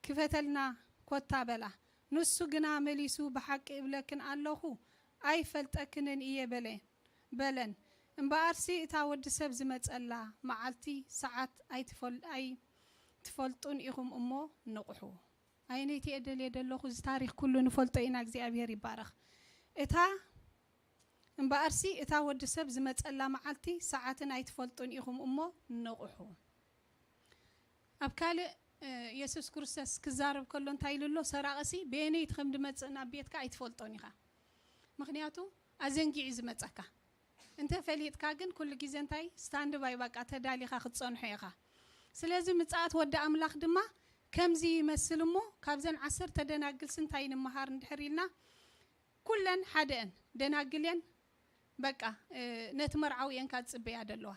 ክፈተልና ኮታ" በላ። ንሱ ግና መሊሱ፣ "ብሓቂ እብለክን ኣለኹ፣ ኣይፈልጠክንን እየ" በለ፣ በለን። እምበኣርሲ እታ ወዲ ሰብ ዝመጸላ መዓልቲ ሰዓት ኣይትፈል-፣ ኣይትፈልጡን ኢኹም እሞ ንቕሑ። ኣየነይቲ እየ ደልየ ደለኹ? እዚ ታሪኽ ኩሉ ንፈልጦ ኢና። እግዚኣብሔር ይባረኽ። እታ እምበኣርሲ እታ ወዲ ሰብ ዝመጸላ መዓልቲ ሰዓትን ኣይትፈልጡን ኢኹም እሞ ንቕሑ። ኣብ ካልእ፣ እ፣ የሱስ ክርስቶስ ክዛረብ ከሎ እንታይ ኢሉ ኣሎ? ሰራቒሲ በየነይቲ ከም ድመጽእ ናብ ቤትካ ኣይትፈልጦን ኢኻ። ምኽንያቱ ኣዘንጊዑ እዩ ዝመጸካ። እንተ ፈሊጥካ ግን ኩሉ ግዜ እንታይ? ስታንድ ባይ፣ በቃ ተዳሊኻ ክትጸንሖ ኢኻ። ስለዚ ምጽኣት ወዲ ኣምላኽ ድማ ከምዚ ይመስል እሞ ካብዘን ዓሰርተ ደናግልሲ እንታይ ንምሃር እንድሕር ኢልና፣ ኩለን ሓደ እየን፣ ደናግል እየን። በቃ፣ እ፣ ነቲ መርዓዊ እየን ካብ ዝጽበያ ደለዋ።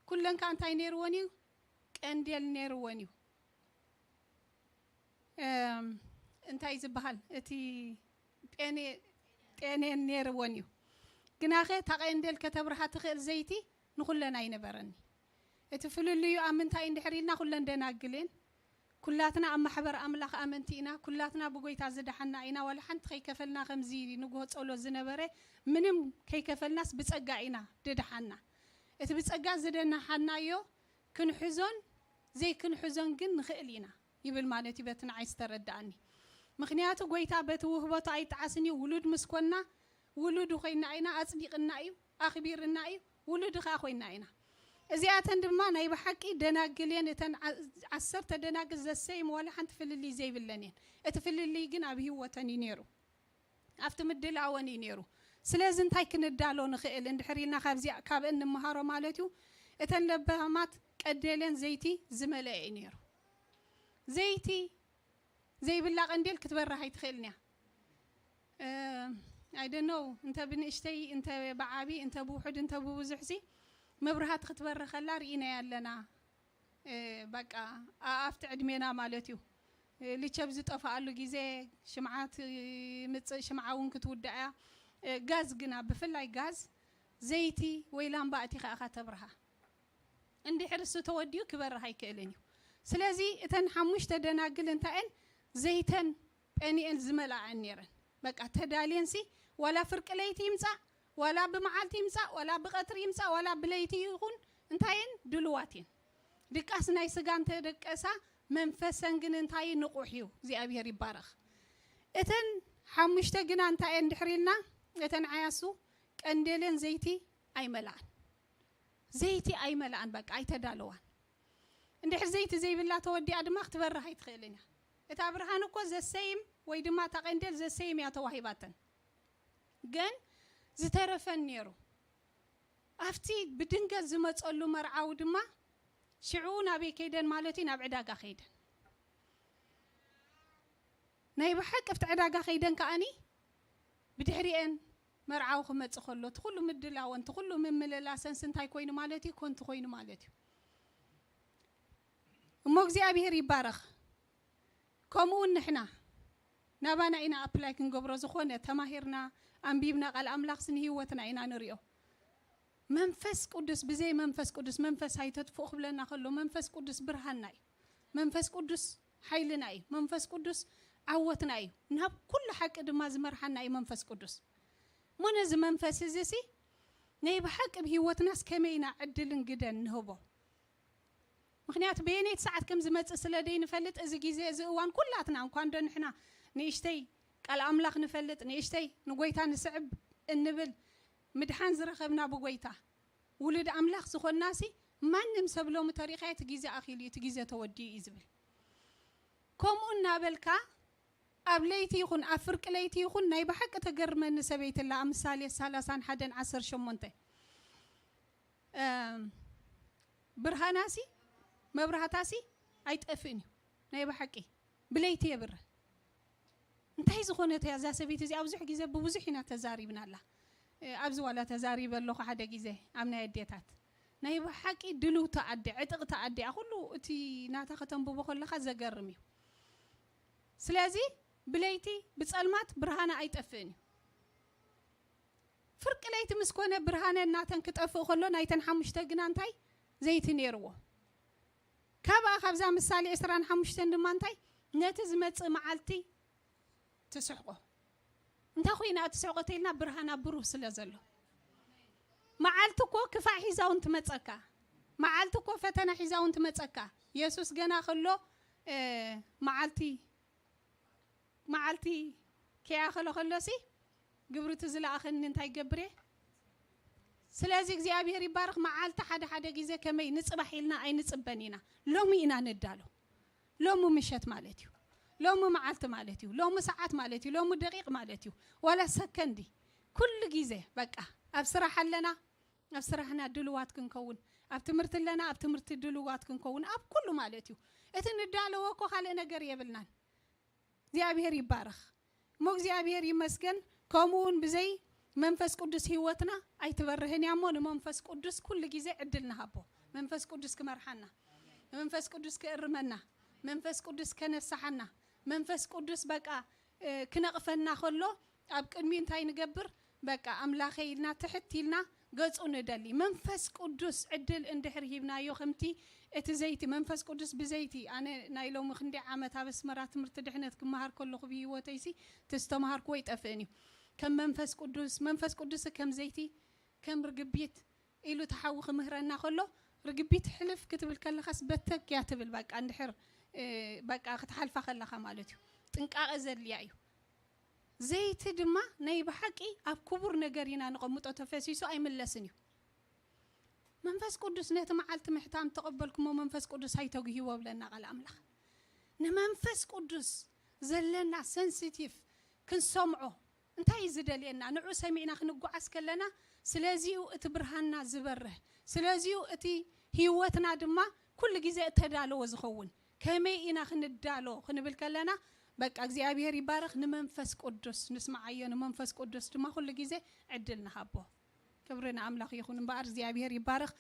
ኩለን ከኣ እንታይ ነይርወን እዩ? ቀንዴል ነይርወን እዩ። እም፣ እንታይ ዝበሃል? እቲ ጴኔ-፣ ጴኔን ነይርወን እዩ። ግናኸ እታ ቀንዴል ከተብርሃ ትኽእል ዘይቲ ንኹለን ኣይነበረን። እቲ ፍልልዩ ኣብ ምንታይ እንድሕር ኢልና፣ ኩለን ደናግል እየን። ኩላትና ኣብ ማሕበር ኣምላኽ ኣመንቲ ኢና። ኩላትና ብጎይታ ዝደሓና ኢና። ዋላ ሓንቲ ከይከፈልና፣ ከምዚ ንግሆ ጸሎት ዝነበረ፣ ምንም ከይከፈልናስ ብጸጋ ኢና ድደሓና። እቲ ብጸጋ ዝደናሓናዮ ክንሕዞን ዘይክንሕዞን ግን ንኽእል ኢና ይብል ማለት እዩ፣ በቲ ንዓይ ዝተረድኣኒ። ምኽንያቱ ጎይታ በቲ ውህበቱ ኣይጠዓስን እዩ። ውሉድ ምስ ኮንና፣ ውሉዱ ኮይና ኢና፣ ኣጽዲቕና እዩ፣ ኣኽቢርና እዩ፣ ውሉዱ ከኣ ኮይና ኢና። እዚኣተን ድማ ናይ ብሓቂ ደናግል እየን። እተን ዓ-፣ ዓሰርተ ደናግል ዘሰይም ዋላ ሓንቲ ፍልልይ ዘይብለን እየን። እቲ ፍልልይ ግን ኣብ ህይወተን እዩ ነይሩ፣ ኣብቲ ምድላወን እዩ ነይሩ። ስለዚ እንታይ ክንዳሎ ንኽእል እንድሕር ኢልና ካብዚ፣ ካብአን ንመሃሮ ማለት እዩ። እተን ለባማት ቀንዴለን ዘይቲ ዝመልአ እዩ ነይሩ። ዘይቲ ዘይብላ ቀንዴል ክትበርህ ኣይትኽእልን እያ። I don't know፣ እንተ ብንእሽተይ፣ እንተ ብዓቢ፣ እንተ ብውሑድ፣ እንተ ብብዙሕሲ መብራህቲ ክትበርህ ከላ ርኢናያ ኣለና። እ፣ በቃ፣ ኣ-፣ ኣብቲ ዕድሜና ማለት እዩ። እ፣ ልቸብ ዝጠፍኣሉ ግዜ ሽምዓ ትምጽእ፣ ሽምዓ እውን ክትውዳእ እያ። እ፣ ጋዝ ግና፣ ብፍላይ ጋዝ፣ ዘይቲ ወይ ላምባ ኣእቲኻ ኢኻ ተብርሃ። እንድሕር እሱ ተወዲኡ ክበርህ ኣይክእልን እዩ። ስለዚ እተን ሓሙሽተ ደናግል እንታይ እየን? ዘይተን ጴኒኤል ዝመልኣዐን ነይረን። በቃ ተዳልየንሲ፣ ዋላ ፍርቂ ለይቲ ይምጻእ፣ ዋላ ብመዓልቲ ይምጻእ፣ ዋላ ብቐትሪ ይምጻእ፣ ዋላ ብለይቲ ይኹን፣ እንታይ እየን? ድልዋት እየን። ድቃስ ናይ ስጋ እንተደቀሳ፣ መንፈሰን ግን እንታይ እዩ? ንቑሕ እዩ። እግዚኣብሔር ይባረኽ። እተን ሓሙሽተ ግና እንታይ እየን? ድሕሪ ኢልና፣ እተን ዓያሱ ቀንዴለን ዘይቲ ኣይመልኣን። ዘይቲ ኣይመልኣን፣ በቃ ኣይተዳለዋን። እንድሕር ዘይቲ ዘይብላ ተወዲኣ ድማ ክትበርህ ኣይትኽእልን እያ። እታ ብርሃን እኮ ዘሰይም ወይ ድማ እታ ቀንዴል ዘሰይም እያ ተዋሂባተን። ግን ዝተረፈን ነይሩ። ኣብቲ ብድንገት ዝመጸሉ መርዓዊ ድማ ሽዑ ናበይ ከይደን ማለት እዩ? ናብ ዕዳጋ ከይደን። ናይ ብሓቂ ኣብቲ ዕዳጋ ከይደን ከኣኒ ብድሕሪኤን መርዓዊ ክመጽእ ከሎ እቲ ኩሉ ምድላወን፣ እቲ ኩሉ ምምልላሰንስ እንታይ ኮይኑ ማለት እዩ? ኮንቱ ኮይኑ ማለት እዩ። እሞ እግዚኣብሔር ይባረኽ። ከምኡ እውን ንሕና ናባና ኢና ኣፕላይ ክንገብሮ፣ ዝኾነ ተማሂርና፣ ኣንቢብና፣ ቃል ኣምላኽስ ንህይወትና ኢና ንሪኦ። መንፈስ ቅዱስ፣ ብዘይ መንፈስ ቅዱስ መንፈስ ኣይተጥፍኡ ክብለና ከሎ፣ መንፈስ ቅዱስ ብርሃንና እዩ። መንፈስ ቅዱስ ሓይልና እዩ። መንፈስ ቅዱስ ዓወትና እዩ። ናብ ኩሉ ሓቂ ድማ ዝመርሓና እዩ መንፈስ ቅዱስ። እሞ ነዚ መንፈስ እዚ ሲ ናይ ብሓቂ ኣብ ህይወትናስ ከመይ ኢና ዕድልን ግደን ንህቦ? ምኽንያቱ በየነይቲ ሰዓት ከም ዝመጽእ ስለ ደይንፈልጥ፣ እዚ ግዜ፣ እዚ እዋን ኩላትና፣ እንኳን ዶ ንሕና ንእሽተይ ቃል ኣምላኽ ንፈልጥ፣ ንእሽተይ ንጎይታ ንስዕብ እንብል፣ ምድሓን ዝረኸብና ብጎይታ፣ ውሉድ ኣምላኽ ዝኾንናሲ፣ ማንም ሰብ ሎሚ ተሪኻዮ፣ እቲ ግዜ ኣኺሉ እዩ፣ እቲ ግዜ ተወዲኡ እዩ ዝብል። ከምኡ እናበልካ፣ ኣብ ለይቲ ይኹን ኣብ ፍርቂ ለይቲ ይኹን፣ ናይ ብሓቂ ተገርመኒ ሰበይቲ ኣላ፣ ኣብ ምሳሌ ሰላሳን ሓደን ዓሰርተ ሸሞንተ። እም፣ ብርሃናሲ፣ መብራህታሲ ኣይጠፍእን እዩ። ናይ ብሓቂ ብለይቲ የብርህ። እንታይ ዝኾነት እያ እዛ ሰበይቲ እዚኣ? ብዙሕ ግዜ ብብዙሕ ኢና ተዛሪብና ኣላ። እ፣ ኣብዚ ዋላ ተዛሪበ ኣለኹ ሓደ ግዜ ኣብ ናይ ኣዴታት። ናይ ብሓቂ ድልውቲ ኣደ፣ ዕጥቕቲ ኣደ እያ። ኩሉ እቲ ናታ ከተንብቦ ከለኻ ዘገርም እዩ። ስለዚ ብለይቲ ብጸልማት ብርሃና ኣይጠፍእን እዩ። ፍርቂ ለይቲ ምስ ኮነ ብርሃነን ናተን ክጠፍእ ከሎ ናይተን ሓሙሽተ ግና እንታይ? ዘይቲ ነይርዎ። ካብኣ ካብዛ ምሳሌ ዕስራን ሓሙሽተን ድማ እንታይ? ነቲ ዝመጽእ መዓልቲ ትስሕቆ። እንታይ ኮይና ትስሕቆ ተይልና ብርሃና ብሩህ ስለ ዘሎ። መዓልቲ እኮ ክፋእ ሒዛ እውን ትመጸካ። መዓልቲ እኮ ፈተና ሒዛ እውን ትመጸካ። የሱስ ገና ከሎ፣ እ፣ መዓልቲ፣ መዓልቲ ከይኣኸለ ከሎሲ ግብሪ እቲ ዝለኣኸኒ እንታይ ይገብር እየ? ስለዚ እግዚኣብሔር ይባረኽ። መዓልቲ ሓደ ሓደ ግዜ ከመይ ንጽባሕ ኢልና ኣይንጽበን ኢና። ሎሚ ኢና ንዳሎ። ሎሚ ምሸት ማለት እዩ። ሎሚ መዓልቲ ማለት እዩ። ሎሚ ሰዓት ማለት እዩ። ሎሚ ደቂቕ ማለት እዩ። ዋላ ሰከንዲ። ኩሉ ግዜ በቃ ኣብ ስራሕ ኣለና፣ ኣብ ስራሕና ድልዋት ክንከውን፣ ኣብ ትምህርቲ ኣለና፣ ኣብ ትምህርቲ ድልዋት ክንከውን፣ ኣብ ኩሉ ማለት እዩ። እቲ ንዳለዎ እኮ ካልእ ነገር የብልናን። እግዚኣብሔር ይባረኽ። እሞ እግዚኣብሔር ይመስገን። ከምኡ እውን ብዘይ መንፈስ ቅዱስ ህይወትና ኣይትበርህን እያ። እሞ ንመንፈስ ቅዱስ ኩሉ ግዜ ዕድል ንሃቦ። መንፈስ ቅዱስ ክመርሓና፣ መንፈስ ቅዱስ ክእርመና፣ መንፈስ ቅዱስ ከነሳሓና፣ መንፈስ ቅዱስ በቃ፣ እ፣ ክነቕፈና ከሎ ኣብ ቅድሚ እንታይ ንገብር? በቃ ኣምላኸይ ኢልና ትሕት ኢልና ገጹ ንደሊ። መንፈስ ቅዱስ ዕድል እንድሕር ሂብናዮ፣ ከምቲ እቲ ዘይቲ፣ መንፈስ ቅዱስ ብዘይቲ፣ ኣነ ናይ ሎሚ ክንደይ ዓመት ኣብ ኣስመራ ትምህርቲ ድሕነት ክመሃር ከለኹ ብህይወተይሲ እቲ ዝተምሃርክዎ ኣይጠፍእን እዩ። ከም መንፈስ ቅዱስ፣ መንፈስ ቅዱስ ከም ዘይቲ፣ ከም ርግቢት ኢሉ እቲ ሓዊ ክምህረና ከሎ፣ ርግቢት ሕልፍ ክትብል ከለኻስ በተክ እያ ትብል። በቃ እንድሕር፣ እ፣ በቃ ክትሓልፋ ከለኻ ማለት እዩ። ጥንቃቐ ዘድልያ እዩ። ዘይቲ ድማ ናይ ብሓቂ ኣብ ክቡር ነገር ኢና ንቐምጦ፣ ተፈሲሱ ኣይምለስን እዩ። መንፈስ ቅዱስ ነቲ መዓልቲ ምሕታም ተቐበልኩሞ መንፈስ ቅዱስ ኣይተጉህይዎ ብለና ቃል ኣምላኽ። ንመንፈስ ቅዱስ ዘለና ሰንሲቲቭ ክንሰምዖ እንታይ እዩ ዝደልየና? ንዑ ሰሚዕና ክንጓዓዝ ከለና ስለዚኡ እቲ ብርሃንና ዝበርህ፣ ስለዚኡ እቲ ህይወትና ድማ ኩሉ ግዜ እተዳለወ ዝኸውን። ከመይ ኢና ክንዳሎ ክንብል ከለና በቃ እግዚኣብሔር ይባረኽ። ንመንፈስ ቅዱስ ንስምዓዮ፣ ንመንፈስ ቅዱስ ድማ ኩሉ ግዜ ዕድል ንሃቦ። ክብሪ ንኣምላኽ ይኹን። እምበኣር እግዚኣብሔር ይባረኽ።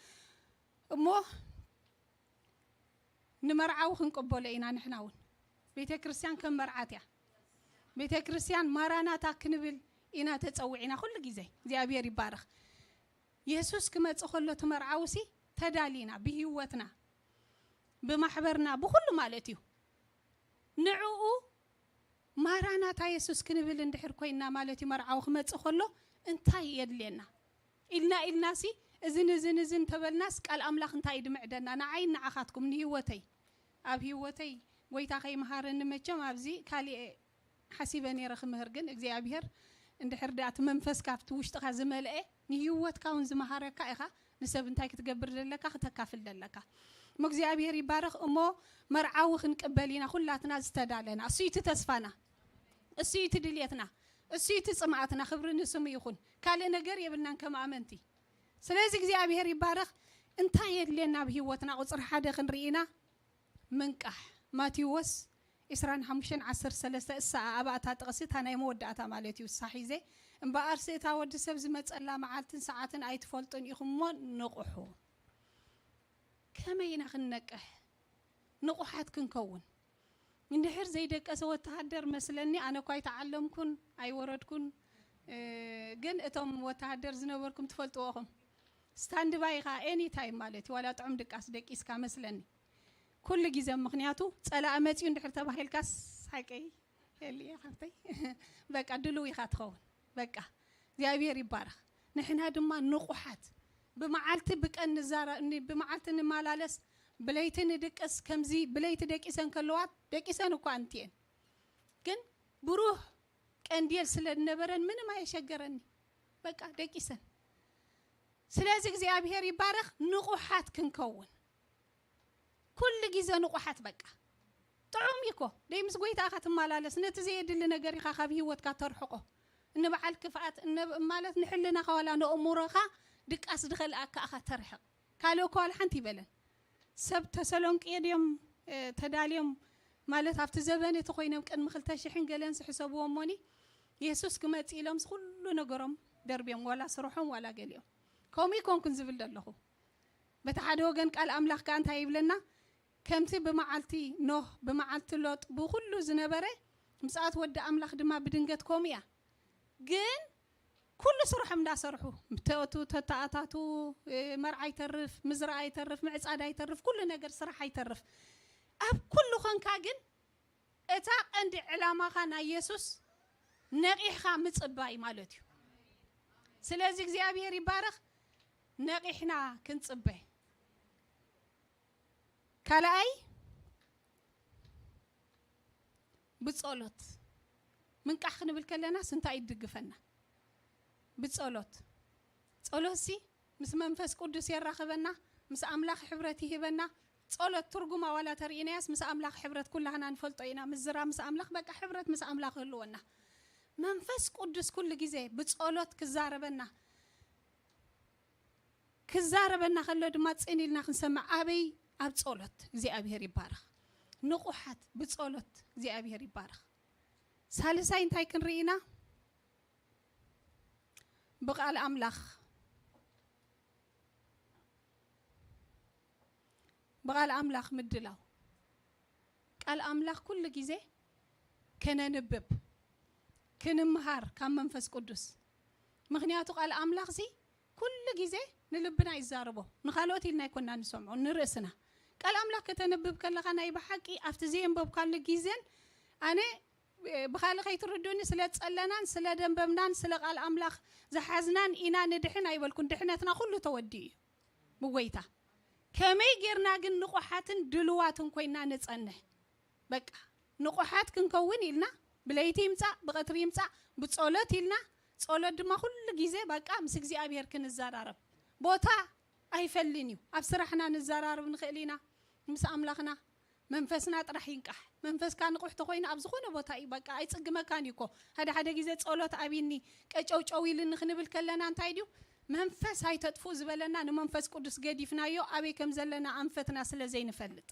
እሞ ንመርዓዊ ክንቅበሎ ኢና። ንሕና እውን ቤተ ክርስቲያን ከም መርዓት እያ። ቤተ ክርስቲያን ማራናታ ክንብል ኢና ተጸዊዕና። ኩሉ ግዜ እግዚኣብሔር ይባረኽ። የሱስ ክመጽእ ከሎ እቲ መርዓዊ ሲ ተዳሊና ብህይወትና ብማሕበርና ብኩሉ ማለት እዩ። ንዕኡ ማራናታ የሱስ ክንብል እንድሕር ኮይና ማለት እዩ። መርዓዊ ክመጽእ ከሎ እንታይ የድልየና ኢልና ኢልና ሲ እዝን እዝን እዝን ተበልናስ ቃል ኣምላኽ እንታይ ድምዕደና? ንዓይ ንዓኻትኩም ንህይወተይ ኣብ ህይወተይ ጎይታ ከይመሃረኒ መቸም ኣብዚ ካሊእ ሓሲበ ነይረ ክምህር፣ ግን እግዚኣብሔር እንድሕር ደኣ እቲ መንፈስ ካብቲ ውሽጥኻ ዝመልአ ንህይወትካ እውን ዝመሃረካ ኢኻ። ንሰብ እንታይ ክትገብር ዘለካ ክተካፍል ዘለካ። እሞ እግዚኣብሔር ይባረኽ። እሞ መርዓዊ ክንቅበል ኢና ኩላትና ዝተዳለና። እሱ እቲ ተስፋና፣ እሱ እቲ ድልየትና፣ እሱ እቲ ጽምኣትና። ክብሪ ንስሙ ይኹን። ካልእ ነገር የብልናን ከም ኣመንቲ። ስለዚ እግዚኣብሔር ይባረኽ። እንታይ የድልየና ኣብ ህይወትና? ቁፅሪ ሓደ ክንርኢና ምንቃሕ። ማቴዎስ ዕስራን ሓሙሽተን ዓሰርተ ሰለስተ እሳ ኣብ ኣታ ጥቕሲ እታ ናይ መወዳእታ ማለት እዩ። እሳ ሒዘ እምበኣርሲ እታ ወዲ ሰብ ዝመጸላ መዓልትን ሰዓትን ኣይትፈልጡን ኢኹም እሞ ንቕሑ። ከመይ ኢና ክንነቅሕ ንቑሓት ክንከውን? እንድሕር ዘይደቀሰ ወተሃደር መስለኒ። ኣነ እኳ ኣይተዓለምኩን ኣይወረድኩን፣ እ፣ ግን እቶም ወተሃደር ዝነበርኩም ትፈልጥዎ ኢኹም። ስታንድ ባይ ኢኻ ኤኒ ታይም ማለት እዩ። ዋላ ጥዑም ድቃስ ደቂስካ መስለኒ ኩሉ ግዜ። ምኽንያቱ ጸላኢ መጺኡ እንድሕር ተባሂልካስ ሓቀይ ሄሊ እየ ሓፍተይ። በቃ ድልው ኢኻ ትኸውን። በቃ እግዚኣብሔር ይባረኽ። ንሕና ድማ ንቑሓት ብመዓልቲ ብቀን ንዛራ-፣ ን-፣ ብመዓልቲ ንመላለስ፣ ብለይቲ ንድቅስ። ከምዚ ብለይቲ ደቂሰን ከለዋ ደቂሰን እኳ እንትየን፣ ግን ብሩህ ቀንዴል ስለ ዝነበረን ምንም ኣየሸገረኒ። በቃ ደቂሰን። ስለዚ እግዚኣብሔር ይባረኽ። ንቑሓት ክንከውን ኩሉ ግዜ ንቑሓት። በቃ ጥዑም እዩ እኮ ደይ ምስ ጎይታ ኢኻ ትመላለስ። ነቲ ዘየድሊ ነገር ኢኻ ካብ ህይወትካ ተርሕቆ። እንበዓል ክፍኣት እነ-፣ ማለት ንሕልናኻ ዋላ ንእሙሮኻ ድቃስ ድኸልኣካ ኢኻ ተርሕቕ። ካልእ እኮ ዋላ ሓንቲ ይበለን። ሰብ ተሰሎንቄ ድዮም፣ እ፣ ተዳልዮም ማለት ኣብቲ ዘበን እቲ ኮይኖም ቅድሚ ክልተ ሽሕን ገለን ዝሕሰብዎ እሞኒ የሱስ ክመጽእ ኢሎም ዝኩሉ ነገሮም ደርብዮም፣ ዋላ ስርሖም ዋላ ገሊኦም። ከምኡ ይኮንኩን ዝብል ዘለኹ። በቲ ሓደ ወገን ቃል ኣምላኽ ከኣ እንታይ ይብለና? ከምቲ ብመዓልቲ ኖህ፣ ብመዓልቲ ሎጥ፣ ብኹሉ ዝነበረ፣ ምጽኣት ወዲ ኣምላኽ ድማ ብድንገት ከምኡ እያ። ግን ኩሉ ስርሖም እንዳሰርሑ፣ ተእቱ፣ ተተኣታቱ፣ እ፣ መርዓ ይተርፍ፣ ምዝራእ ይተርፍ፣ ምዕጻድ ኣይተርፍ፣ ኩሉ ነገር ስራሕ ኣይተርፍ። ኣብ ኩሉ ኾንካ ግን እታ ቀንዲ ዕላማኻ ናይ የሱስ ነቂሕኻ ምጽባይ ማለት እዩ። ስለዚ እግዚኣብሔር ይባረኽ። ነቂሕና ክንጽበ። ካልኣይ ብጸሎት ምንቃሕ ክንብል ከለናስ እንታይ ይድግፈና? ብጸሎት። ጸሎትሲ ምስ መንፈስ ቅዱስ የራኽበና፣ ምስ ኣምላኽ ሕብረት ይህበና። ጸሎት ትርጉማ ዋላ ተርእይናያስ ምስ ኣምላኽ ሕብረት ኩላህና ንፈልጦ ኢና። ምዝራብ ምስ ኣምላኽ በቃ ሕብረት ምስ ኣምላኽ ህልወና። መንፈስ ቅዱስ ኩሉ ግዜ ብጸሎት ክዛረበና፣ ክዛረበና ከሎ ድማ ጽን ኢልና ክንሰምዕ። ኣበይ? ኣብ ጸሎት። እግዚኣብሔር ይባረኽ። ንቑሓት ብጸሎት እግዚኣብሔር ይባረኽ። ሳልሳይ እንታይ ክንርኢ ኢና? ብቃል ኣምላኽ፣ ብቃል ኣምላኽ ምድላው። ቃል ኣምላኽ ኩሉ ግዜ ከነንብብ፣ ክንምሃር ካብ መንፈስ ቅዱስ። ምኽንያቱ ቃል ኣምላኽሲ ኩሉ ግዜ ንልብና ይዛረቦ። ንኻልኦት ኢልና ኣይኮና ንሰምዖ፣ ንርእስና። ቃል ኣምላኽ ከተንብብ ከለኻ ናይ ብሓቂ ኣብቲ ዘየንበብካሉ ግዜን ኣነ ብኻልእ ከይትርድኡኒ፣ ስለ ጸለናን ስለ ደንበብናን ስለ ቃል ኣምላኽ ዝሓዝናን ኢና ንድሕን ኣይበልኩን። ድሕነትና ኩሉ ተወዲኡ እዩ ብጎይታ። ከመይ ጌርና ግን ንቑሓትን ድልዋትን ኮይና ንጸንሕ? በቃ ንቑሓት ክንከውን ኢልና ብለይቲ ይምጻእ ብቐትሪ ይምጻእ ብጸሎት ኢልና፣ ጸሎት ድማ ኩሉ ግዜ በቃ ምስ እግዚኣብሔር ክንዘራረብ። ቦታ ኣይፈልን እዩ። ኣብ ስራሕና ንዘራርብ ንኽእል ኢና ምስ ኣምላኽና። መንፈስና ጥራሕ ይንቃሕ። መንፈስካ ንቑሕ ተኾይኑ ኣብ ዝኾነ ቦታ እዩ፣ በቃ ኣይጽግመካን እዩ እኮ። ሓደ ሓደ ግዜ ጸሎት ኣብይኒ፣ ቀጨውጨው ኢልኒ ክንብል ከለና እንታይ ድዩ? መንፈስ ኣይተጥፉ ዝበለና ንመንፈስ ቅዱስ ገዲፍናዮ፣ ኣበይ ከም ዘለና ኣንፈትና ስለ ዘይንፈልጥ።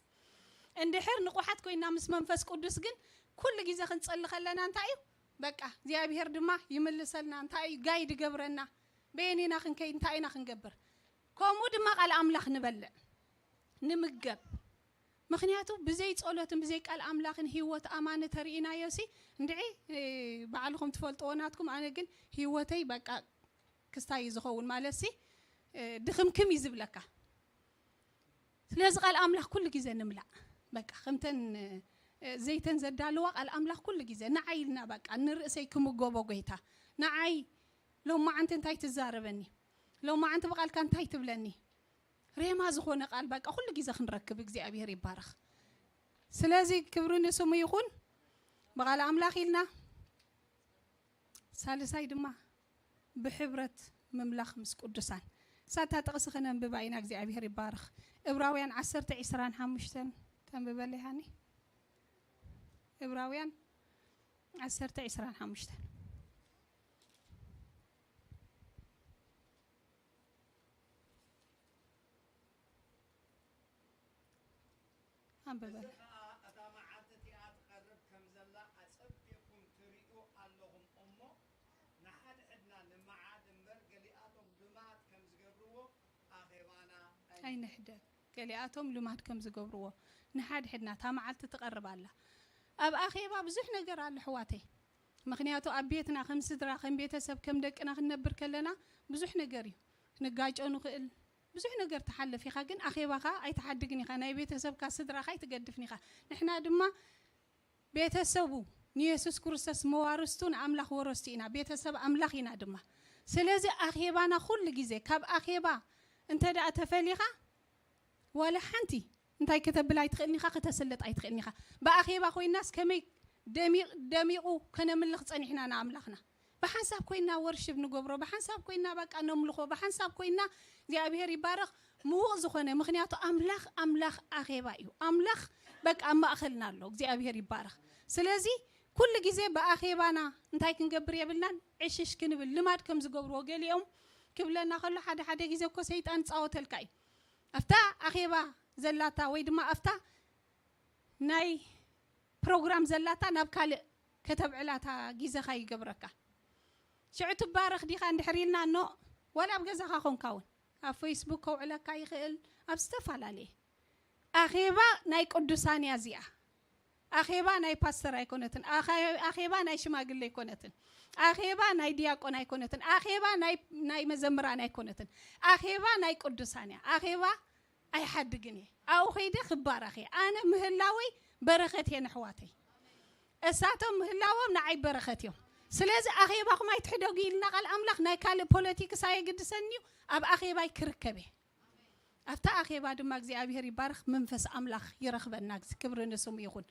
እንድሕር ንቑሓት ኮይና ምስ መንፈስ ቅዱስ ግን ኩሉ ግዜ ክንጸሊ ከለና እንታይ እዩ? በቃ እግዚኣብሔር ድማ ይምልሰልና። እንታይ እዩ? ጋይድ ይገብረና። በየን ኢና ክንከይድ? እንታይ ኢና ክንገብር? ከምኡ ድማ ቃል ኣምላኽ ንበልዕ፣ ንምገብ። ምኽንያቱ ብዘይ ጸሎትን ብዘይ ቃል ኣምላኽን ህይወት ኣማኒ ተርእይናዮ ሲ፣ እንድዒ፣ እ፣ ባዕልኹም ትፈልጥዎ ናትኩም፣ ኣነ ግን ህይወተይ በቃ ክስታይ እዩ ዝኸውን ማለት ሲ፣ እ፣ ድኽምክም እዩ ዝብለካ። ስለዚ ቃል ኣምላኽ ኩሉ ግዜ ንምላእ። በቃ ከምተን፣ እ፣ ዘይተን ዘዳልዋ ቃል ኣምላኽ ኩሉ ግዜ ንዓይ ኢልና በቃ ንርእሰይ ክምገቦ ጎይታ። ንዓይ ሎማዓንቲ እንታይ ትዛረበኒ? ሎማዓንቲ ብቓልካ እንታይ ትብለኒ? ሬማ ዝኾነ ቃል በቃ ኩሉ ግዜ ክንረክብ እግዚኣብሔር ይባረኽ። ስለዚ ክብሪ ንስሙ ይኹን። ብቓል ኣምላኽ ኢልና ሳልሳይ ድማ ብሕብረት ምምላኽ ምስ ቅዱሳን። ሳታ ጥቕሲ ከነንብባ ኢና፣ እግዚኣብሔር ይባረኽ። እብራውያን ዓሰርተ ዕስራን ሓሙሽተን ተንብበለይ ሃኒ። እብራውያን ዓሰርተ ዕስራን ሓሙሽተን። ኣንብበለይ። እዚ ኸኣ እታ መዓልቲ እቲኣ ትቐርብ ከም ዘላ ኣጸቢቕኩም ትርእዩ ኣለኹም እሞ፣ ንሓድሕድና ንመዓድ እምበር፣ ገሊኣቶም ልማድ ከም ዝገብርዎ ኣኼባና ኣይ- ኣይንሕደግ። ገሊኣቶም ልማድ ከም ዝገብርዎ ንሓድሕድና፣ እታ መዓልቲ ትቐርብ ኣላ። ኣብ ኣኼባ ብዙሕ ነገር ኣሎ ኣሕዋተይ። ምኽንያቱ ኣብ ቤትና ከም ስድራ፣ ከም ቤተሰብ፣ ከም ደቅና ክንነብር ከለና ብዙሕ ነገር እዩ። ክንጋጮ ንኽእል፣ ብዙሕ ነገር ትሓልፍ ኢኻ፣ ግን ኣኼባኻ ኣይትሓድግን ኢኻ፣ ናይ ቤተሰብካ ስድራኻ ኣይትገድፍን ኢኻ። ንሕና ድማ ቤተሰቡ ንየሱስ ክርስቶስ መዋርስቱ ንኣምላኽ ወረስቱ ኢና፣ ቤተሰብ ኣምላኽ ኢና ድማ። ስለዚ ኣኼባና ኩሉ ግዜ ካብ ኣኼባ እንተ ደኣ ተፈሊኻ ዋላ ሓንቲ እንታይ ከተብል ኣይትኽእልን ኢኻ፣ ከተስልጥ ኣይትኽእልን ኢኻ። ብኣኼባ ኮይናስ ከመይ ደሚቕ-፣ ደሚቑ ከነምልኽ ጸኒሕና ንኣምላኽና። ብሓንሳብ ኮይና ወርሽብ ንገብሮ፣ ብሓንሳብ ኮይና በቃ ነምልኾ፣ ብሓንሳብ ኮይና እግዚኣብሔር ይባረኽ ምዉቕ ዝኾነ፣ ምኽንያቱ ኣምላኽ፣ ኣምላኽ ኣኼባ እዩ። ኣምላኽ በቃ ኣብ ማእኸልና ኣሎ። እግዚኣብሔር ይባረኽ። ስለዚ ኩሉ ግዜ ብኣኼባና እንታይ ክንገብር የብልናን፣ ዕሽሽ ክንብል ልማድ ከም ዝገብርዎ ገሊኦም ክብለና ከሎ ሓደ ሓደ ግዜ እኮ ሰይጣን ጻወተልካ እዩ። ኣብታ ኣኼባ ዘላታ ወይ ድማ ኣብታ ናይ ፕሮግራም ዘላታ ናብ ካልእ ከተብዕላታ ግዜኻ ይገብረካ። ሽዑ ትባረኽ ዲኻ እንድሕር ኢልና እኖ፣ ዋላ ኣብ ገዛኻ ኮንካ እውን ኣብ ፌስቡክ ከውዕለካ ይኽእል፣ ኣብ ዝተፈላለየ። ኣኼባ ናይ ቅዱሳን እያ እዚኣ። ኣኼባ ናይ ፓስተር ኣይኮነትን። ኣኸ-፣ ኣኼባ ናይ ሽማግለ ኣይኮነትን። ኣኼባ ናይ ዲያቆን ኣይኮነትን። ኣኼባ ናይ፣ ናይ መዘምራን ኣይኮነትን። ኣኼባ ናይ ቅዱሳን እያ። ኣኼባ ኣይሓድግን እየ። ኣብኡ ከይደ ክባረኽ እየ። ኣነ ምህላወይ በረኸት እየ ንኣሕዋተይ። እሳቶም ምህላዎም ንዓይ በረኸት እዮም። ስለዚ ኣኼባኹም ኣይትሕደጉ ኢልና ቃል ኣምላኽ። ናይ ካልእ ፖለቲክስ ኣየግድሰኒ እዩ። ኣብ ኣኼባይ ክርከብ እየ። ኣብታ ኣኼባ ድማ እግዚኣብሔር ይባረኽ፣ መንፈስ ኣምላኽ ይረኽበና። ክብሪ ንስሙ ይኹን።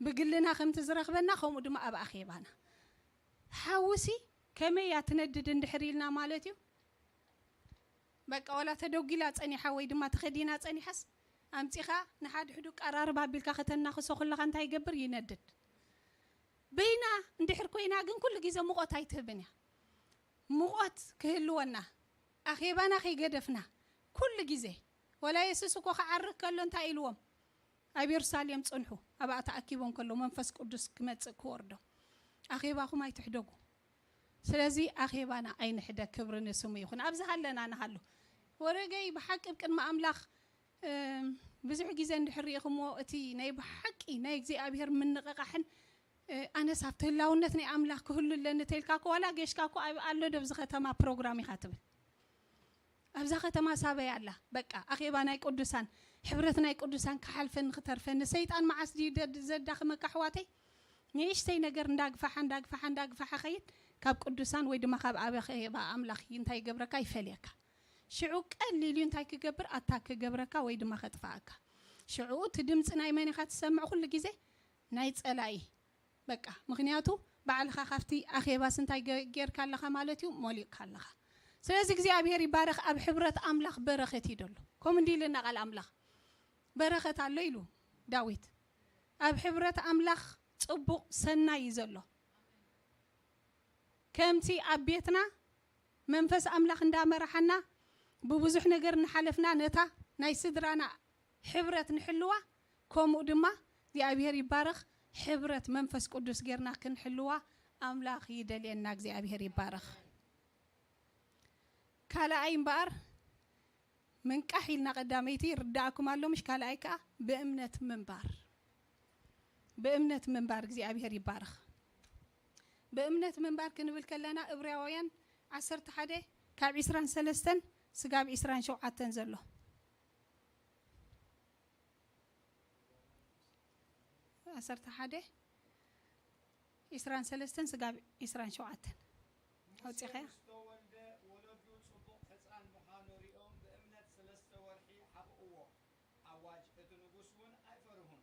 ብግልና ከምቲ ዝረኽበና ከምኡ ድማ ኣብ ኣኼባና። ሓውሲ ከመይ እያ ትነድድ እንድሕር ኢልና ማለት እዩ። በቃ ዋላ ተደጒላ ጸኒሓ ወይ ድማ ተኸዲና ጸኒሓስ ኣምጺኻ ንሓድሕዱ ቀራርብ ኣቢልካ ከተናኽሶ ከለኻ እንታይ ይገብር? ይነድድ። በይና እንድሕር ኮይና ግን ኩሉ ግዜ ሙቐት ኣይትህብን እያ። ሙቐት ክህልወና፣ ኣኼባና ከይገደፍና፣ ኩሉ ግዜ፣ ወላ የሱስ እኮ ክዓርግ ከሎ እንታይ ኢልዎም? ኣብ የሩሳሌም ጽንሑ፣ ኣብኣ ተኣኪቦም ከሎ መንፈስ ቅዱስ ክመጽእ ክወርዶ። ኣኼባኹም ኣይትሕደጉ። ስለዚ ኣኼባና ኣይንሕደግ፣ ክብሪ ንስሙ ይኹን። ኣብዚ ሃለና ንሃሉ። ወረገይ ብሓቂ ኣብ ቅድሚ ኣምላኽ፣ እም፣ ብዙሕ ግዜ እንድሕር ርኢኹምዎ፣ እቲ ናይ ብሓቂ ናይ እግዚኣብሔር ምንቕቓሕን፣ እ፣ ኣነስ ኣብቲ ህላውነት ናይ ኣምላኽ ክህሉ ኣለኒ ተልካ እኮ፣ ዋላ ጌሽካ እኮ ኣብ ኣሎ ዶ ኣብዚ ከተማ ፕሮግራም ኢኻ ትብል። ኣብዛ ከተማ ሳበይ ኣላ? በቃ ኣኼባ ናይ ቅዱሳን፣ ሕብረት ናይ ቅዱሳን ክሓልፈኒ ክተርፈኒ። ሰይጣን መዓስ ድዩ ደ-፣ ዘዳኽመካ ኣሕዋተይ? ንእሽተይ ነገር እንዳግፋሓ፣ እንዳግፋሓ፣ እንዳግፋሓ ኸይድ፣ ካብ ቅዱሳን ወይ ድማ ካብ ኣበ ኣኼባ ኣምላኽ እንታይ ይገብረካ? ይፈልየካ። ሽዑ ቀሊል እዩ እንታይ ክገብር? ኣታክ ክገብረካ ወይ ድማ ከጥፍኣካ። ሽዑ እቲ ድምፂ ናይ መን ኢኻ ትሰምዕ ኩሉ ግዜ? ናይ ጸላኢ። በቃ፣ ምኽንያቱ ባዕልኻ ካብቲ ኣኼባስ እንታይ ገ-፣ ጌርካ ኣለኻ ማለት እዩ? ሞሊቕካ ኣለኻ። ስለዚ እግዚኣብሔር ይባረኽ። ኣብ ሕብረት ኣምላኽ በረኸት እዩ ደሎ። ከምኡ እንዲ ኢልና ቃል ኣምላኽ በረኸት ኣሎ ኢሉ ዳዊት። ኣብ ሕብረት ኣምላኽ ጽቡቕ ሰናይ እዩ ዘሎ። ከምቲ ኣብ ቤትና መንፈስ ኣምላኽ እንዳመራሓና ብብዙሕ ነገር እናሓለፍና ነታ ናይ ስድራና ሕብረት ንሕልዋ፣ ከምኡ ድማ እግዚኣብሔር ይባረኽ፣ ሕብረት መንፈስ ቅዱስ ጌርና ክንሕልዋ ኣምላኽ ይደልየና። እግዚኣብሔር ይባረኽ። ካልኣይ እምበኣር ምንቃሕ ኢልና ቀዳመይቲ ይርዳእኩም ኣሎ፣ ምሽ ካልኣይ ከኣ ብእምነት ምንባር። ብእምነት ምንባር እግዚኣብሔር ይባረኽ። ብእምነት ምንባር ክንብል ከለና እብራውያን ዓሰርተ ሓደ ካብ ዕስራን ሰለስተን ስጋብ ዕስራን ሸውዓተን ዘሎ። ዓሰርተ ሓደ ዕስራን ሰለስተን ስጋብ ዕስራን ሸውዓተን ኣውጺኻያ? ዝተወልደ ወለዱ ጽቡቕ ሕጻን ምዃኑ ሪኦም ብእምነት ሰለስተ ወርሒ ሓብእዎ። ኣዋጅ እቲ ንጉስ እውን ኣይፈርሁን።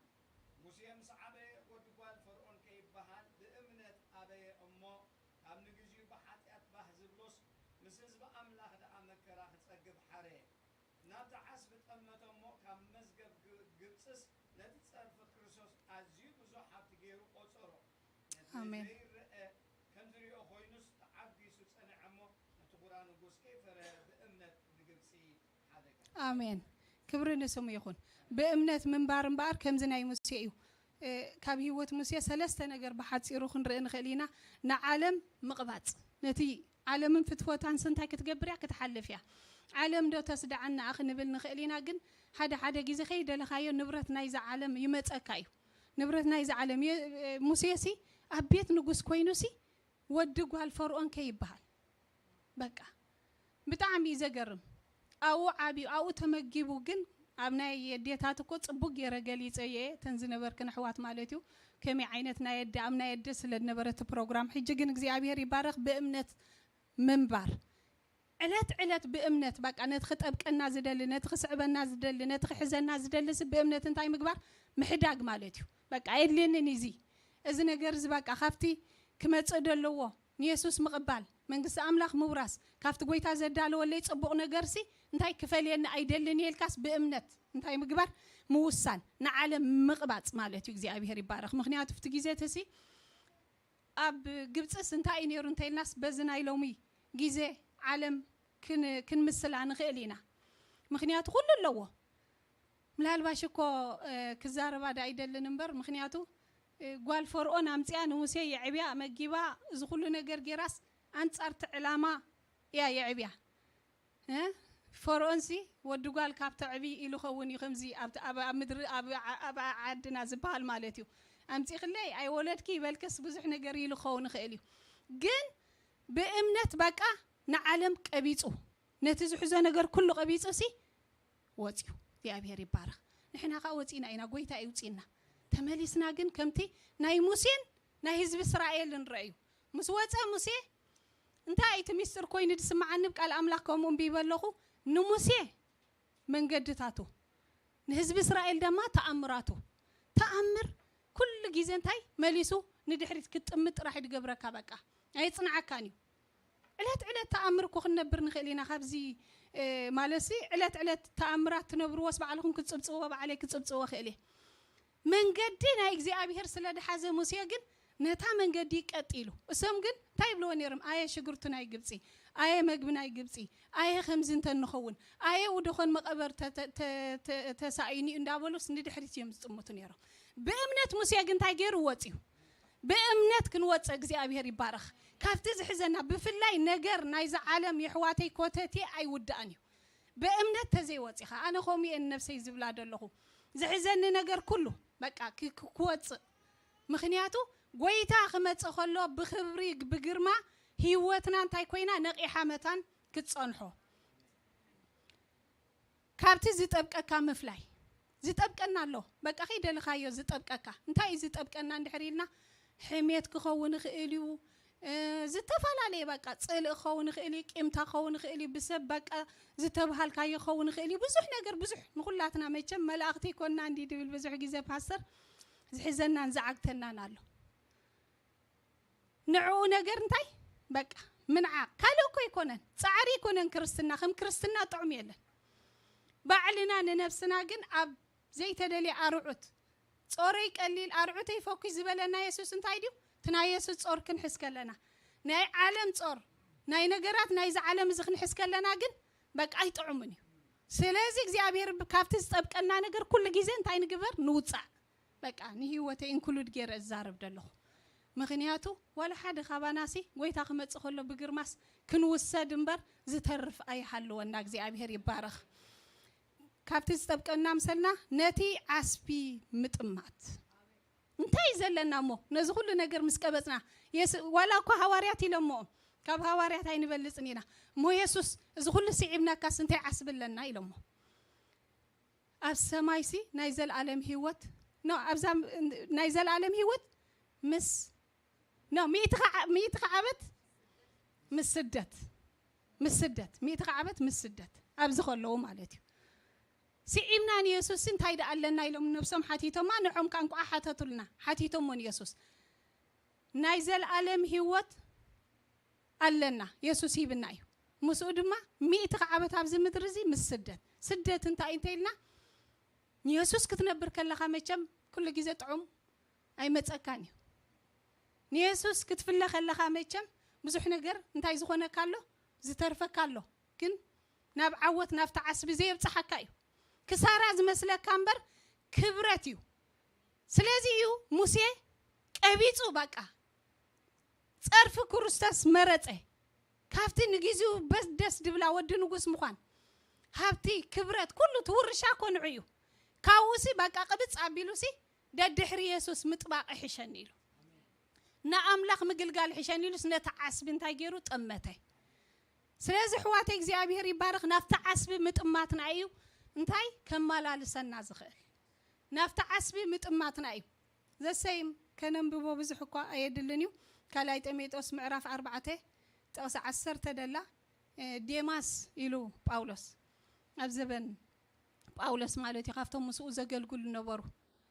ሙሴ ምስ ዓበየ ወዲ ጓል ፈርዖን ከይበሃል ብእምነት ኣበየ እሞ ካብ ንግዚኡ ብሓጢኣት ባህ ዝብሎስ ምስ ህዝቢ ኣምላኽ ደኣ መከራ ክጸግብ ሓረየ። ናብቲ ዓስቢ ጠመተ እሞ ካብ መዝገብ ግ- ግብጽስ ነቲ ጸርፊ ክርስቶስ ኣዝዩ ብዙሕ ሃብቲ ገይሩ ቆጸሮ። ነቲ ኣሜን። ዘይረአ ከም ዝሪኦ ኮይኑስ ተዓጊሱ ጸንዐ እሞ ነቲ ኹራ ንጉስ ከይፈረሀ ብእምነት ንግብጺ ሓደገ። ኣሜን። ክብሪ ንስሙ ይኹን። ብእምነት ምንባር እምበኣር ከምዚ ናይ ሙሴ እዩ። እ፣ ካብ ህይወት ሙሴ ሰለስተ ነገር ብሓጺሩ ክንርኢ ንኽእል ኢና። ንዓለም ምቕባጽ፣ ነቲ ዓለምን ፍትወታንስ እንታይ ክትገብር እያ? ክትሓልፍ እያ። ዓለም ዶ ተስድዓና ክንብል ንኽእል ኢና፣ ግን ሓደ ሓደ ግዜ ከይደለኻዮ ንብረት ናይዛ ዓለም ይመጸካ እዩ። ንብረት ናይዛ ዓለም የ- ሙሴሲ ኣብ ቤት ንጉስ ኮይኑሲ ወዲ ጓል ፈርኦን ከይበሃል በቃ ብጣዕሚ እዩ ዘገርም። ኣብኡ ዓብዩ ኣብኡ ተመጊቡ ግን ኣብ ናይ ኣዴታት እኮ ጽቡቅ ገይረ ገሊጸ እየ እተን ዝነበርክን ኣሕዋት ማለት እዩ። ከመይ ዓይነት ናይ ኣደ ኣብ ናይ ኣደ ስለ ዝነበረ እቲ ፕሮግራም። ሕጂ ግን እግዚኣብሔር ይባረኽ ብእምነት ምንባር ዕለት ዕለት ብእምነት በቃ ነቲ ክጠብቀና ዝደሊ፣ ነቲ ክስዕበና ዝደሊ፣ ነቲ ክሕዘና ዝደሊ ሲ ብእምነት እንታይ ምግባር ምሕዳግ ማለት እዩ። በቃ ኣየድልየንን እዚ እዚ ነገር እዚ በቃ ካብቲ ክመጽእ ደለዎ ንየሱስ ምቕባል መንግስቲ ኣምላኽ ምውራስ ካብቲ ጎይታ ዘዳለወለይ ጽቡቕ ነገር ሲ እንታይ ክፈልየኒ ኣይደልን እየ ኢልካስ ብእምነት እንታይ ምግባር ምውሳን ንዓለም ምቕባጽ ማለት እዩ። እግዚኣብሔር ይባረኽ። ምክንያቱ ፍቲ ግዜ ተሲ ኣብ ግብፅስ እንታይ እዩ ነይሩ እንተኢልናስ በዚ ናይ ሎሚ ግዜ ዓለም ክን- ክንምስላ ንኽእል ኢና። ምክንያቱ ኩሉ ኣለዎ። ምናልባሽ እኮ እ፣ ክዛረባ ዳ ኣይደልን እምበር ምክንያቱ እ፣ ጓል ፈርኦን ኣምፅያ ንሙሴ የዕብያ መጊባ እዚ ኩሉ ነገር ጌራስ ኣንፃርቲ ዕላማ እያ የዕብያ እ? ፈርኦንሲ ወዲ ጓል ካብ ተዕቢ ኢሉ ኸውን እዩ ከምዚ ኣብቲ- ኣብ ኣብ ምድሪ ኣብ ዓ- ኣብ ዓ- ዓድና ዝበሃል ማለት እዩ። ኣምፂኽለይ ኣይወለድኪ ይበልክስ ብዙሕ ነገር ኢሉ ክኸውን ይኽእል እዩ። ግን ብእምነት በቃ ንዓለም ቀቢፁ ነቲ ዝሕዞ ነገር ኩሉ ቀቢፁ ሲ ወፅዩ እግዚኣብሔር ይባረኽ። ንሕና ከዓ ወፂና ኢና፣ ጎይታ ይውፅና። ተመሊስና ግን ከምቲ ናይ ሙሴን ናይ ህዝቢ እስራኤልን ረእዩ ምስ ወፀ ሙሴ እንታይ እቲ ሚስጥር ኮይኑ ዝስምዓኒ ብ ቃል ኣምላኽ ከምኡ እምቢ ይበለኹ ንሙሴ መንገድታቱ ንህዝቢ እስራኤል ድማ ተኣምራቱ ተኣምር ኩሉ ግዜ እንታይ መሊሱ ንድሕሪት ክትጥምት ጥራሕ ይድገብረካ በቃ ኣይፅንዓካን እዩ ዕለት ዕለት ተኣምር እኮ ክንነብር ንኽእል ኢና ካብዚ ማለትሲ ዕለት ዕለት ተኣምራት ትነብርዎስ ባዕልኹም ክትፅብፅዎ ባዕለይ ክፅብፅዎ ክእል እየ መንገዲ ናይ እግዚኣብሔር ስለ ድሓዘ ሙሴ ግን ነታ መንገዲ ቀጥ ኢሉ እሶም ግን እንታይ ይብልዎ ነይሮም ኣየ ሽግርቱ ናይ ግብፂ ኣየ መግቢ ናይ ግብፂ ኣየ ከምዚ እንተ ንኸውን ኣየ ውደኾን መቐበር ተሳኢኒ እንዳበሉስ ንድሕሪት እዮም ዝጥምቱ ነይሮም ብእምነት ሙሴ ግን እንታይ ገይሩ ወፅዩ ብእምነት ክንወፀ እግዚኣብሔር ይባረኽ ካብቲ ዝሕዘና ብፍላይ ነገር ናይዚ ዓለም የሕዋተይ ኮተቴ ኣይውዳእን እዩ ብእምነት ተዘይወፂኻ ኣነ ከምኡ እየ ንነብሰይ ዝብላ ደለኹ ዝሕዘኒ ነገር ኩሉ በቃ ክወፅእ ምኽንያቱ ጎይታ ክመፅእ ከሎ ብክብሪ ብግርማ ህይወትና እንታይ ኮይና ነቂሓ መታን ክትፀንሖ ካብቲ ዝጠብቀካ ምፍላይ ዝጠብቀና ኣሎ በቃ ከይደለኻዮ ዝጠብቀካ እንታይ እዩ ዝጠብቀና እንድሕር ኢልና ሕሜት ክኸውን ይኽእል እዩ ዝተፈላለየ በቃ ፅልእ ክኸውን ይኽእል እዩ ቂምታ ክኸውን ይኽእል እዩ ብሰብ በቃ ዝተብሃልካዮ ክኸውን ይኽእል እዩ ብዙሕ ነገር ብዙሕ ንኩላትና መቸም መላእኽቲ ይኮንና እንዲ ድብል ብዙሕ ግዜ ፓስተር ዝሕዘናን ዝዓግተናን ኣሎ ንዕኡ ነገር እንታይ በቃ ምንዓ ካልእ እኮ ኣይኮነን፣ ጻዕሪ ኣይኮነን ክርስትና። ከም ክርስትና ጥዑም የለን። ባዕልና ንነብስና ግን ኣብ ዘይተደልየ ኣርዑት፣ ጾረይ ቀሊል ኣርዑተይ ፈኩስ ዝበለና የሱስ እንታይ ድዩ? እቲ ናይ የሱስ ጾር ክንሕዝ ከለና፣ ናይ ዓለም ጾር፣ ናይ ነገራት ናይዚ ዓለም እዚ ክንሕዝ ከለና ግን በቃ ኣይጥዑምን እዩ። ስለዚ እግዚኣብሔር ብ-፣ ካብቲ ዝጠብቀና ነገር ኩሉ ግዜ እንታይ ንግበር? ንውጻእ። በቃ ንህይወተይ ኢንክሉድ ገይረ እዛረብ ደለኹ። ምኽንያቱ ዋላ ሓደ ካባናሲ ጎይታ ክመጽእ ከሎ ብግርማስ ክንውሰድ እምበር ዝተርፍ ኣይሃልወና። እግዚኣብሔር ይባረኽ። ካብቲ ዝጠብቀና ምሰልና ነቲ ዓስቢ ምጥማት። እንታይ እዩ ዘለና እሞ ነዚ ኩሉ ነገር ምስ ቀበጽና? የስ-፣ ዋላ እኳ ሃዋርያት ኢሎሞ፣ ካብ ሃዋርያት ኣይንበልጽን ኢና እሞ፣ የሱስ እዚ ኩሉ ስዒብናካስ እንታይ ዓስቢ ኣለና ኢሎሞ። ኣብ ሰማይሲ ናይ ዘልኣለም ህይወት፣ ኖ፣ ኣብዛ ናይ ዘልኣለም ህይወት ምስ፣ ኖ፣ ሚእቲ ከዓ-፣ ሚእቲ ከዓበት ምስ ስደት፣ ምስ ስደት፣ ሚእቲ ከዓበት ምስ ስደት ኣብዚ ከለዉ ማለት እዩ። ስዒብና ንየሱስ እንታይ ደኣ ኣለና ኢሎም ነብሶም ሓቲቶማ፣ ንዖም ከኣ እንቋዕ ሓተቱልና፣ ሓቲቶሞ ንየሱስ። ናይ ዘልኣለም ህይወት ኣለና፣ የሱስ ሂብና እዩ። ምስኡ ድማ ሚእቲ ከዓበት ኣብዚ ምድሪ እዚ ምስ ስደት። ስደት እንታይ እዩ እንተ ኢልና፣ ንየሱስ ክትነብር ከለኻ መቸም ኩሉ ግዜ ጥዑም ኣይመጸካን እዩ። ንየሱስ ክትፍለ ከለኻ መቸም ብዙሕ ነገር እንታይ ዝኾነካ ኣሎ? ዝተርፈካ ኣሎ። ግን ናብ ዓወት፣ ናብቲ ዓስቢ ዘየብጽሓካ እዩ። ክሳራ ዝመስለካ እምበር ክብረት እዩ። ስለዚ እዩ ሙሴ ቀቢጹ፣ በቃ ጸርፊ ክርስቶስ መረጸ። ካብቲ ንግዜኡ በስ ደስ ድብላ ወዲ ንጉስ ምዃን፣ ሃብቲ፣ ክብረት፣ ኩሉ ትውርሻ እኮ ንዑ እዩ። ካብኡሲ በቃ ቅብጽ ኣቢሉሲ ደድሕሪ የሱስ ምጥባቕ ይሕሸኒ ኢሉ። ንኣምላኽ ምግልጋል ይሕሸኒ ኢሉስ ነቲ ዓስቢ እንታይ ገይሩ? ጠመተ። ስለዚ ኣሕዋተይ እግዚኣብሔር ይባረኽ። ናብቲ ዓስቢ ምጥማትና እዩ እንታይ ከመላልሰና ዝኽእል? ናብቲ ዓስቢ ምጥማትና እዩ። ዘሰይም ከነንብቦ ብዙሕ እኳ ኣየድልን እዩ። ካልኣይ ጢሞቴዎስ ምዕራፍ ኣርባዕተ ጥቕሲ ዓሰርተ ደላ፣ እ፣ ዴማስ ኢሉ ጳውሎስ ኣብ ዘበን ጳውሎስ ማለት እዩ፣ ካብቶም ምስኡ ዘገልግሉ ነበሩ።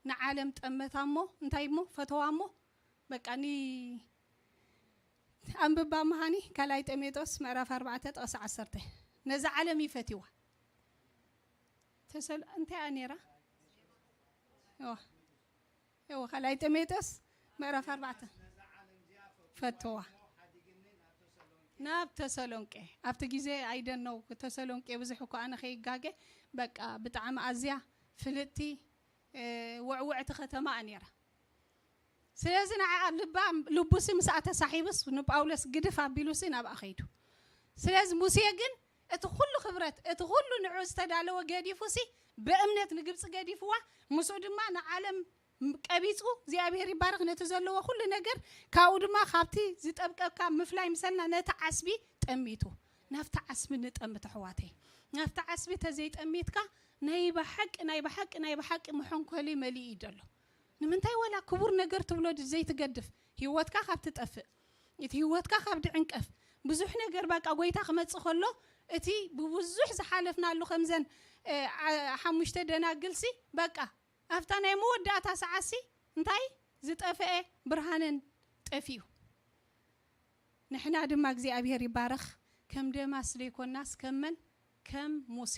ንዓለም ጠመታ እሞ እንታይ እሞ ፈተዋ እሞ በቃ ኒ-፣ ኣንብባ መሃኒ ካልኣይ ጢሞቴዎስ ምዕራፍ ኣርባዕተ ጥቕሲ ዓሰርተ። ነዛ ዓለም ይፈትዋ። ተሰል-፣ እንታይ እያ ነይራ? እዋ። እዋ፣ ካልኣይ ጢሞቴዎስ ምዕራፍ ኣርባዕተ። ፈትዋ። ናብ ተሰሎንቄ። ኣብቲ ግዜ ኣይደነው ተሰሎንቄ ብዙሕ እኮ ኣነ ከይጋገ በቃ ብጣዕሚ ኣዝያ ፍልጥቲ፣ እ፣ ውዕውዕቲ ከተማ እያ ነይራ። ስለዚ ንዓ ልባ፣ ልቡሲ ምስኣ ተሳሒቡስ ንጳውሎስ ግድፍ ኣቢሉሲ ናብኣ ኸይዱ። ስለዚ ሙሴ ግን እቲ ኩሉ ክብረት፣ እቲ ኩሉ ንዑ ዝተዳለወ ገዲፉሲ ብእምነት ንግብጺ ገዲፍዋ፣ ምስኡ ድማ ንዓለም ቀቢጹ እግዚኣብሔር ይባረኽ ነቲ ዘለዎ ኩሉ ነገር፣ ካብኡ ድማ ካብቲ ዝጠብቀካ ምፍላይ ምሰልና ነቲ ዓስቢ ጠሚቱ። ናብቲ ዓስቢ ንጠምት ኣሕዋተይ። ናብቲ ዓስቢ ተዘይጠሚትካ ናይ ብሓቂ፣ ናይ ብሓቂ፣ ናይ ብሓቂ መሐንኮሊ መሊኡ እዩ ዘሎ። ንምንታይ ዋላ ክቡር ነገር ትብሎ ድ-፣ ዘይትገድፍ? ህይወትካ ካብ ትጠፍእ፣ እቲ ህይወትካ ካብ ድዕንቀፍ፣ ብዙሕ ነገር በቃ ጎይታ ክመጽእ ከሎ እቲ ብብዙሕ ዝሓለፍናሉ ከምዘን፣ እ፣ ዓ-፣ ሓሙሽተ ደናግልሲ በቃ ኣብታ ናይ መወዳእታ ሰዓትሲ እንታይ ዝጠፍአ ብርሃነን ጠፊኡ። ንሕና ድማ እግዚኣብሔር ይባረኽ ከም ደማስ ዘይኮናስ ከም መን? ከም ሙሴ።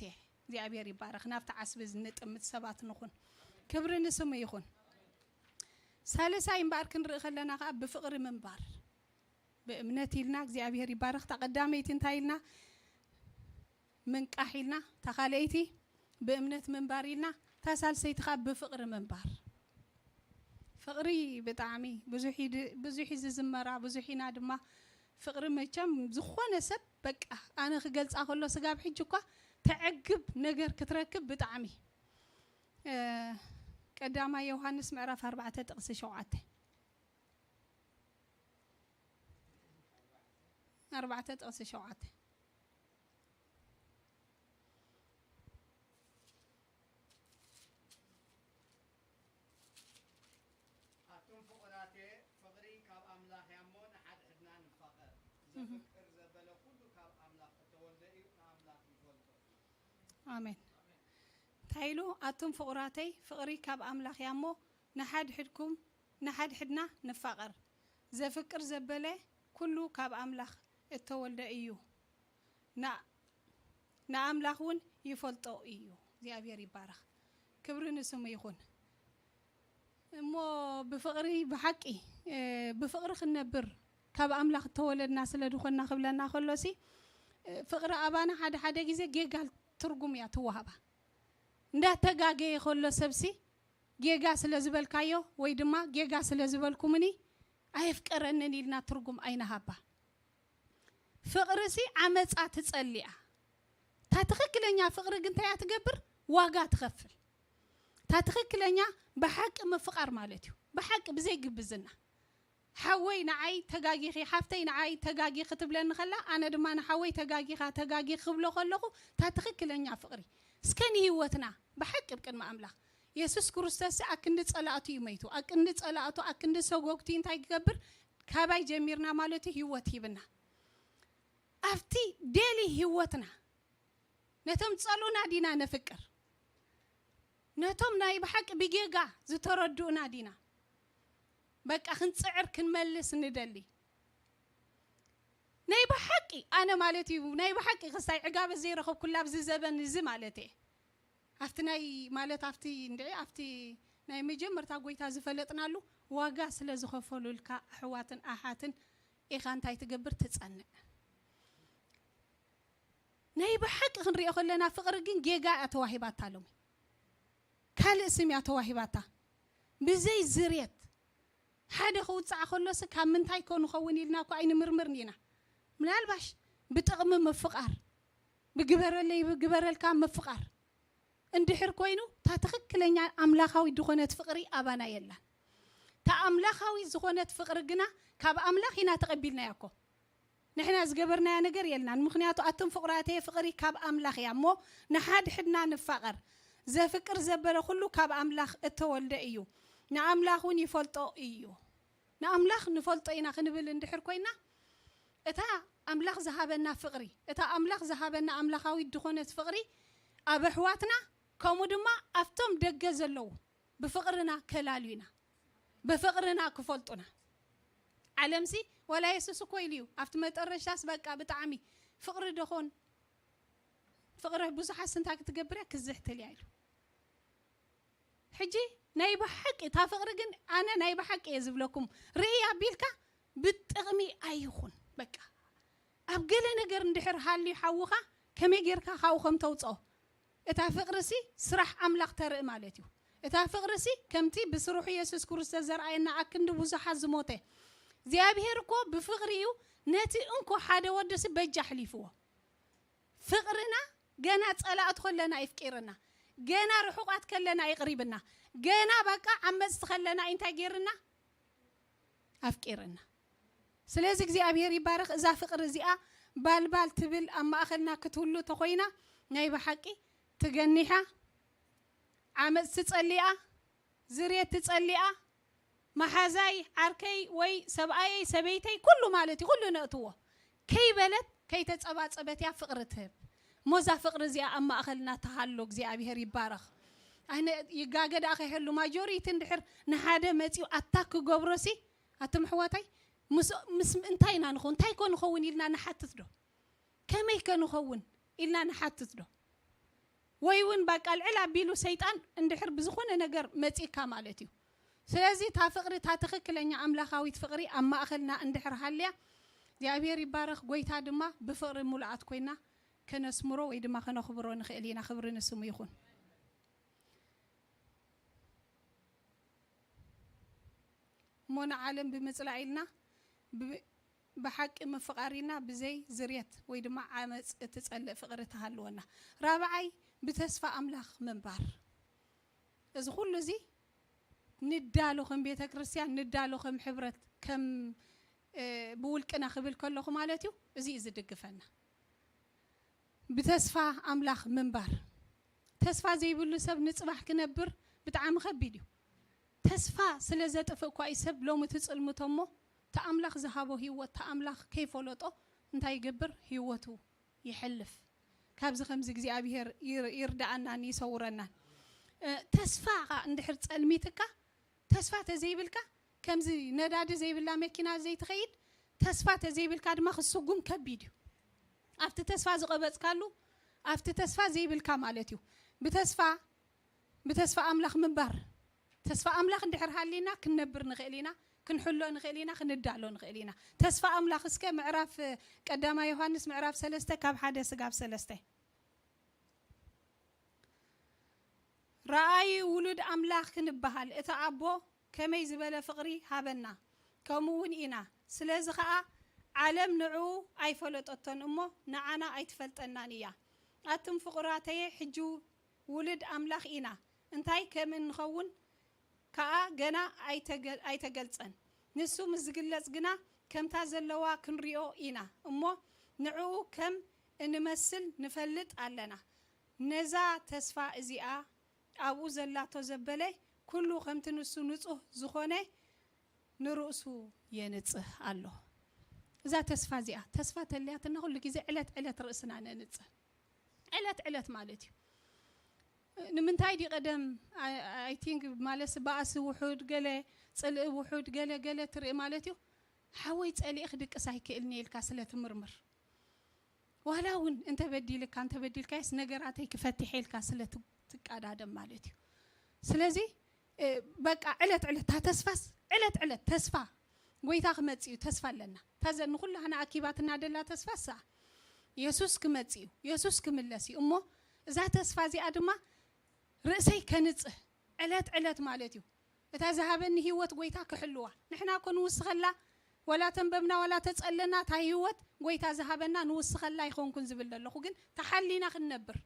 እግዚኣብሔር ይባረኽ። ናብቲ ዓስቢ ንጥምት ሰባት ንኹን። ክብሪ ንስሙ ይኹን። ሳልሳይ እምበኣር ክንርኢ ከለና ከኣ ብፍቕሪ ምንባር። ብእምነት ኢልና እግዚኣብሔር ይባረኽ። እታ ቀዳመይቲ እንታይ ኢልና? ምንቃሕ ኢልና። እታ ካልኣይቲ ብእምነት ምንባር ኢልና። እታ ሳልሰይቲ ከኣ ብፍቕሪ ምንባር። ፍቕሪ ብጣዕሚ ብዙሕ እዩ ድ-፣ ብዙሕ እዩ ዝዝመራ፣ ብዙሕ ኢና ድማ ፍቕሪ መቸም ዝኾነ ሰብ በቃ ኣነ ክገልጻ ከሎ ስጋብ ሕጂ እኳ ተዕግብ ነገር ክትረክብ ብጣዕሚ። እ፣ ቀዳማይ ዮሃንስ ምዕራፍ ኣርባዕተ ጥቕሲ ሸውዓተ። ኣርባዕተ ጥቕሲ ሸውዓተ። ኣቱም ፍቑራቴ፣ ፍቕሪ ካብ ኣምላኽ እያ እሞ፣ ንሓድሕድና ንፋቐር። እህ። ዘፍቅር ዘበለ ኩሉ ካብ ኣምላኽ እተወልደ እዩ፣ ንኣምላኽ ይፈልጦ። ኣሜን። እንታይ ኢሉ? ኣቱም ፍቑራተይ፣ ፍቕሪ ካብ ኣምላኽ እያ እሞ፣ ንሓድሕድኩም፣ ንሓድሕድና ንፋቐር። ዘፍቅር ዘበለ ኩሉ ካብ ኣምላኽ እተወልደ እዩ። ና-፣ ንኣምላኽ እውን ይፈልጦ እዩ። እግዚኣብሔር ይባረኽ። ክብሪ ንስሙ ይኹን። እሞ ብፍቕሪ ብሓቂ፣ እ፣ ብፍቕሪ ክንነብር ካብ ኣምላኽ እተወለድና ስለ ዝኾንና ክብለና ከሎሲ፣ እ፣ ፍቕሪ ኣባና ሓደ ሓደ ግዜ ጌጋ ትርጉም እያ ትወሃባ። እንዳተጋገየ ከሎ ሰብሲ ጌጋ ስለ ዝበልካዮ ወይ ድማ ጌጋ ስለ ዝበልኩምኒ ኣየፍቀረንን ኢልና ትርጉም ኣይንሃባ። ፍቕርሲ ዓመጻ ትጸሊ እያ። እታ ትኽክለኛ ፍቕሪ ግን እንታይ እያ ትገብር? ዋጋ ትኸፍል። እታ ትኽክለኛ ብሓቂ ምፍቓር ማለት እዩ። ብሓቂ ብዘይግብዝና። ሓወይ ንዓይ ተጋጊኺ፣ ሓፍተይ ንዓይ ተጋጊኺ ክትብለኒ ከላ፣ ኣነ ድማ ንሓወይ ተጋጊኻ፣ ተጋጊኺ ክብሎ ከለኹ፣ እታ ትኽክለኛ ፍቕሪ። እስከ ንህይወትና ብሓቂ ኣብ ቅድሚ ኣምላኽ። የሱስ ክርስቶስ ኣብ ክንዲ ጸላእቱ እዩ መይቱ። ኣብ ክንዲ ጸላእቱ፣ ኣብ ክንዲ ሰጎግቲ እንታይ ክገብር? ካባይ ጀሚርና ማለት እዩ ህይወት ሂብና። ኣብቲ ዴሊ ህይወትና ነቶም ጸልኡና ዲና ነፍቅር? ነቶም ናይ ብሓቂ ብጌጋ ዝተረድኡና ዲና? በቃ ክንጽዕር ክንመልስ ንደሊ? ናይ ብሓቂ ኣነ ማለት እዩ፣ ናይ ብሓቂ ክሳይ ዕጋበት ዘይረኸብኩላ ኣብዚ ዘበን እዚ ማለት እየ። ኣብቲ ናይ ማለት ኣብቲ እንድዒ ኣብቲ ናይ መጀመርታ ጎይታ ዝፈለጥናሉ ዋጋ ስለ ዝኸፈሉልካ ኣሕዋትን ኣሓትን ኢኻ እንታይ ትገብር? ትጸንዕ። ናይ ብሓቂ ክንሪኦ ከለና ፍቕሪ ግን ጌጋ እያ ተዋሂባታ። ሎሚ ካልእ ስም እያ ተዋሂባታ። ብዘይ ዝርየት ሓደ ክውጻዕ ከሎስ ካብ ምንታይ ኮ ንኸውን ኢልና እኮ ኣይንምርምርን ኢና። ምናልባሽ ብጥቕሚ ምፍቓር፣ ብግበረለይ ብግበረልካ ምፍቓር እንድሕር ኮይኑ፣ እታ ትኽክለኛ ኣምላኻዊት ዝኾነት ፍቕሪ ኣባና የላን። እታ ኣምላኻዊት ዝኾነት ፍቕሪ ግና ካብ ኣምላኽ ኢና ተቐቢልናያ እኮ። ንሕና ዝገበርናያ ነገር የልናን። ምኽንያቱ ኣቱም ፍቑራተየ፣ ፍቕሪ ካብ ኣምላኽ እያ እሞ፣ ንሓድሕድና ንፋቐር። ዘፍቅር ዘበለ ኩሉ ካብ ኣምላኽ እተወልደ እዩ፣ ንኣምላኽ እውን ይፈልጦ እዩ። ንኣምላኽ ንፈልጦ ኢና ክንብል እንድሕር ኮይና፣ እታ ኣምላኽ ዝሃበና ፍቕሪ፣ እታ ኣምላኽ ዝሃበና ኣምላኻዊት ዝኾነት ፍቕሪ ኣብ ኣሕዋትና፣ ከምኡ ድማ ኣብቶም ደገ ዘለዉ ብፍቕርና ከላልዩና፣ ብፍቕርና ክፈልጡና። ዓለምሲ ዋላ የሱስ እኮ ኢሉ እዩ፣ ኣብቲ መጠረሻስ በቃ ብጣዕሚ ፍቕሪ ደኾን፣ ፍቕሪ ብዙሓት ስንታ ክትገብር እያ ክዝሕትል እያ ኢሉ። ሕጂ ናይ ብሓቂ እታ ፍቕሪ ግን፣ ኣነ ናይ ብሓቂ እየ ዝብለኩም፣ ርኢ ኣቢልካ ብጥቕሚ ኣይኹን። በቃ ኣብ ገለ ነገር እንድሕር ሃልዩ ሓውኻ ከመይ ጌርካ ካብኡ ከም ተውፅኦ፣ እታ ፍቕሪሲ ስራሕ ኣምላኽ ተርኢ ማለት እዩ። እታ ፍቕሪሲ ከምቲ ብስርሑ የሱስ ክርስቶስ ዘርኣየና ኣክንዲ ብዙሓት ዝሞተ እግዚኣብሔር እኮ ብፍቕሪ እዩ ነቲ እንኮ ሓደ ወድሲ በጃ ኣሕሊፍዎ። ፍቕርና ገና ጸላእቲ ከለና የፍቂርና፣ ገና ርሑቓት ከለና የቕሪብና፣ ገና በቃ ዓመጽቲ ከለና እንታይ ጌርና? ኣፍቂርና። ስለዚ እግዚኣብሔር ይባረኽ። እዛ ፍቕሪ እዚኣ ባልባል ትብል ኣብ ማእኸልና ክትህሉ ተኾይና ናይ ብሓቂ ትገኒሓ፣ ዓመጽቲ ጸሊኣ፣ ዝርየት ትጸሊኣ፣ መሓዛይ ዓርከይ ወይ ሰብኣየይ ሰበይተይ ኩሉ ማለት እዩ፣ ኩሉ ነእትዎ ከይበለት ከይተጸባጸበት እያ ፍቕሪ ትህብ። እሞ እዛ ፍቕሪ እዚኣ ኣብ ማእኸልና ተሃሎ እግዚኣብሔር ይባረኽ። ኣነ ይጋገ ደኣ ከይህሉ ማጆሪቲ እንድሕር ንሓደ መጺኡ ኣታክ ክገብሮሲ ኣቱም ኣሕዋታይ ምስ ምስ እንታይ ኢና ንኸውን እንታይ ኮ ንኸውን ኢልና ንሓትት ዶ? ከመይ ከ ንኸውን ኢልና ንሓትት ዶ? ወይ እውን በቃ ልዕል ኣቢሉ ሰይጣን እንድሕር ብዝኾነ ነገር መጺእካ ማለት እዩ። ስለዚ እታ ፍቕሪ እታ ትኽክለኛ ኣምላኻዊት ፍቕሪ ኣብ ማእኸልና እንድሕር ሃልያ እግዚኣብሔር ይባረኽ። ጎይታ ድማ ብፍቕሪ ሙሉኣት ኮይና ከነስምሮ ወይ ድማ ከነኽብሮ ንኽእል ኢና። ክብሪ ንስሙ ይኹን። እሞ ንዓለም ብምጽላእ ኢልና ብ- ብሓቂ ምፍቓር ኢልና ብዘይ ዝርየት ወይ ድማ ዓመጽ እትጸልእ ፍቕሪ ትሃልወና። ራብዓይ ብተስፋ ኣምላኽ ምንባር። እዚ ኩሉ እዚ ንዳሎ ከም ቤተ ክርስቲያን ንዳሎ ከም ሕብረት ከም እ፣ ብውልቅና ክብል ከለኹ ማለት እዩ። እዚ እዩ ዝድግፈና። ብተስፋ ኣምላኽ ምንባር። ተስፋ ዘይብሉ ሰብ ንጽባሕ ክነብር ብጣዕሚ ከቢድ እዩ። ተስፋ ስለ ዘጥፍእ እኳ እዩ ሰብ ሎሚ ትጽልምቶ እሞ፣ እቲ ኣምላኽ ዝሃቦ ህይወት፣ እቲ ኣምላኽ ከይፈለጦ እንታይ ይገብር? ህይወቱ ይሕልፍ። ካብዚ ከምዚ እግዚኣብሔር ይር-፣ ይርድኣናን ይሰውረናን። እ፣ ተስፋ ኸኣ እንድሕር ጸልሚትካ፣ ተስፋ ተዘይብልካ፣ ከምዚ ነዳዲ ዘይብላ መኪና ዘይትኸይድ፣ ተስፋ ተዘይብልካ ድማ ክስጉም ከቢድ እዩ። ኣብቲ ተስፋ ዝቐበጽካሉ፣ ኣብቲ ተስፋ ዘይብልካ ማለት እዩ። ብተስፋ ብተስፋ ኣምላኽ ምንባር። ተስፋ ኣምላኽ እንድሕር ሃሊና ክንነብር ንኽእል ኢና፣ ክንሕሎ ንኽእል ኢና፣ ክንዳሎ ንኽእል ኢና። ተስፋ ኣምላኽ እስከ ምዕራፍ ቀዳማይ ዮሃንስ ምዕራፍ ሰለስተ ካብ ሓደ ስጋብ ሰለስተ። ረኣዩ ውሉድ ኣምላኽ ክንበሃል እቲ ኣቦ ከመይ ዝበለ ፍቕሪ ሃበና፣ ከምኡ እውን ኢና። ስለዚ ኸኣ ዓለም ንዕኡ ኣይፈለጠቶን እሞ ንዓና ኣይትፈልጠናን እያ። ኣቱም ፍቑራተየ፣ ሕጂ ውሉድ ኣምላኽ ኢና፣ እንታይ ከም እንኸውን ከኣ ገና ኣይተገ-፣ ኣይተገልጸን። ንሱ ምስ ዝግለጽ ግና ከምታ ዘለዋ ክንሪኦ ኢና እሞ ንዕኡ ከም እንመስል ንፈልጥ ኣለና። ነዛ ተስፋ እዚኣ ኣብኡ ዘላቶ ዘበለ ኩሉ ከምቲ ንሱ ንጹህ ዝኾነ ንርእሱ የንጽህ ኣሎ። እዛ ተስፋ እዚኣ፣ ተስፋ ተልያትና ኩሉ ግዜ ዕለት ዕለት ርእስና ነንጽህ። ዕለት ዕለት ማለት እዩ። ንምንታይ ድዩ ቀደም፣ I think ማለት ባእሲ ውሑድ፣ ገለ ጽልኢ ውሑድ፣ ገለ ገለ ትርኢ ማለት እዩ። ሓወይ ጸሊኢ ክድቅስ ኣይክእልን እየ ኢልካ ስለ ትምርምር። ዋላ እውን እንተበዲልካ፣ እንተበዲልካይስ ነገራተይ ክፈትሕ ኢልካ ስለ ት-፣ ትቃዳደም ማለት እዩ። ስለዚ፣ እ፣ በቃ ዕለት ዕለት፣ እታ ተስፋስ ዕለት ዕለት ተስፋ ጎይታ ክመጽእ እዩ፣ ተስፋ ኣለና። እታ ዘ-፣ ንኹላህና ኣኪባትና ደላ ተስፋ እሳ የሱስ ክመጽእ እዩ፣ የሱስ ክምለስ እዩ። እሞ እዛ ተስፋ እዚኣ ድማ ርእሰይ ከንጽህ ዕለት ዕለት ማለት እዩ። እታ ዝሃበኒ ህይወት ጎይታ ክሕልዋ። ንሕና እኮ ንውስኸላ፣ ዋላ ተንበብና፣ ዋላ ተጸለና፣ እታ ህይወት ጎይታ ዝሃበና ንውስኸላ ኣይኮንኩን ዝብል ዘለኹ፣ ግን ተሓሊና ክንነብር።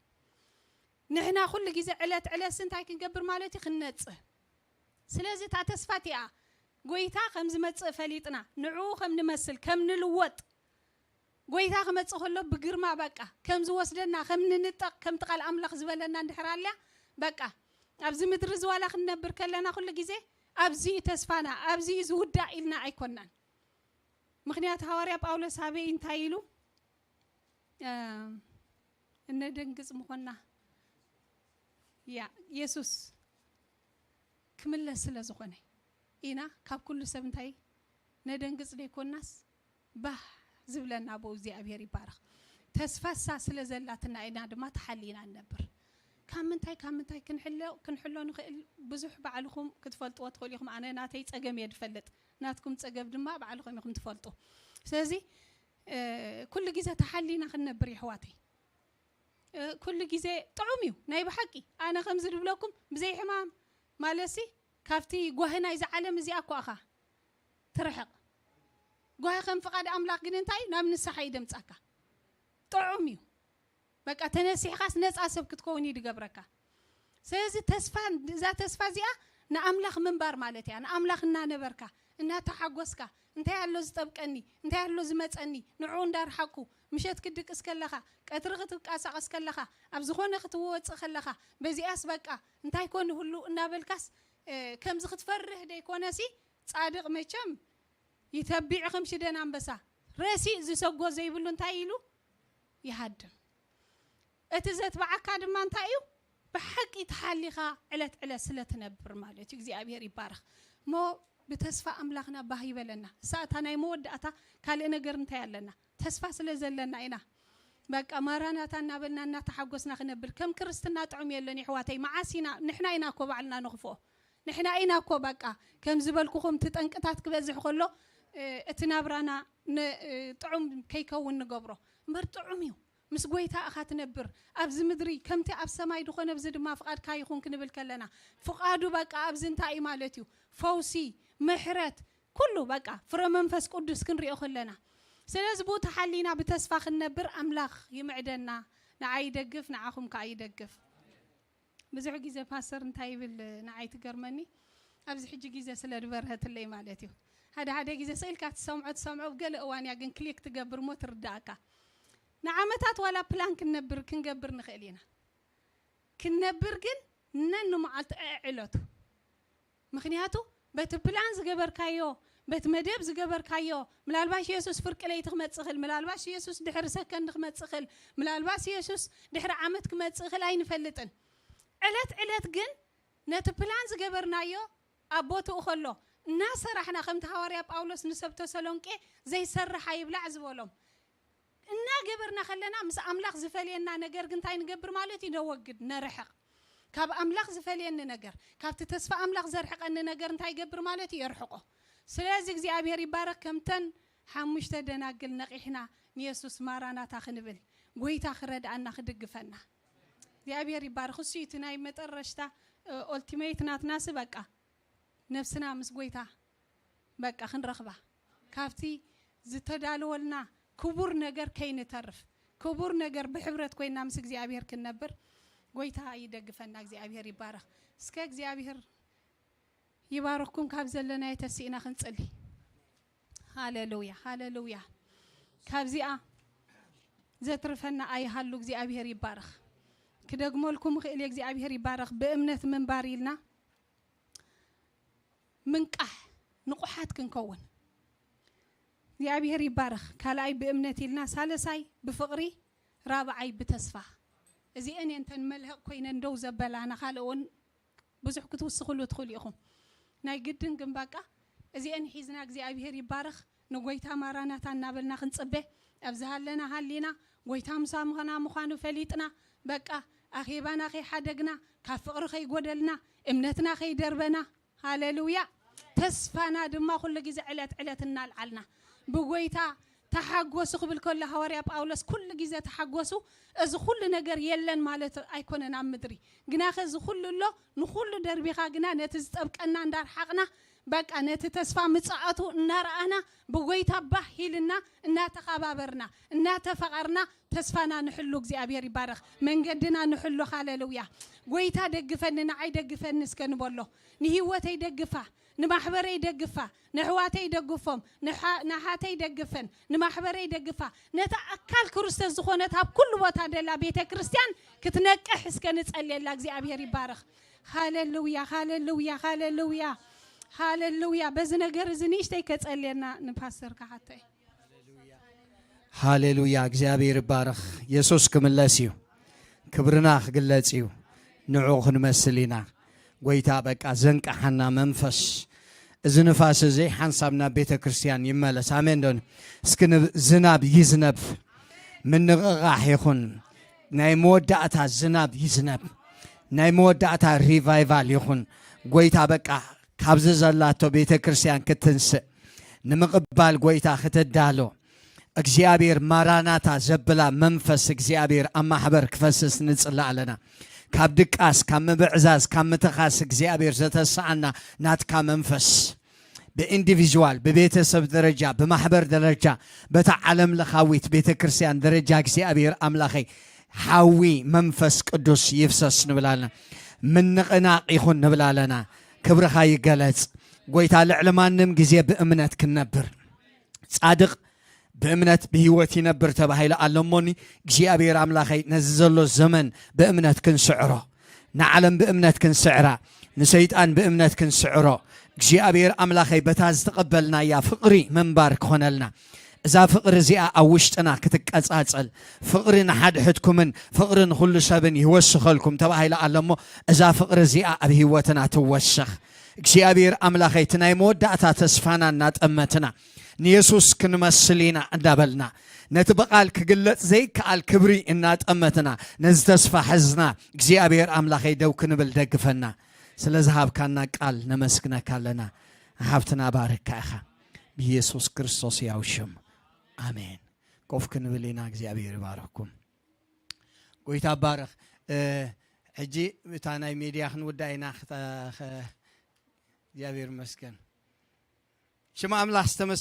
ንሕና ኩሉ ግዜ ዕለት ዕለትሲ እንታይ ክንገብር ማለት እዩ? ክንነጽህ። ስለዚ እታ ተስፋ እቲኣ ጎይታ ከም ዝመጽእ ፈሊጥና፣ ንዕኡ ከም ንመስል፣ ከም ንልወጥ፣ ጎይታ ክመጽእ ከሎ ብግርማ በቃ ከም ዝወስደና፣ ከም ንንጠቕ፣ ከምቲ ቃል ኣምላኽ ዝበለና እንድሕር ኣልያ፣ በቃ ኣብዚ ምድሪ እዚ ዋላ ክንነብር ከለና ኩሉ ግዜ ኣብዚ እዩ ተስፋና፣ ኣብዚ እዩ ዝውዳእ ኢልና ኣይኮናን። ምኽንያቱ ሃዋርያ ጳውሎስ ኣበይ እንታይ ኢሉ? እ፣ እነደንግጽ ምኾንና፣ ያ፣ የሱስ ክምለስ ስለ ዝኾነ ኢና ካብ ኩሉ ሰብ እንታይ ነደንግጽ ደይኮናስ፣ ባህ ዝብለና ብኡ እግዚኣብሔር ይባረኽ። ተስፋሳ ስለ ዘላትና ኢና ድማ ተሓሊና ንነብር። ካብ ምንታይ፣ ካብ ምንታይ ክንሕሎ፣ ክንሕሎ ንኽእል? ብዙሕ ባዕልኹም ክትፈልጥዎ ትኽእሉ ኢኹም። ኣነ ናተይ ጸገም እየ ዝፈልጥ፣ ናትኩም ጸገም ድማ ባዕልኹም ኢኹም ትፈልጡ። ስለዚ፣ እ፣ ኩሉ ግዜ ተሓሊና ክንነብር የሕዋተይ። እ፣ ኩሉ ግዜ ጥዑም እዩ ናይ ብሓቂ። ኣነ ከምዚ ዝብለኩም ብዘይ ሕማም ማለትሲ ካብቲ ጓሂ ናይዚ ዓለም እዚኣ እኮ ኢኻ ትርሕቕ። ጓሂ ከም ፍቓድ ኣምላኽ ግን እንታይ እዩ? ናብ ንስሓ እዩ ደምጻካ። ጥዑም እዩ። በቃ ተነሲሕኻስ ነጻ ሰብ ክትከውን እዩ ዝገብረካ። ስለዚ ተስፋ፣ እዛ ተስፋ እዚኣ ንኣምላኽ ምንባር ማለት እያ። ንኣምላኽ እናነበርካ፣ እናተሓጎስካ፣ እንታይ ኣሎ ዝጠብቀኒ፣ እንታይ ኣሎ ዝመጸኒ፣ ንዕኡ እንዳርሓቅኩ፣ ምሸት ክድቅስ ከለኻ፣ ቀትሪ ክትንቀሳቐስ ከለኻ፣ ኣብ ዝኾነ ክትወጽእ ከለኻ፣ በዚኣስ በቃ እንታይ ኮን ህሉ እናበልካስ፣ እ፣ ከምዚ ክትፈርህ ደይኮነሲ፣ ጻድቕ መቸም ይተቢዕ ከም ሽደን ኣንበሳ፣ ረሲእ ዝሰጎ ዘይብሉ እንታይ ኢሉ ይሃድም። እቲ ዘትብዓካ ድማ እንታይ እዩ? ብሓቂ ተሓሊኻ ዕለት ዕለት ስለ ትነብር ማለት እዩ። እግዚኣብሔር ይባረኽ። እሞ ብተስፋ ኣምላኽና ባህ ይበለና። እሳ እታ ናይ መወዳእታ ካልእ ነገር እንታይ ኣለና? ተስፋ ስለ ዘለና ኢና። በቃ ማራናታ እናበልና እናተሓጎስና ክነብር። ከም ክርስትና ጥዑም የለን የሕዋተይ። መዓስ ኢና? ንሕና ኢና እኮ ባዕልና ንኽፍኦ። ንሕና ኢና እኮ በቃ ከም ዝበልኩኹም እቲ ጠንቅታት ክበዝሕ ከሎ፣ እ፣ እቲ ናብራና ን-፣ እ፣ ጥዑም ከይከውን ንገብሮ። እምበር ጥዑም እዩ። ምስ ጎይታ ኢኻ ትነብር። ኣብዚ ምድሪ ከምቲ ኣብ ሰማይ ዝኾነ ኣብዚ ድማ ፍቓድካ ይኹን ክንብል ከለና፣ ፍቓዱ በቃ ኣብዚ እንታይ እዩ ማለት እዩ? ፈውሲ፣ ምሕረት፣ ኩሉ በቃ ፍረ መንፈስ ቅዱስ ክንሪኦ ከለና። ስለዚ ብኡ ተሓሊና ብተስፋ ክንነብር ኣምላኽ ይምዕደና። ንዓይ ይደግፍ፣ ንዓኹም ከኣ ይደግፍ። ብዙሕ ግዜ ፓስተር እንታይ ይብል ንዓይ ትገርመኒ፣ ኣብዚ ሕጂ ግዜ ስለ ዝበርሀትለይ ማለት እዩ። ሓደ ሓደ ግዜ ስኢልካ ትሰምዖ ትሰምዖ፣ ኣብ ገለ እዋን እያ ግን ክሊክ ትገብር እሞ ትርዳእካ። ንዓመታት ዋላ ፕላን ክንነብር፣ ክንገብር ንኽእል ኢና። ክንነብር ግን ነንመዓልቱ ዕዕለቱ። ምኽንያቱ በቲ ፕላን ዝገበርካዮ፣ በቲ መደብ ዝገበርካዮ፣ ምናልባሽ የሱስ ፍርቂ ለይቲ ክመጽእ ይኽእል፣ ምናልባሽ የሱስ ድሕሪ ሰከንድ ክመጽእ ይኽእል፣ ምናልባሽ የሱስ ድሕሪ ዓመት ክመጽእ ይኽእል፣ ኣይንፈልጥን። ዕለት ዕለት ግን ነቲ ፕላን ዝገበርናዮ ኣብ ቦትኡ ከሎ፣ እናሰራሕና፣ ከምቲ ሃዋርያ ጳውሎስ ንሰብ ተሰሎንቄ ዘይሰርሕ ኣይብላዕ ዝበሎም፣ እናገበርና ከለና፣ ምስ ኣምላኽ ዝፈልየና ነገር ግን እንታይ ንገብር ማለት እዩ? ነወግድ፣ ነርሕቕ። ካብ ኣምላኽ ዝፈልየኒ ነገር፣ ካብቲ ተስፋ ኣምላኽ ዘርሕቐኒ ነገር እንታይ ይገብር ማለት እዩ? የርሕቆ። ስለዚ እግዚኣብሔር ይባረክ። ከምተን ሓሙሽተ ደናግል ነቒሕና ንየሱስ ማራናታ ክንብል፣ ጎይታ ክረድኣና ክድግፈና እግዚኣብሔር ይባረክ። እሱ እዩ እቲ ናይ መጠረሽታ ኦልቲሜት ናትናሲ። በቃ ነፍስና ምስ ጎይታ በቃ ክንረኽባ፣ ካብቲ ዝተዳለወልና ክቡር ነገር ከይንተርፍ፣ ክቡር ነገር ብሕብረት ኮይና ምስ እግዚኣብሔር ክንነብር ጎይታ ይደግፈና። እግዚኣብሔር ይባረክ። እስከ እግዚኣብሔር ይባርክኩም። ካብ ዘለናዮ ተሲእና ክንጽሊ። ሃሌሉያ፣ ሃሌሉያ። ካብዚኣ ዘትርፈና ኣይሃሉ። እግዚኣብሔር ይባረክ። ክደግመልኩም ክእል እየ። እግዚኣብሔር ይባረክ። ብእምነት ምንባር ኢልና ምንቃሕ፣ ንቑሓት ክንከውን። እግዚኣብሔር ይባረክ። ካልኣይ ብእምነት ኢልና፣ ሳልሳይ ብፍቕሪ፣ ራብዓይ ብተስፋ። እዚአን እየን እተን መልህቕ ኮይነን ደው ዘበላና። ካልእ እውን ብዙሕ ክትውስኽሉ ትኽእሉ ኢኹም። ናይ ግድን ግን በቃ እዚአን ሒዝና እግዚኣብሔር ይባረክ፣ ንጎይታ ማራናታ እናበልና ክንጽበ፣ ኣብ ዝሃለና ሃሊና፣ ጎይታ ምሳና ምዃኑ ፈሊጥና፣ በቃ ኣኼባና ከይሓደግና፣ ካብ ፍቕሪ ከይጎደልና፣ እምነትና ከይደርበና፣ ሃሌሉያ። ተስፋና ድማ ኩሉ ግዜ ዕለት ዕለት እናልዓልና ብጎይታ ተሓጎሱ ክብል ከሎ ሃዋርያ ጳውሎስ ኩሉ ግዜ ተሓጎሱ። እዚ ኩሉ ነገር የለን ማለት ኣይኮነን ኣብ ምድሪ፣ ግናኸ እዚ ኩሉ ኣሎ። ንኩሉ ደርቢኻ ግና ነቲ ዝጠብቀና እንዳርሓቕና፣ በቃ ነቲ ተስፋ ምጽኣቱ እናረኣና ብጎይታ ባህ ኢልና እናተኻባበርና እናተፋቐርና ተስፋና ንሕሉ። እግዚኣብሔር ይባረኽ። መንገድና ንሕሉ። ሃሌሉያ። ጎይታ ደግፈኒ፣ ንዓይ ደግፈኒ እስከ ንበሎ። ንህይወተይ ደግፋ፣ ንማሕበረይ ደግፋ፣ ንኣሕዋተይ ደግፎም፣ ንሓ-፣ ንሓተይ ደግፈን፣ ንማሕበረይ ደግፋ። ነታ ኣካል ክርስቶስ ዝኾነት ኣብ ኩሉ ቦታ ደላ ቤተ ክርስቲያን ክትነቅሕ እስከ ንጸልየላ። እግዚኣብሔር ይባረኽ። ሃሌሉያ፣ ሃሌሉያ፣ ሃሌሉያ፣ ሃሌሉያ። በዚ ነገር እዚ ንእሽተይ ከጸልየና ንፓስተር ክሓተይ። ሃሌሉያ፣ እግዚኣብሔር ይባረኽ። የሱስ ክምለስ እዩ። ክብርና ክግለጽ እዩ። ንዑ ክንመስል ኢና። ጎይታ በቃ ዘንቀሓና መንፈስ፣ እዚ ንፋስ እዚ ሓንሳብ ናብ ቤተ ክርስቲያን ይመለስ። ኣሜን ዶ? እስኪ ንብ-፣ ዝናብ ይዝነብ፣ ምንቕቓሕ ይኹን፣ ናይ መወዳእታ ዝናብ ይዝነብ፣ ናይ መወዳእታ ሪቫይቫል ይኹን። ጎይታ በቃ ካብዚ ዘላቶ ቤተ ክርስቲያን ክትንስእ፣ ንምቕባል ጎይታ ክትዳሎ፣ እግዚኣብሔር ማራናታ ዘብላ መንፈስ እግዚኣብሔር ኣብ ማሕበር ክፈስስ ንጽላእ ኣለና። ካብ ድቃስ፣ ካብ ምብዕዛዝ፣ ካብ ምትኻስ እግዚኣብሔር ዘተስኣና ናትካ መንፈስ ብኢንዲቪዥዋል፣ ብቤተሰብ ደረጃ፣ ብማሕበር ደረጃ፣ በታ ዓለም ለኻዊት ቤተ ክርስቲያን ደረጃ እግዚኣብሔር ኣምላኸይ ሓዊ መንፈስ ቅዱስ ይፍሰስ ንብል ኣለና። ምንቕናቕ ይኹን ንብል ኣለና። ክብርኻ ይገለጽ ጎይታ። ልዕሊ ማንም ግዜ ብእምነት ክንነብር ጻድቕ ብእምነት ብህይወት ይነብር ተባሂሉ ኣሎ እሞኒ፣ እግዚኣብሔር ኣምላኸይ ነዚ ዘሎ ዘመን ብእምነት ክንስዕሮ፣ ንዓለም ብእምነት ክንስዕራ፣ ንሰይጣን ብእምነት ክንስዕሮ፣ እግዚኣብሔር ኣምላኸይ በታ ዝተቐበልናያ ፍቕሪ ምንባር ክኾነልና። እዛ ፍቕሪ እዚኣ ኣብ ውሽጥና ክትቀጻጸል፣ ፍቕሪ ንሓድሕድኩምን ፍቕሪ ንኹሉ ሰብን ይወስኸልኩም ተባሂሉ ኣሎ እሞ፣ እዛ ፍቕሪ እዚኣ ኣብ ህይወትና ትወሰኽ። እግዚኣብሔር ኣምላኸይ እቲ ናይ መወዳእታ ተስፋና እናጠመትና ንየሱስ ክንመስል ኢና እንዳበልና፣ ነቲ ብቓል ክግለጽ ዘይከኣል ክብሪ እናጠመትና፣ ነዚ ተስፋ ሕዝና እግዚኣብሔር ኣምላኸይ ደው ክንብል ደግፈና። ስለ ዝሃብካና ቃል ነመስግነካ ኣለና። ሃብትና ባርካ ኢኻ። ብየሱስ ክርስቶስ ያው ሽም። ኣሜን። ኮፍ ክንብል ኢና። እግዚኣብሔር ይባርክኩም። ጎይታ ባርኽ። እ፣ ሕጂ እታ ናይ ሜድያ ክንውዳእ ኢና። ክተ-፣ ኸ-፣ እግዚኣብሔር ይመስገን። ሽም ኣምላኽ ዝተመስገነ